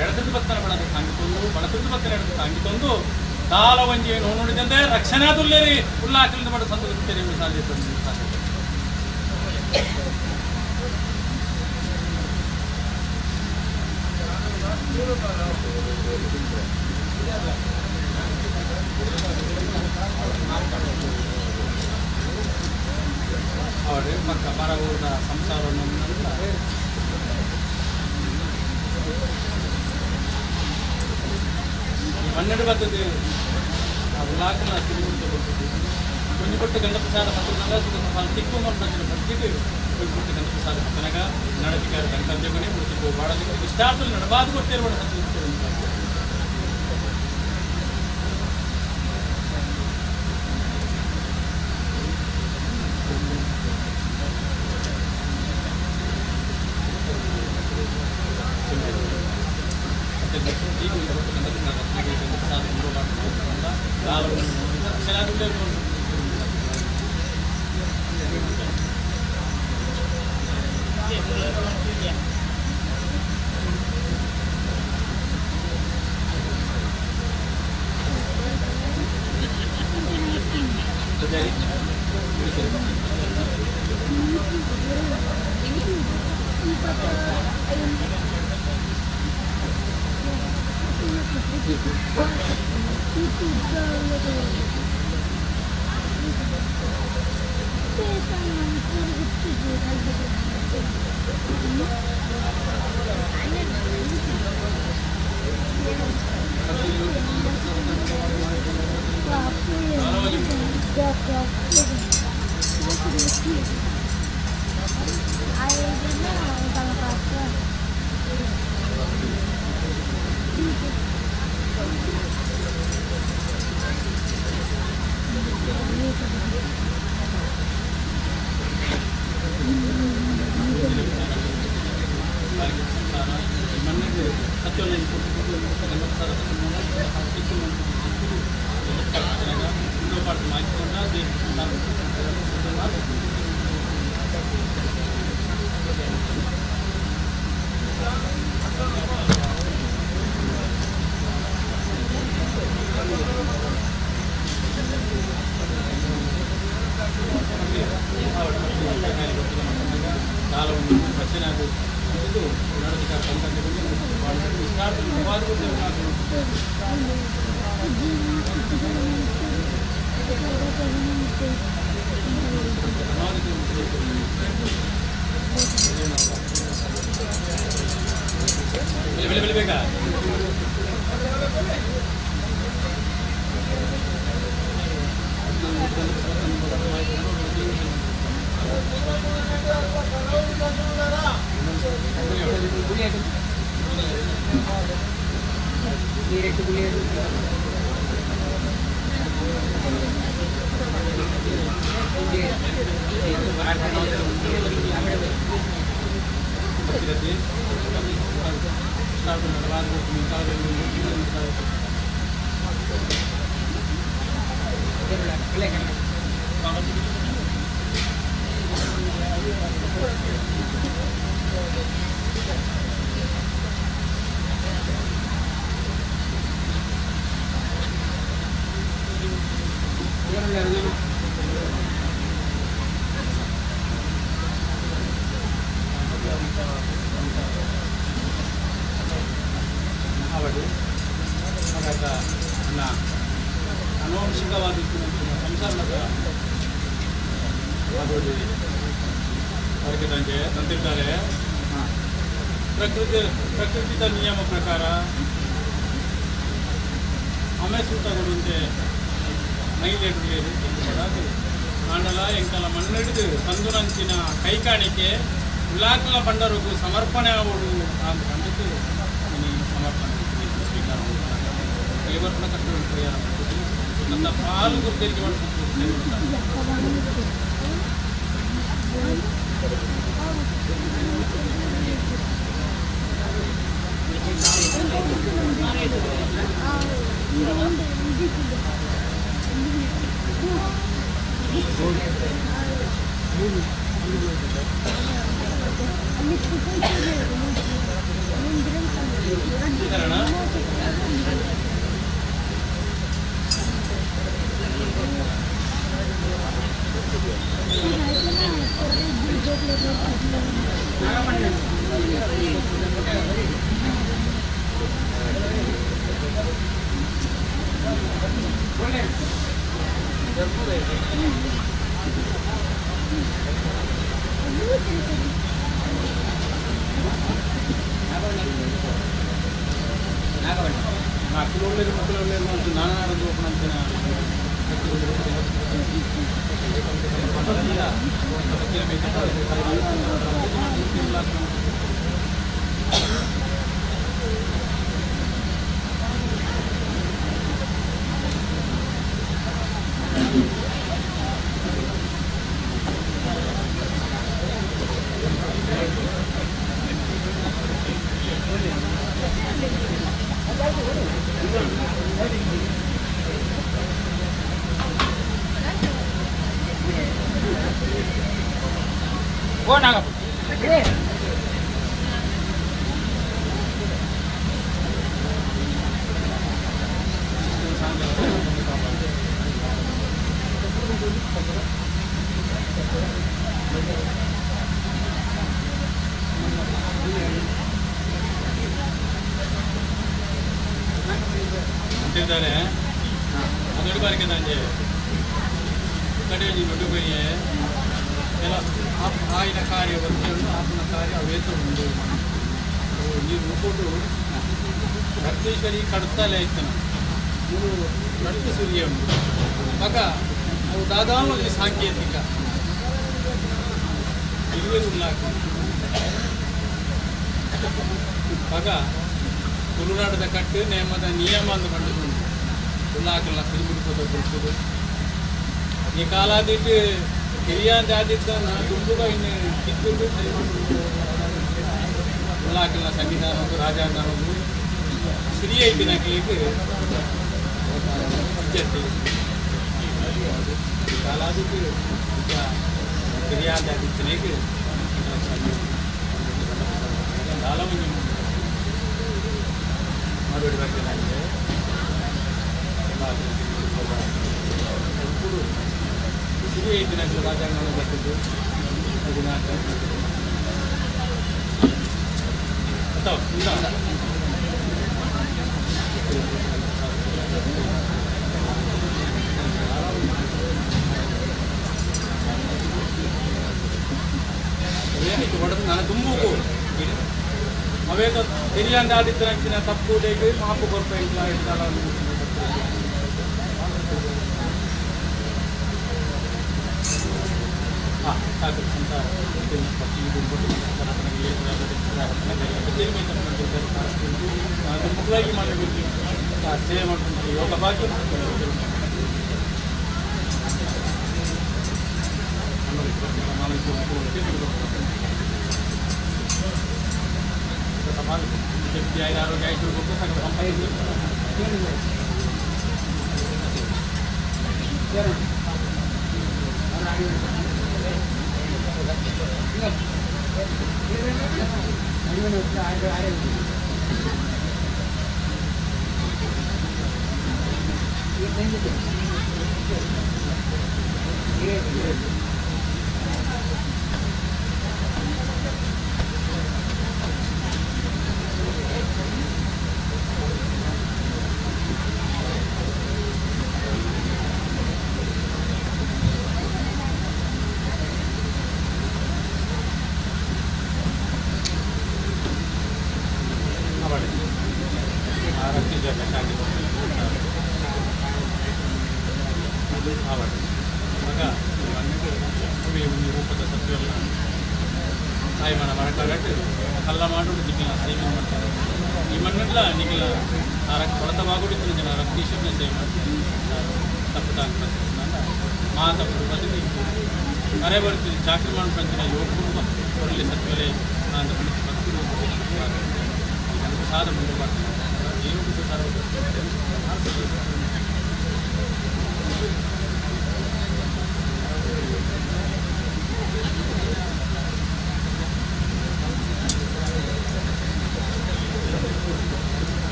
ಎಡತದ್ದು ಬತ್ತನ ಬಣದ ತಾಂಗಿತೊಂದು ಬಣತದ್ದು ಬತ್ತನ ಎಡದ ತಾಂಗಿತೊಂದು ದಾಲ ವಂಜಿ ನೋಡಿದಂತೆ ರಕ್ಷಣಾ ದುಲ್ಲೇರಿ ಉಲ್ಲಾಕಲಿಂದ ಬಡ ಸಂತೋಷ ಸಾಧ್ಯ ಸಾಧ್ಯ. ಅವರು ಮಕ್ಕ ಪರವೂರದ ಸಂಸಾರವನ್ನು ಈ ಮಣ್ಣೆಡು ಬರ್ತದೆ ಆ ಉಲ್ಲಾಕನ ತಿರುಗುತ್ತ ಬರ್ತದೆ ಕೊಂಜಿ ಕೊಟ್ಟು ಗಂಡ ಪ್ರಸಾದ ಹತ್ತನಾಗ ಸುಖ ತಿಕ್ಕು ಮಂಡನ ಬರ್ತಿದ್ದು ಕೊಂಜಿ ಕೊಟ್ಟು ಗಂಡ ಪ್ರಸಾದ ಹತ್ತನಾಗ ನಡತಿಕಾರ ಗಂಟಂಜಗನೆ ಮುಡಿತು ಬಾಳಲಿಕ್ಕೆ ಇಷ್ಟಾರ್ಥದಲ್ಲಿ ನಡಬಾದು ಕೊಡ್ತೇವೆ ಹತ್ತು. ಪ್ರಕೃತಿದ ನಿಯಮ ಪ್ರಕಾರ ಅಮೆ ಸೂತಗೊಂಡೆ ಮೈಲೇಡುಲೇರು ಆಂಡಲ ಎಂಕಲ ಮಣ್ಣೆಡಿದು ಸಂದುನಂಚಿನ ಕೈಕಾಣಿಕೆ ಉಲಾಕಲ ಬಂಡರುಗು ಸಮರ್ಪಣೆ ಆವಡು ಅಂತ ಕಂಡಿದ್ದು ಸಮರ್ಪಣೆ ಸ್ವೀಕಾರ ಕೈವರ್ಪಣ ಕಟ್ಟಡ ಪರಿಹಾರ ನನ್ನ ಪಾಲು ಗುರುತಿಗೆ ಆಯಿನ ಕಾರ್ಯ ವರ್ತಿಯನ್ನು ಆತನ ಕಾರ್ಯ ಅವೇತ ಉಂಡು ಈ ರೂಪೋಟು ರಕ್ತೇಶ್ವರಿ ಕಡ್ತಲೇ ಇತ್ತನ ಇವರು ಕಡ್ತು ಸೂರ್ಯ ಉಂಟು ಮಗ ಅವು ದಾದಾನು ಸಾಂಕೇತಿಕ ಇರುವೆ ಉಲ್ಲಾಕ ಮಗ ತುಳುನಾಡದ ಕಟ್ಟು ನೇಮದ ನಿಯಮ ಅಂದು ಕಂಡುಕೊಂಡು ಉಲ್ಲಾಕಲ್ಲ ಸಿರಿಮುಡಿಪದ ಕೊಡ್ತದೆ ಈ ಕಾಲಾದಿಟ್ಟು ಹಿರಿಯಾಂದ ಆದಿತ್ತ ದುಂಬುಗ ಇನ್ನು ಕಿತ್ತೂರು ಸರಿ ಉಲ್ಲಾಕಲ್ಲ ಸನ್ನಿಧಾನ ರಾಜಾಂಗನೊಂದು ಸಿರಿಯ ಇದ್ದಿನ ಜಟ್ಟಿ ಈ ಕಾಲಾದಿಟ್ಟು ಹಿರಿಯಾಂದ ಆದಿತ್ತನಿಗೆ ರಾಜಾಂಗಣ ಬರ್ತಿದ್ದು ನಾನು ತುಂಬುಕು ಅವೇತ ತೆರಿಯಾಂದ ಆದಿತ್ಯನ ತಪ್ಪು ಮಾಪು ಕೊರ್ಪ ಇಲ್ಲ ಇದ್ದಾಳ ಸಾಕು ಅಂತ ಮುಖ್ಯವಾಗಿ ಮಾಡಬೇಕು ಸೇವೆ ಮಾಡ್ಕೊಂಡು ಯೋಗ ಭಾಗ್ಯ ಚಾಕ್ರಿ ಮಾಡ್ಕೊಂತೀನಿ ಯೋಗ ಕೊರಲಿ ಸತ್ವಲೆ ನಾನು ಭಕ್ತಿ ಪ್ರಸಾದ ಮುಂದೆ ಮಾಡ್ತೀನಿ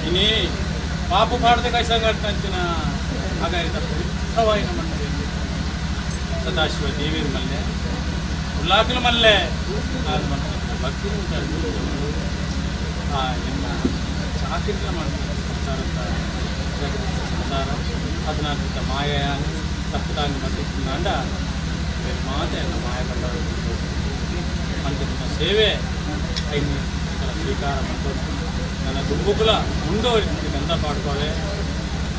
ಇನಿ ಪಾಪು ಪಾಡದೆ ಕೈ ಸಂಘಟನೆ ಹಾಗಾಗಿ ಪವಿತ್ರವಾಯಿನ ಮಣ್ಣು ಸದಾಶಿವ ದೇವಿಯರ ಮಲ್ಲೆ ಉಲ್ಲಾಕಲ ಮಲ್ಲೆ ಅದು ಭಕ್ತಿ ಆ ಎನ್ನ ಚಾಕಿರ್ಲ ಮಾಡ್ತಾರೆ ಸಂಸಾರದ ಸಂಸಾರ ಅದನ್ನ ಮಾಯ ತಪ್ಪುದಾಂಗ ಮತ್ತಿಂದ ಮಾತೆ ಮಾಯ ಬಂಡವಾಳ ಅಂತ ಸೇವೆ ಐದು ಸ್ವೀಕಾರ ಮಾಡ್ತಾರೆ ನನ್ನ ದುಂಬುಕುಲ ಮುಂದುವರಿತಿದ್ದು ಗಂಧ ಪಾಡ್ಕೋವೆ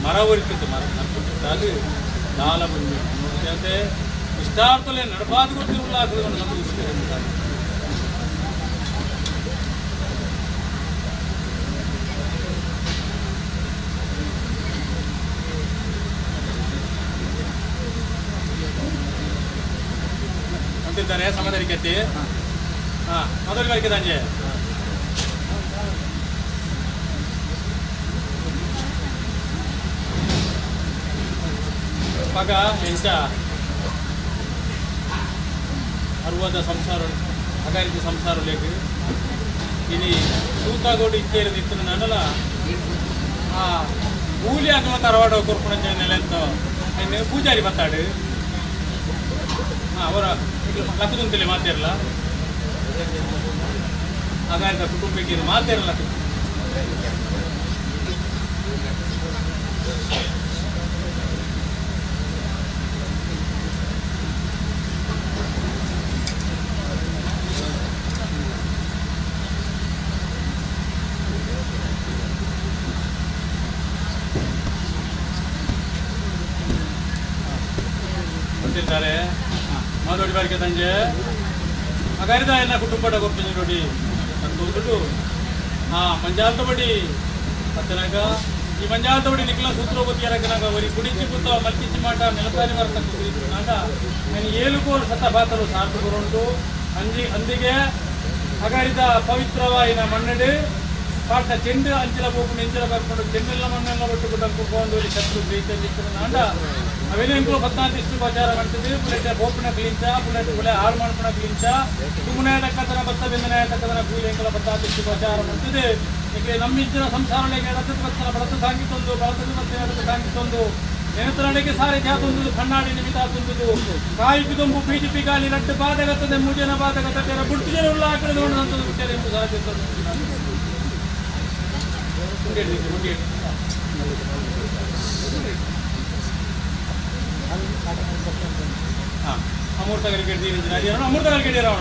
ಮರ ಒರಿತಿದ್ದು ಮರ ನರ್ಪುಟ್ಟಿದ್ದಾದು ದಾಲ ಬಂದು ನೋಡ್ತೇವೆ ಇಷ್ಟ ಇಷ್ಟಾರ್ಥಲೆ ನಡಪಾದ ಕೊಡ್ತಿರುಲ್ಲ ಅಂತಿದ್ದಾರೆ ಸಮಾಧಾನಕ್ಕೆ ಹಾ ಮೊದಲು ಬರಿಕೆ ತಂಜೆ ಪಗ ಎಂಚ ಅರುವದ ಸಂಸಾರ ಅಗಾರಿದ ಸಂಸಾರ ಲೇಖ ಇನಿ ಸೂತಾಗೋಡು ಇತ್ತೇರಿದ ಇತ್ತು ನಾನಲ್ಲ ಆ ಕೂಲಿ ಆಗಮ ತರವಾಡ ಕೊರ್ಪುಣ ನೆಲೆಂತ ಪೂಜಾರಿ ಬತ್ತಾಡು ಅವರ ಲಕ್ಕುದುಂತಲೇ ಮಾತೇರಲ್ಲ ಅಗಾರಿದ ಕುಟುಂಬಕ್ಕೆ ಮಾತೇರಲ್ಲ ಅಂತಿರ್ತಾರೆ ಮಾದೋಡಿ ಬಾರಿಕೆ ತಂಜೆ ಅಗಾರಿದ ಎನ್ನ ಕುಟುಂಬ ಕೊರ್ಪಿಂಜಿ ನೋಡಿ ತಂದು ಹಾ ಮಂಜಾಲ್ತ ಬಡಿ ಪತ್ತನಾಗ ಈ ಮಂಜಾಲ್ತ ಬಡಿ ನಿಕ್ಲ ಸೂತ್ರೋಪತಿ ಯಾರಕನಾಗ ಒರಿ ಕುಡಿಚಿ ಕೂತ ಮಲ್ಕಿಚ್ಚಿ ಮಾಟ ನೆಲತಾರಿ ಮರತ ಕೂತಿನಾಗ ನಾನು ಏಳು ಕೋರು ಸತ ಬಾತರು ಸಾರ್ಥ ಗುರುಂಟು ಅಂಜಿ ಅಂದಿಗೆ ಅಗಾರಿದ ಪವಿತ್ರವಾಯಿನ ಮಣ್ಣಡು ಪಾಠ ಚೆಂಡು ಅಂಚಿಲ ಹೋಗು ನೆಂಚಿಲ ಬರ್ಕೊಂಡು ಚೆಂಡೆಲ್ಲ ಮಣ್ಣೆಲ್ಲ ಒಟ್ಟು ಕುಟಂಕೊಂಡು ಶತ್ರು ಪ್ರೀತಿ ನಾಂಡ ಅವೆಲ್ಲ ಪತ್ತಾಂತಿ ಇಷ್ಟು ಪ್ರಚಾರ ಮಾಡ್ತಿದ್ವಿ ಪುಲೆಟ್ ಬೋಪನ ಕ್ಲೀಂಚ ಪುಲೆಟ್ ಪುಲೆ ಹಾಳು ಮಾಡ್ಪಣ ಕ್ಲೀಂಚ ತುಮನೆ ತಕ್ಕದನ ಬತ್ತ ಬೆಂದನೆ ತಕ್ಕದನ ಕೂಲಿ ಎಂಕಲ ಪತ್ತಾಂತಿ ಇಷ್ಟು ಪ್ರಚಾರ ಮಾಡ್ತಿದೆ ಈಗ ನಮ್ಮ ಇಜ್ಜನ ಸಂಸಾರಗಳಿಗೆ ಎಡತದ ಬತ್ತನ ಬಳತ ಸಾಂಗಿತೊಂದು ಬಳತದ ಮತ್ತೆ ಎಡತ ಸಾಂಗಿತೊಂದು ನೆನತನಡೆಗೆ ಸಾರಿ ಜಾತೊಂದು ಕಣ್ಣಾಡಿ ನಿಮಿತ ತುಂದುದು ಕಾಯಿ ಪಿದೊಂಬು ಬಿಜೆಪಿ ಗಾಲಿ ರಟ್ಟು ಬಾಧಗತ್ತದೆ ಮೂಜನ ಬಾಧಗತ್ತದೆ ಬುಡ್ತು ಜನ ಉಳ್ಳ ಆಕಡೆ ನೋಡಿದಂಥದ್ದು ವಿಚಾರ ಎಂಬು ಸಾಧ್ಯ ಅಮೃತ ಕಲಿಕೆ ಅಮೃತ ಕಲಿಕೆ ಅವಳ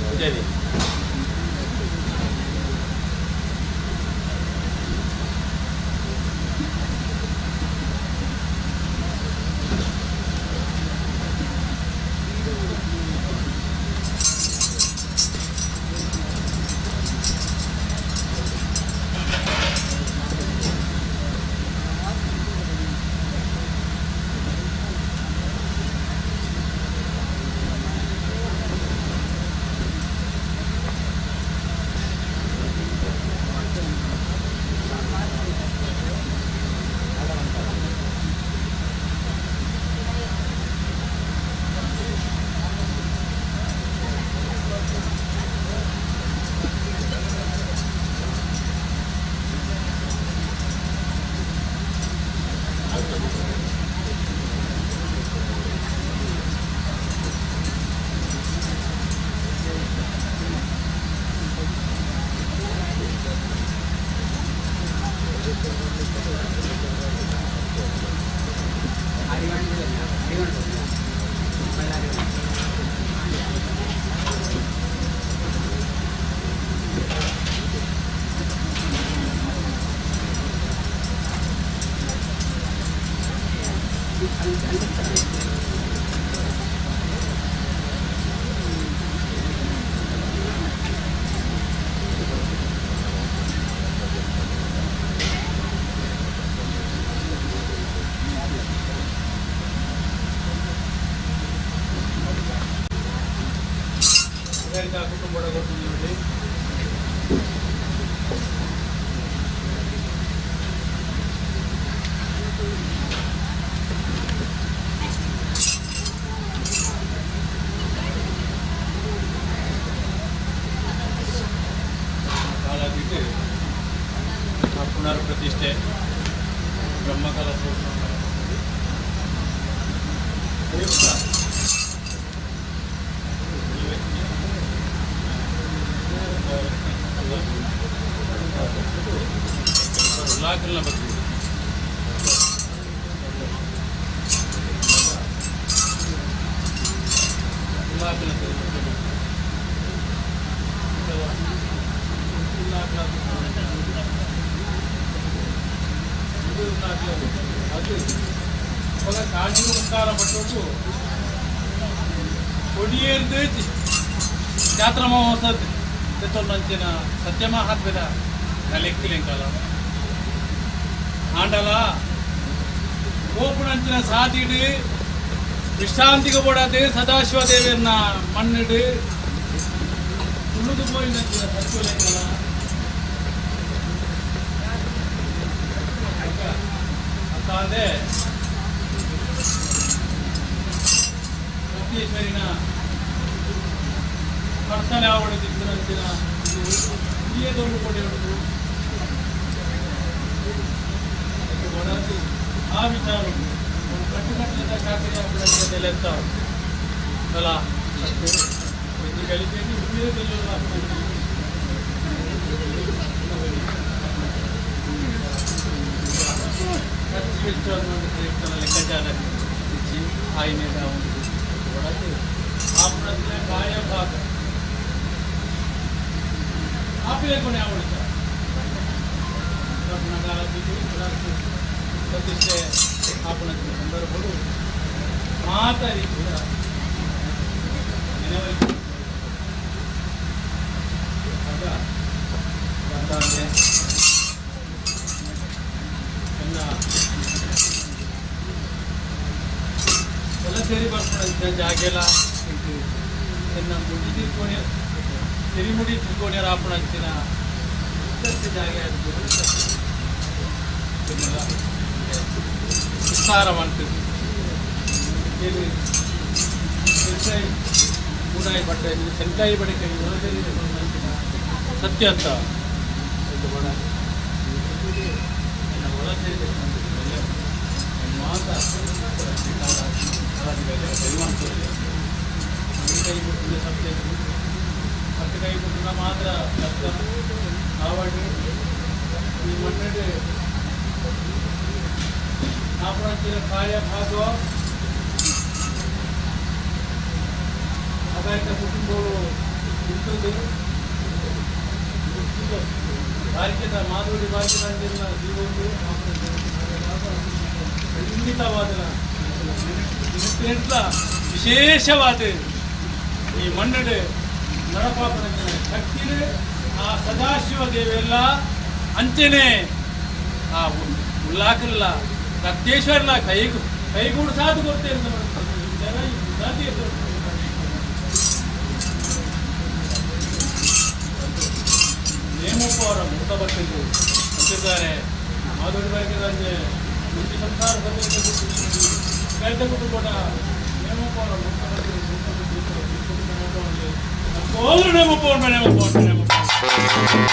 ಪೂಜಾರಿ ಕುಟುಂಬ ನೋಡಿ. ಜಾತ್ರಾ ಮಹೋತ್ಸವ ತೆತ್ತೊಂಚಿನ ಸತ್ಯಮಹಾತ್ಮೆದ ಲೆಕ್ಕಿಲೆಂಕಲ ಆಂಡಲ ಕೋಪುಣಂಚಿನ ಸಾತಿಡು ವಿಶ್ರಾಂತಿಗೆ ಬೋಡಾದ ಸದಾಶಿವ ದೇವರನ್ನ ಮಣ್ಣಿಡು ತುಳುದು ಪೋಯಿನಂಚಿನ ಸತ್ಯಲೆಂಕಲ ಅಂತಾಂದೆ ಸತ್ಯೇಶ್ವರಿನ ಕರ್ತನೆ ಆವಡ ದಿಕ್ಕಂಚಿನ ದೊಡ್ಡ ಕೊಡೆ ಉಂಟು ಆ ವಿಚಾರ ಕಟ್ಟುಕಟ್ಟಿದ ಖಾತ್ರಿ ಲೆತ್ತ ಅಲ್ಲ ಲೆಕ್ಕಾಚಾರ ಆಯ್ನೇದ ಆ ಕಾಯ ಭಾಗ ಆಪಿಲೆ ಕೊನೆ ಆವಡಿತ ಪ್ರತಿಷ್ಠೆ ಆಪಣ ಸಂದರ್ಭಗಳು ಮಾತ ರೀತಿಯ ನೆನವರಿಕೆ ಆಗ ಎಲ್ಲ ಎಲ್ಲ ಸೇರಿ ಬರ್ಕೊಂಡು ಜಾಗೆಲ್ಲ ಎನ್ನ ಮುಡಿ ತಿರ್ಕೊಣಿ ತಿರಿಮುಡಿ ತಿರ್ಕೊಣಿಯರ ಆಪಣ ಅಂಚಿನ ಜಾಗೆ ವಿಸ್ತಾರ ಮಾಡ್ತೀವಿ ಮೂಡಾಯಿ ಬಟ್ಟೆ ಸೆಂಕಾಯಿ ಬಡಿಕೆ ಸತ್ಯ ಅಂತ ಹತ್ತು ಕೈ ಬಿಟ್ಟಿನ ಮಾತ್ರ ಆವಡಿ ಈ ಮಣ್ಣಿಡು ಆಪಣಂಚಿನ ಕಾಯ ಭಾಗ ಅಗಾಯಕ ಕುಟುಂಬಗಳು ಇರ್ತದೆ ಬಾರಿಕೆದ ಮಾಧುರಿ ಬಾರಿಕೆದ ಜೀವೊಂದು ಖಂಡಿತವಾದ ವಿಶೇಷವಾದ ಈ ಮಣ್ಣಿಡು ನಡಪಾಪನ ಶಕ್ತಿ ಆ ಸದಾಶಿವ ದೇವೆಲ್ಲ ಅಂಚೆನೆ ಆ ಉಲ್ಲಾಕಲ್ಲ ರಕ್ತೇಶ್ವರನ ಕೈಗೂ ಕೈಗೂಡು ಸಾಧು ಗೊತ್ತೇ ನೇಮಪ್ಪ ಅವರ ಮುಖ ಬರ್ತಿದ್ದು ಅಂತಿದ್ದಾರೆ ಮಾಧುರಿ ಬಾರಿಕೆದಂತೆ ಮುಂಚೆ ಸಂಸಾರ ಕೈತ ಕುಟುಂಬ ನೇಮಪ್ಪ ಅವರ ಮುಖ ಬರ್ತಿದ್ದು ನೇಮಪ್ಪ ನೇಮಪ್ಪ ನೇಮಪ್ಪ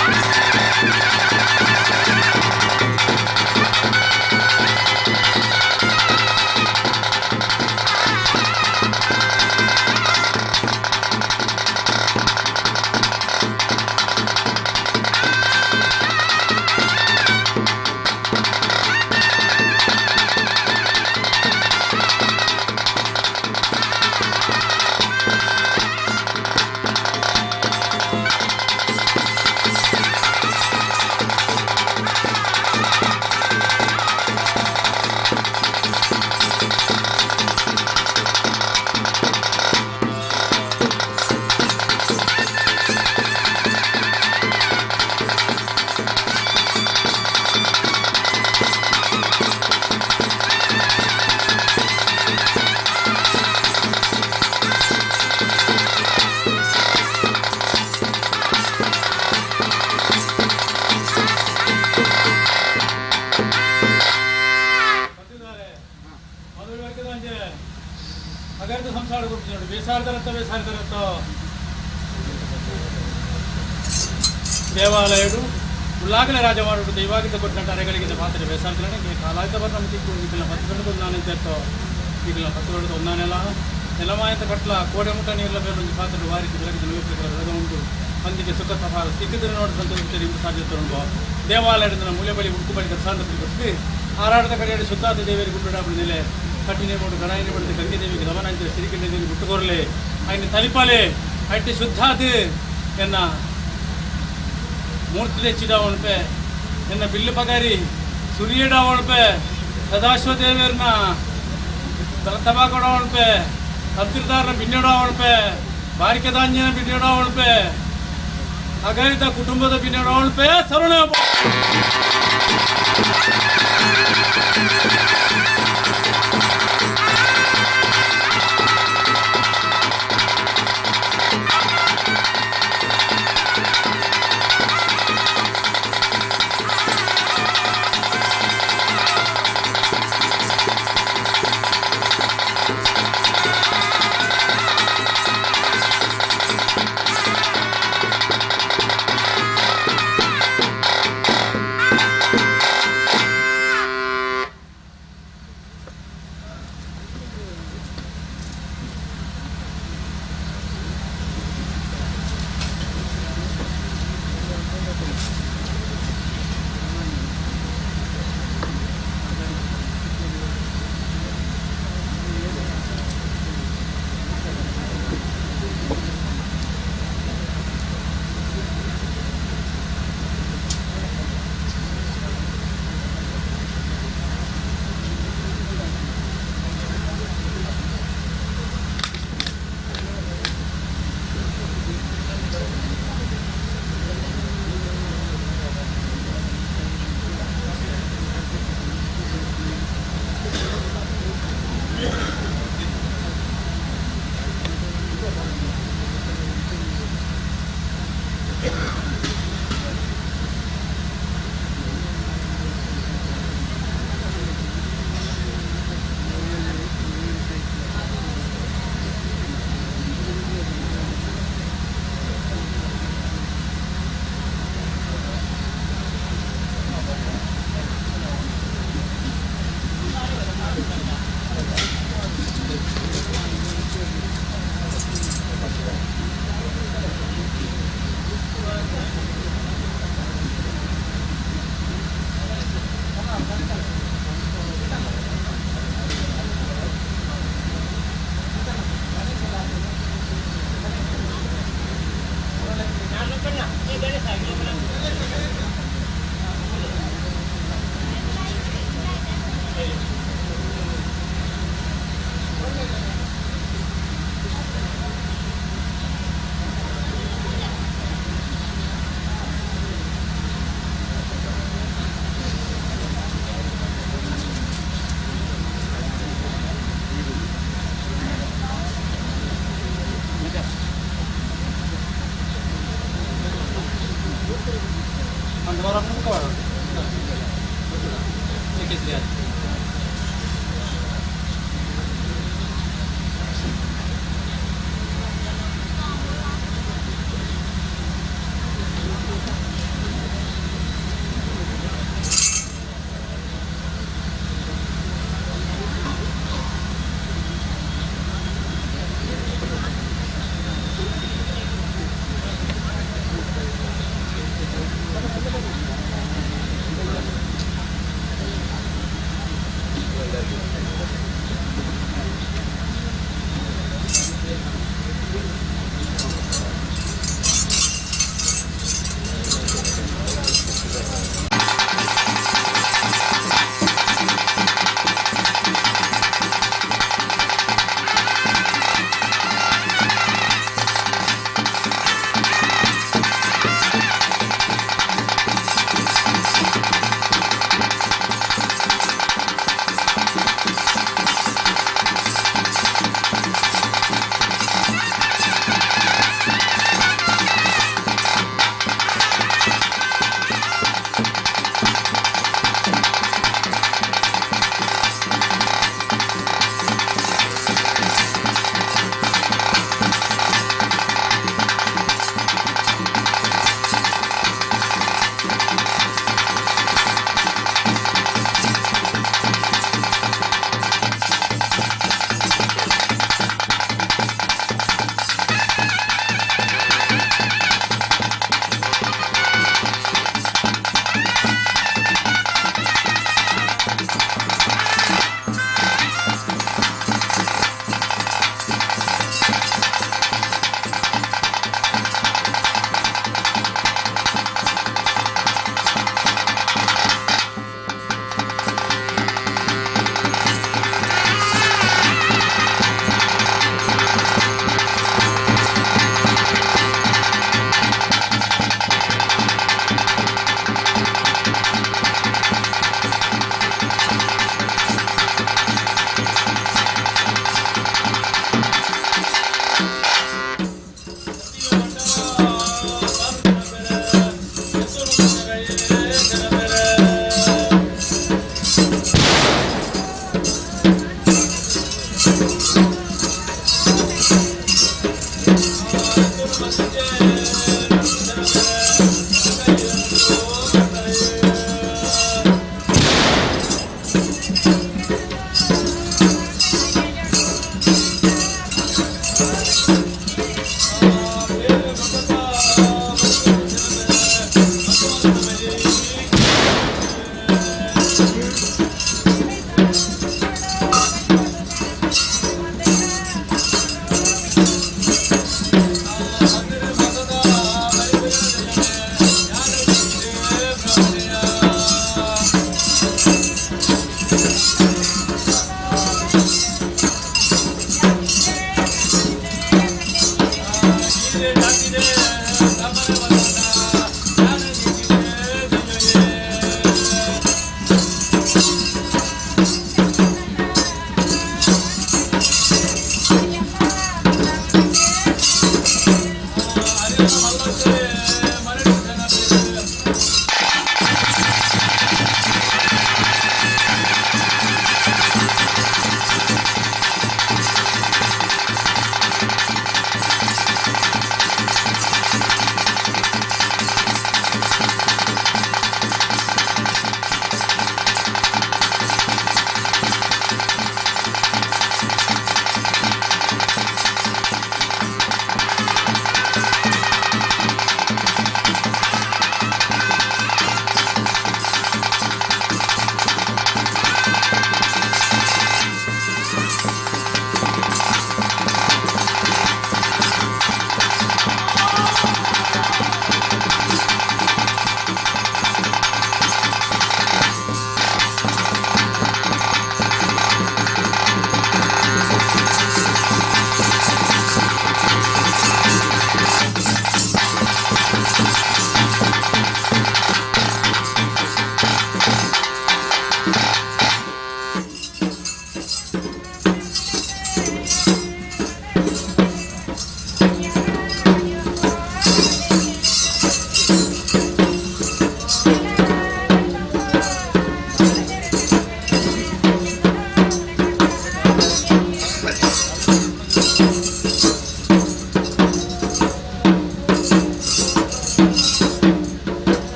ದೇವಾಲಯಡು ಉಲ್ಲಾಗಲ ರಾಜವಾಡು ದೈವಾಗಿದ್ದ ಕೊಟ್ಟಂತ ಅರೆಗಳಿಗೆ ಪಾತ್ರೆ ಬೇಸಾಲ್ತಲನೆ ಕಾಲಾಯ್ತ ಬರ್ ನಮ್ಮ ತಿಕ್ಕು ಇದನ್ನ ಪತ್ಕೊಂಡು ನಾನು ಇದ್ದೋ ಈಗಲ ಪತ್ತುಗಳು ಒಂದಾನೆಲ್ಲ ನೆಲಮಾಯತ ಕಟ್ಲ ಕೋಡೆ ಮುಟ್ಟ ನೀರ್ಲ ಬೇರೆ ಒಂದು ಪಾತ್ರ ವಾರಿಕೆ ಬೆಳಗ್ಗೆ ಬೆಳಗ್ಗೆ ಉಂಟು ಅಂದಿಗೆ ಸುಖ ಸಫಾರ ಸಿಕ್ಕಿದ್ರೆ ನೋಡಿ ಸಂತೋಷ ನಿಮ್ಗೆ ಸಾಧ್ಯತೆ ಉಂಟು. ದೇವಾಲಯದಿಂದ ಮೂಲೆ ಬಳಿ ಉಡುಕು ಬಳಿ ದರ್ಶನದಲ್ಲಿ ಬರ್ತಿ ಆರಾಟದ ಕಡೆಯಲ್ಲಿ ಸುತ್ತಾದ ದೇವರಿಗೆ ಗುಡ್ಡಾಪಡ ನೆಲೆ ಕಟ್ಟಿನೇ ಮೂಡು ಗಣಾಯಿನ ಬಡಿದ ಗಂಗೆ ದೇವಿಗೆ ರವನಾಂಚ ಸಿರಿಕಂಡ ದೇವಿ ಗುಟ್ಟುಕೊರಲೆ ఆయన ತಲಿಪಾಲೆ ಅಟ್ಟಿ ಶುದ್ಧಾದು ಎನ್ನ ಮೂರ್ತಿ తెచ్చిడా ಉಣಪೆ ಎನ್ನ ಬಿಲ್ಲು ಪಗಾರಿ ಸುರಿಯಡ ಉಣಪೆ ಸದಾಶಿವ ದೇವರನ್ನ ತಲತಬಾಕೊಡ ಉಣಪೆ ತಂತ್ರಿದಾರನ ಬಿನ್ನಡ ಉಣಪೆ ಬಾರಿಕೆದಾಂಜನ ಬಿನ್ನಡ ಉಣಪೆ ಅಗರಿದ ಕುಟುಂಬದ ಬಿನ್ನಡ ಉಣಪೆ ಸರಣ.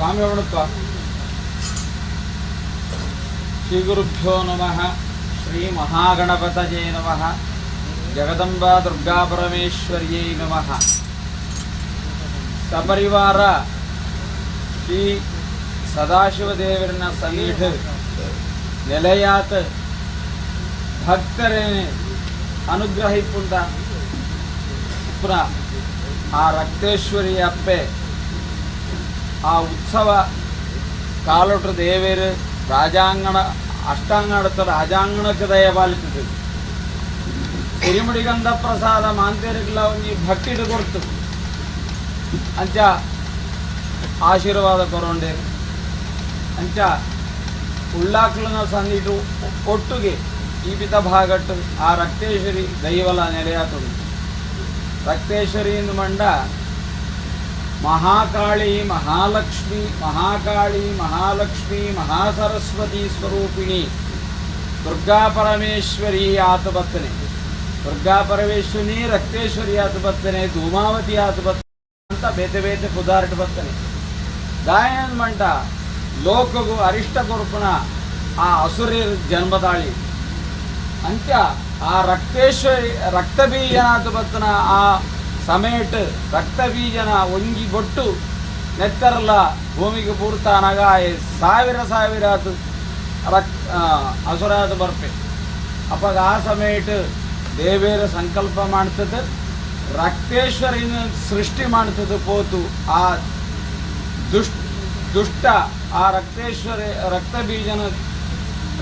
ಸ್ವಾಮಿ ಅವಣಪ್ಪ. ಶ್ರೀ ಗುರುಭ್ಯೋ ನಮಃ. ಶ್ರೀ ಮಹಾಗಣಪತಯೇ ನಮಃ. ಜಗದಂಬಾ ದುರ್ಗಾ ಪರಮೇಶ್ವರ್ಯೈ ನಮಃ. ಸಪರಿವಾರ ಶ್ರೀ ಸದಾಶಿವದೇವರನ ಸನ್ನಿಧಿ ನೆಲೆಯಾತ ಭಕ್ತರೇನೆ ಅನುಗ್ರಹಿಪುಂಡ ಪುನಃ ಆ ರಕ್ತೇಶ್ವರಿ ಅಪ್ಪೆ ಆ ಉತ್ಸವ ಕಾಲೊಟ್ರು ದೇವೇರು ರಾಜಾಂಗಣ ಅಷ್ಟಾಂಗಣದ ರಾಜಾಂಗಣಕ್ಕೆ ದಯಪಾಲಿಸುತ್ತದೆ. ಸಿರಿಮುಡಿಗಂಧ ಪ್ರಸಾದ ಮಾಂತೇರಿಗಳ ಒಂಜಿ ಭಕ್ತಿಡು ಕೊರ್ತು ಅಂಚ ಆಶೀರ್ವಾದ ಕೊರೊಂಡೆ ಅಂಚ ಉಳ್ಳಾಕ್ಲನ ಸಂದಿಟ್ಟು ಒಟ್ಟುಗೆ ಈ ಪಿತ ಭಾಗಟ್ಟು ಆ ರಕ್ತೇಶ್ವರಿ ದೈವಲ ನೆಲೆಯಾತುಂಡು. ರಕ್ತೇಶ್ವರಿ ಎಂದು ಮಂಡ ಮಹಾಕಾಳಿ ಮಹಾಲಕ್ಷ್ಮಿ ಮಹಾಕಾಳಿ ಮಹಾಲಕ್ಷ್ಮಿ ಮಹಾಸರಸ್ವತಿ ಸ್ವರೂಪಿಣಿ ದುರ್ಗಾ ಪರಮೇಶ್ವರಿ ಆತ ಬತ್ತನೆ. ದುರ್ಗಾ ಪರಮೇಶ್ವರಿ ರಕ್ತೇಶ್ವರಿ ಆತ ಬತ್ತನೆ, ಧೂಮಾವತಿ ಆತ ಬತ್ತನೆ ಅಂತ ಬೇತೆ ಬೇತೆ ಪುದಾರ್ಟ್ ಬತ್ತನೆ. ಗಾಯನ ಮಂಟ ಲೋಕಗೂ ಅರಿಷ್ಟ ಕೊರ್ಪಣ ಆ ಅಸುರೇರ್ ಜನ್ಮದಾಳಿ ಅಂತ್ಯ ಆ ರಕ್ತೇಶ್ವರಿ ರಕ್ತಬೀಜನಾಥ ಬತ್ತನ ಆ ಸಮೇಟ್ ರಕ್ತಬೀಜನ ಒಂಗಿ ಬೊಟ್ಟು ನೆತ್ತರಲ್ಲ ಭೂಮಿಗೆ ಪೂರ್ತಾನಾಗ ಸಾವಿರ ಸಾವಿರ ಆತು ಅಸುರಾದ ಬರ್ಪೆ. ಅಪ್ಪಾಗ ಆ ಸಮಯಟ್ ದೇವೇರ ಸಂಕಲ್ಪ ಮಾಡ್ತದೆ ರಕ್ತೇಶ್ವರಿನ ಸೃಷ್ಟಿ ಮಾಡ್ತದೆ ಪೋತು ಆ ದುಷ್ಟ ಆ ರಕ್ತೇಶ್ವರಿ ರಕ್ತಬೀಜನ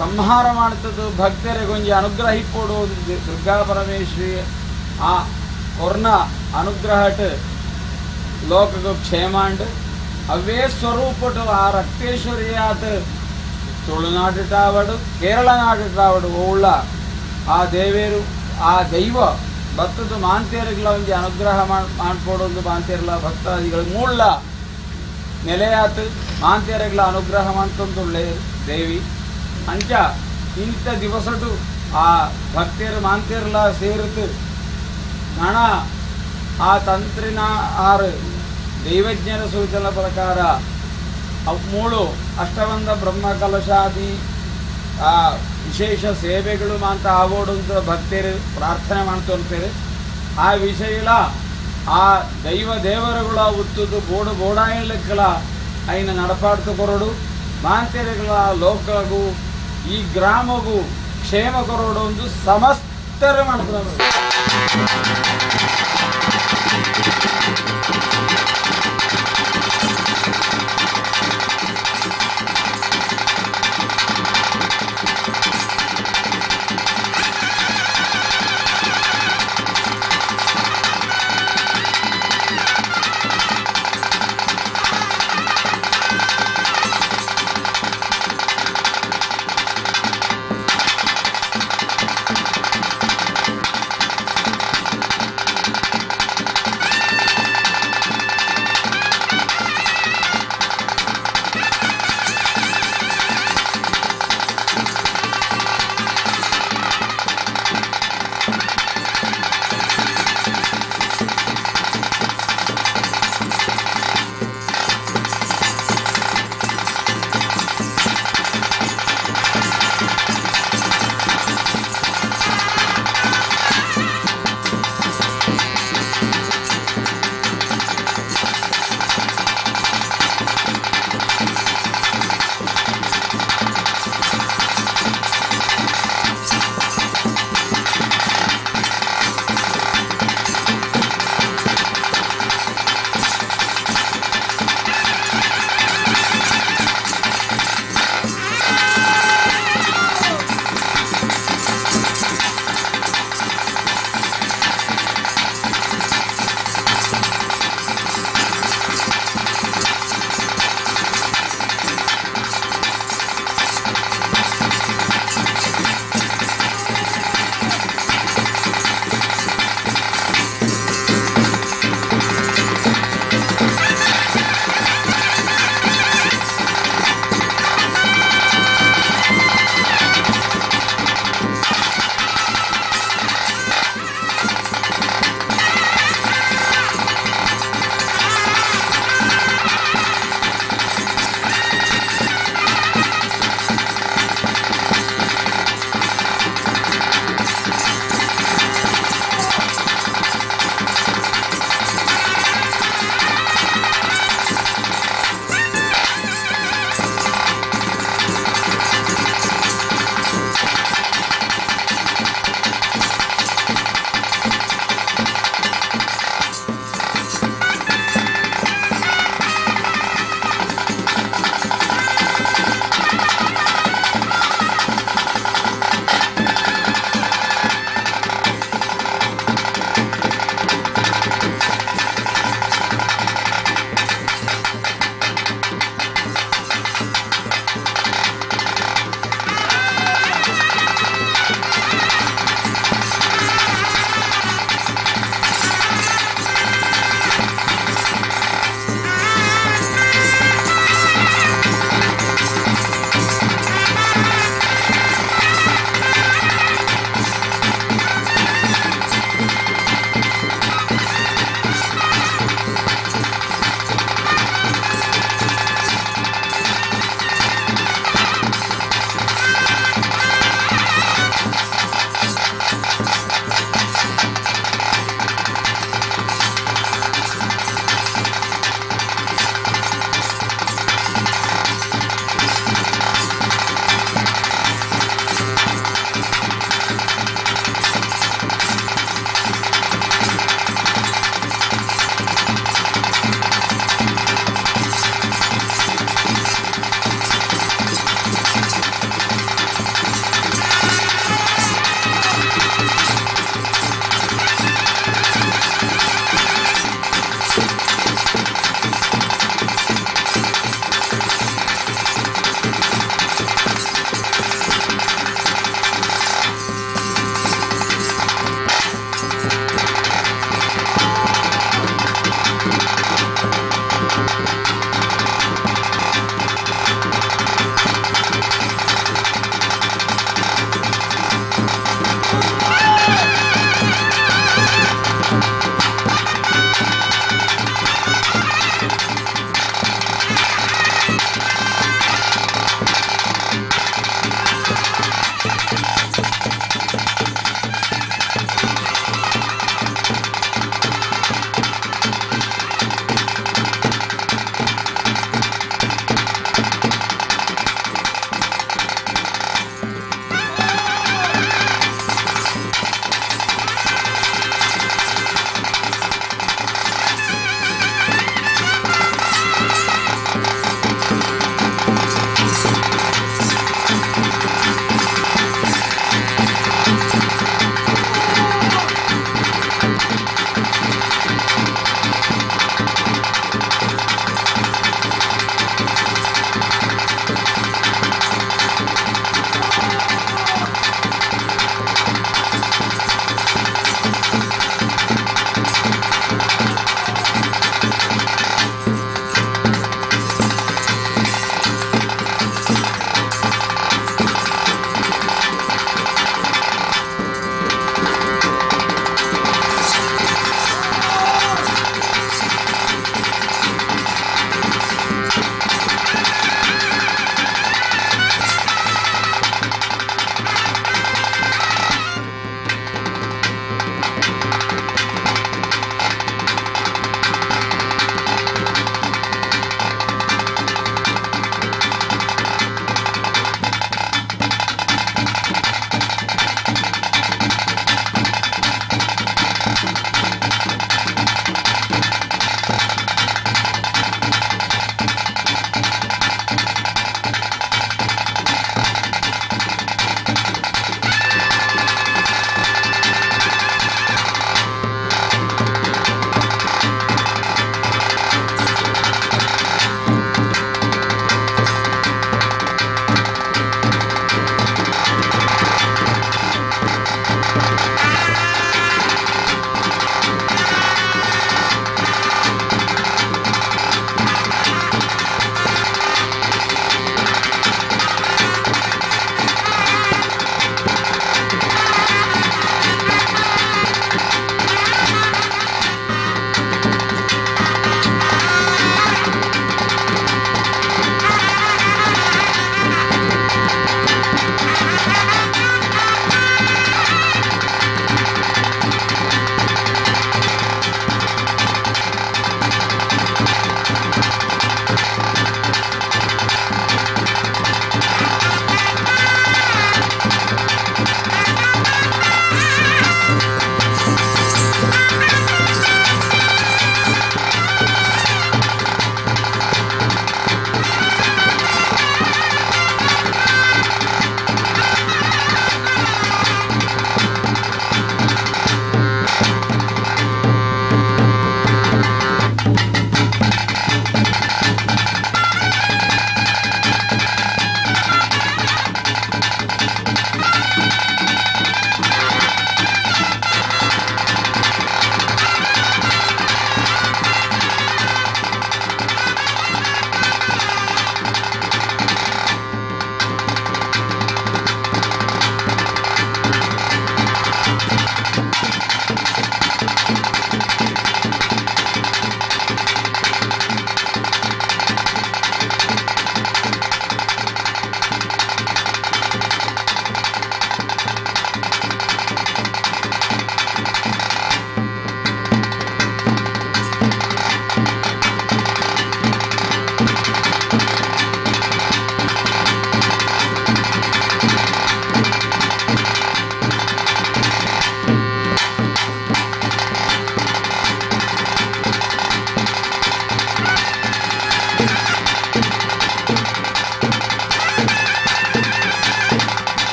ಸಂಹಾರ ಮಾಡ್ತದ್ದು ಭಕ್ತರಿಗೊಂಜಿ ಅನುಗ್ರಹಿಪೋಡು ದುರ್ಗಾ ಪರಮೇಶ್ವರಿ ಆ ಕೊರ್ನ ಅನುಗ್ರಹಟ್ ಲೋಕకు ಕ್ಷೇಮಾಂಡ್ ಅವೇ ಸ್ವರೂಪಟು ಆ ರಕ್ತೇಶ್ವರಿಯಾತ ತುಳುನಾಡುಟಾವಡು ಕೇರಳ ನಾಡುಟಾವಡು ಓಳ್ಳ ಆ ದೇವೇರು ಆ ದೈವ ಭತ್ತದ ಮಾಂತೇರುಗಳ ಒಂಜಿ ಅನುಗ್ರಹ ಮಾಡ್ಪೋಡೊಂದು ಮಾಂತೇರ್ಲ ಭಕ್ತಾದಿಗಳು ಮೂಳ್ಳ ನೆಲೆಯಾತು ಮಾಂತೇರುಗಳ ಅನುಗ್ರಹ ಮಾಡ್ತೊಂದುಳ್ಳೆ ದೇವಿ ಅಂಚ ಇಂಥ ದಿವಸಟು ಆ ಭಕ್ತರು ಮಾಂತೇರ್ಲ ಸೇರಿತು ನಣ ಆ ತಂತ್ರಿನ ಆರು ದೈವಜ್ಞರ ಸೂಚನೆ ಪ್ರಕಾರ ಅವು ಮೂಳು ಅಷ್ಟಬಂಧ ಬ್ರಹ್ಮ ಕಲಶಾದಿ ಆ ವಿಶೇಷ ಸೇವೆಗಳು ಮಾಂತ ಆವೋಡು ಅಂತ ಭಕ್ತರು ಪ್ರಾರ್ಥನೆ ಮಾಡ್ತೊಂತಾರೆ. ಆ ವಿಷಯಲ ಆ ದೈವ ದೇವರುಗಳ ಉತ್ತುದು ಬೋಡು ಬೋಡಾಯಲಕ್ಕಲ ಐನ ನಡಪಾಡ್ತು ಕೊರಡು ಮಾಂತೇರುಗಳ ಲೋಕಗೂ ಈ ಗ್ರಾಮಗೂ ಕ್ಷೇಮ ಕೊರಡು ಒಂದು ಸಮಸ್ತರ ಮಾಡ್ತಾರೆ.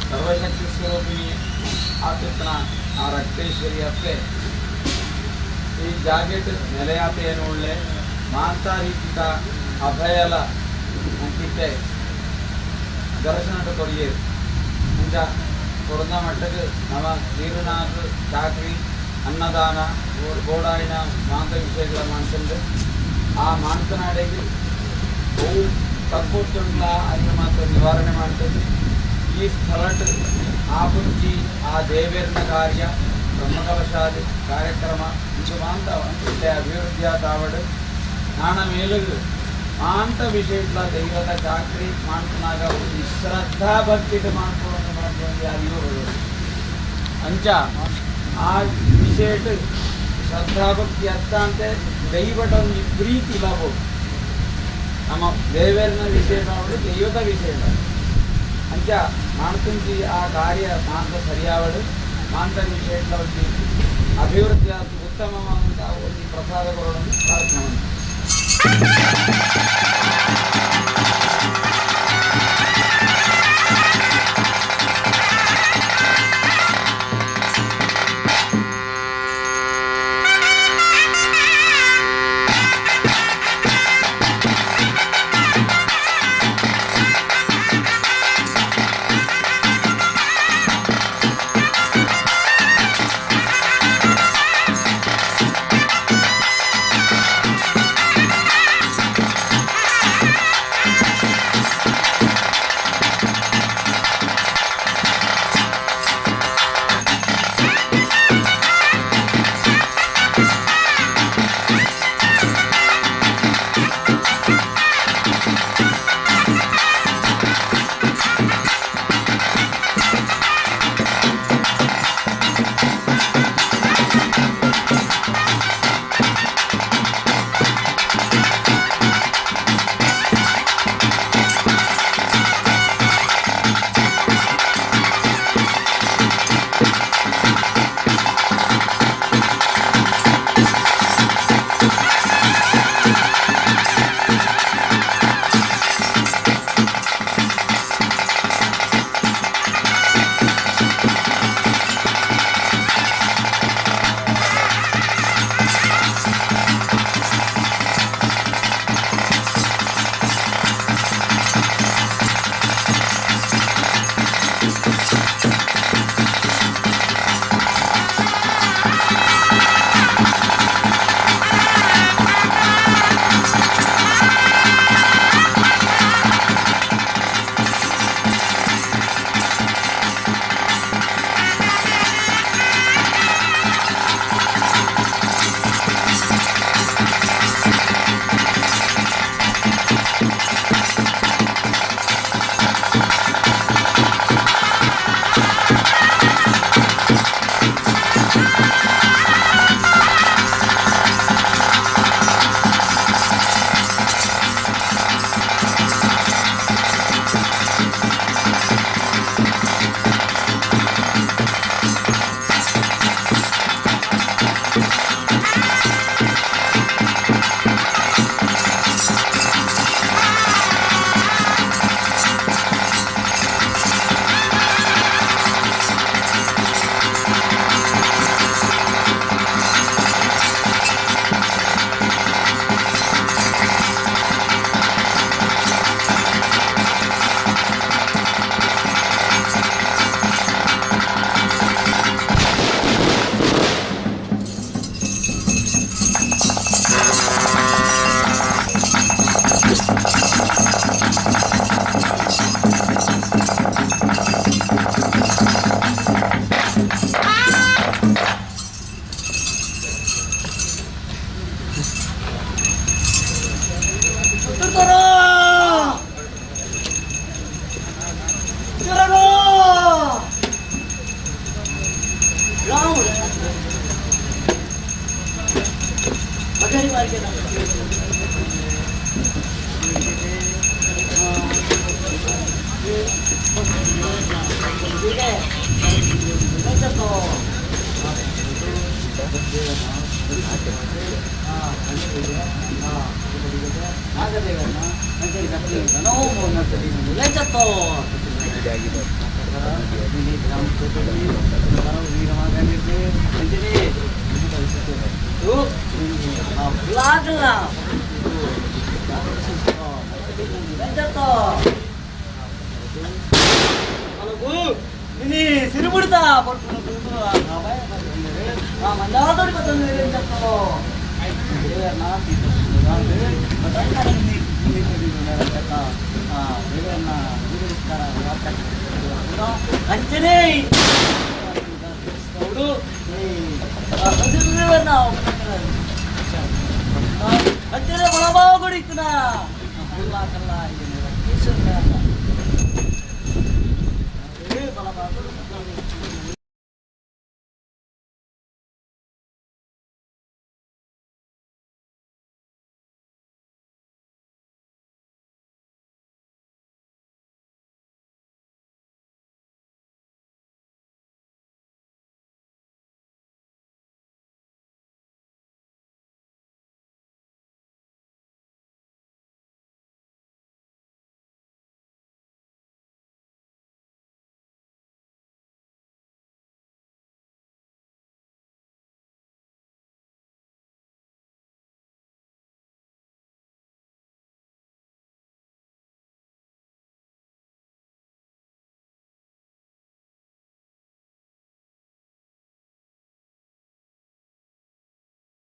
ಸರ್ವಶಕ್ತಿ ಸ್ವರೂಪಿಣಿ ಆತಿತ್ನ ಆ ರಕ್ತೇಶ್ವರಿ ಅತ್ತೆ ಈ ಜಾಗೆಟ್ ನೆಲೆಯಾತೆಯನ್ನು ಉಳ್ಳೆ ಮಾಂತಾ ರೀತಿದ ಅಭಯಲ ಅಂಕಿತೆ ದರ್ಶನ ಕೊರಿಯೇರು ಇಂಚ ಕೊರೊಂದ ಮಟ್ಟಕ್ಕೆ ನಮ ನೀರುನಾಥ್ ಚಾಕ್ರಿ ಅನ್ನದಾನ ಗೋಡಾಯಿನ ಮಾಂತ ವಿಷಯಗಳ ಮಾನ್ಸಂಡು ಆ ಮಾಂತನಾಡೆಗೆ ಬಹು ತಪ್ಪೊತ್ತುಂಡ್ಲ ಅನ್ನ ಮಾತ್ರ ನಿವಾರಣೆ ಮಾಡ್ತದೆ. ಈ ಸ್ಥಳಟ್ ಆಪುಂಜಿ ಆ ದೇವೇರ್ನ ಕಾರ್ಯ ಬ್ರಹ್ಮಕಲಶಾದಿ ಕಾರ್ಯಕ್ರಮ ಇಂಚು ಮಾಂತ ಅಂಚಿತ್ತೆ ಅಭಿವೃದ್ಧಿಯ ತಾವಡು ನಾಣ ಮೇಲುಗು ಮಾಂತ ವಿಷಯಟ್ಲ ದೈವದ ಚಾಕ್ರಿ ಮಾಡ್ತನಾಗ ಒಂದು ಶ್ರದ್ಧಾ ಭಕ್ತಿಟ್ಟು ಮಾಡ್ಕೊಂಡು ಮಾಡ್ಕೊಂಡು ಅರಿವು ಅಂಚ ಆ ವಿಷಯಟ್ ಶ್ರದ್ಧಾಭಕ್ತಿ ಅತ್ತ ಅಂತೆ ದೈವಟ ಒಂದು ಪ್ರೀತಿ ಲಾಭ ನಮ್ಮ ದೇವೇರ್ನ ವಿಷಯ ದೈವದ ವಿಷಯ ಅಂಚ ಮಾಡ್ತುಂಚಿ ಆ ಕಾರ್ಯ ಮಾಂತ ಸರಿಯಾವಡು ಮಾಂತ ವಿಷಯಟ್ಲ ಒಂದು ಅಭಿವೃದ್ಧಿ ಉತ್ತಮವಾದಂಥ ಒಂದು ಪ್ರಸಾದ ಕೊಡೋಣ ಪ್ರಾರ್ಥನೆ ಮಾಡ್ತೀವಿ. Thank you.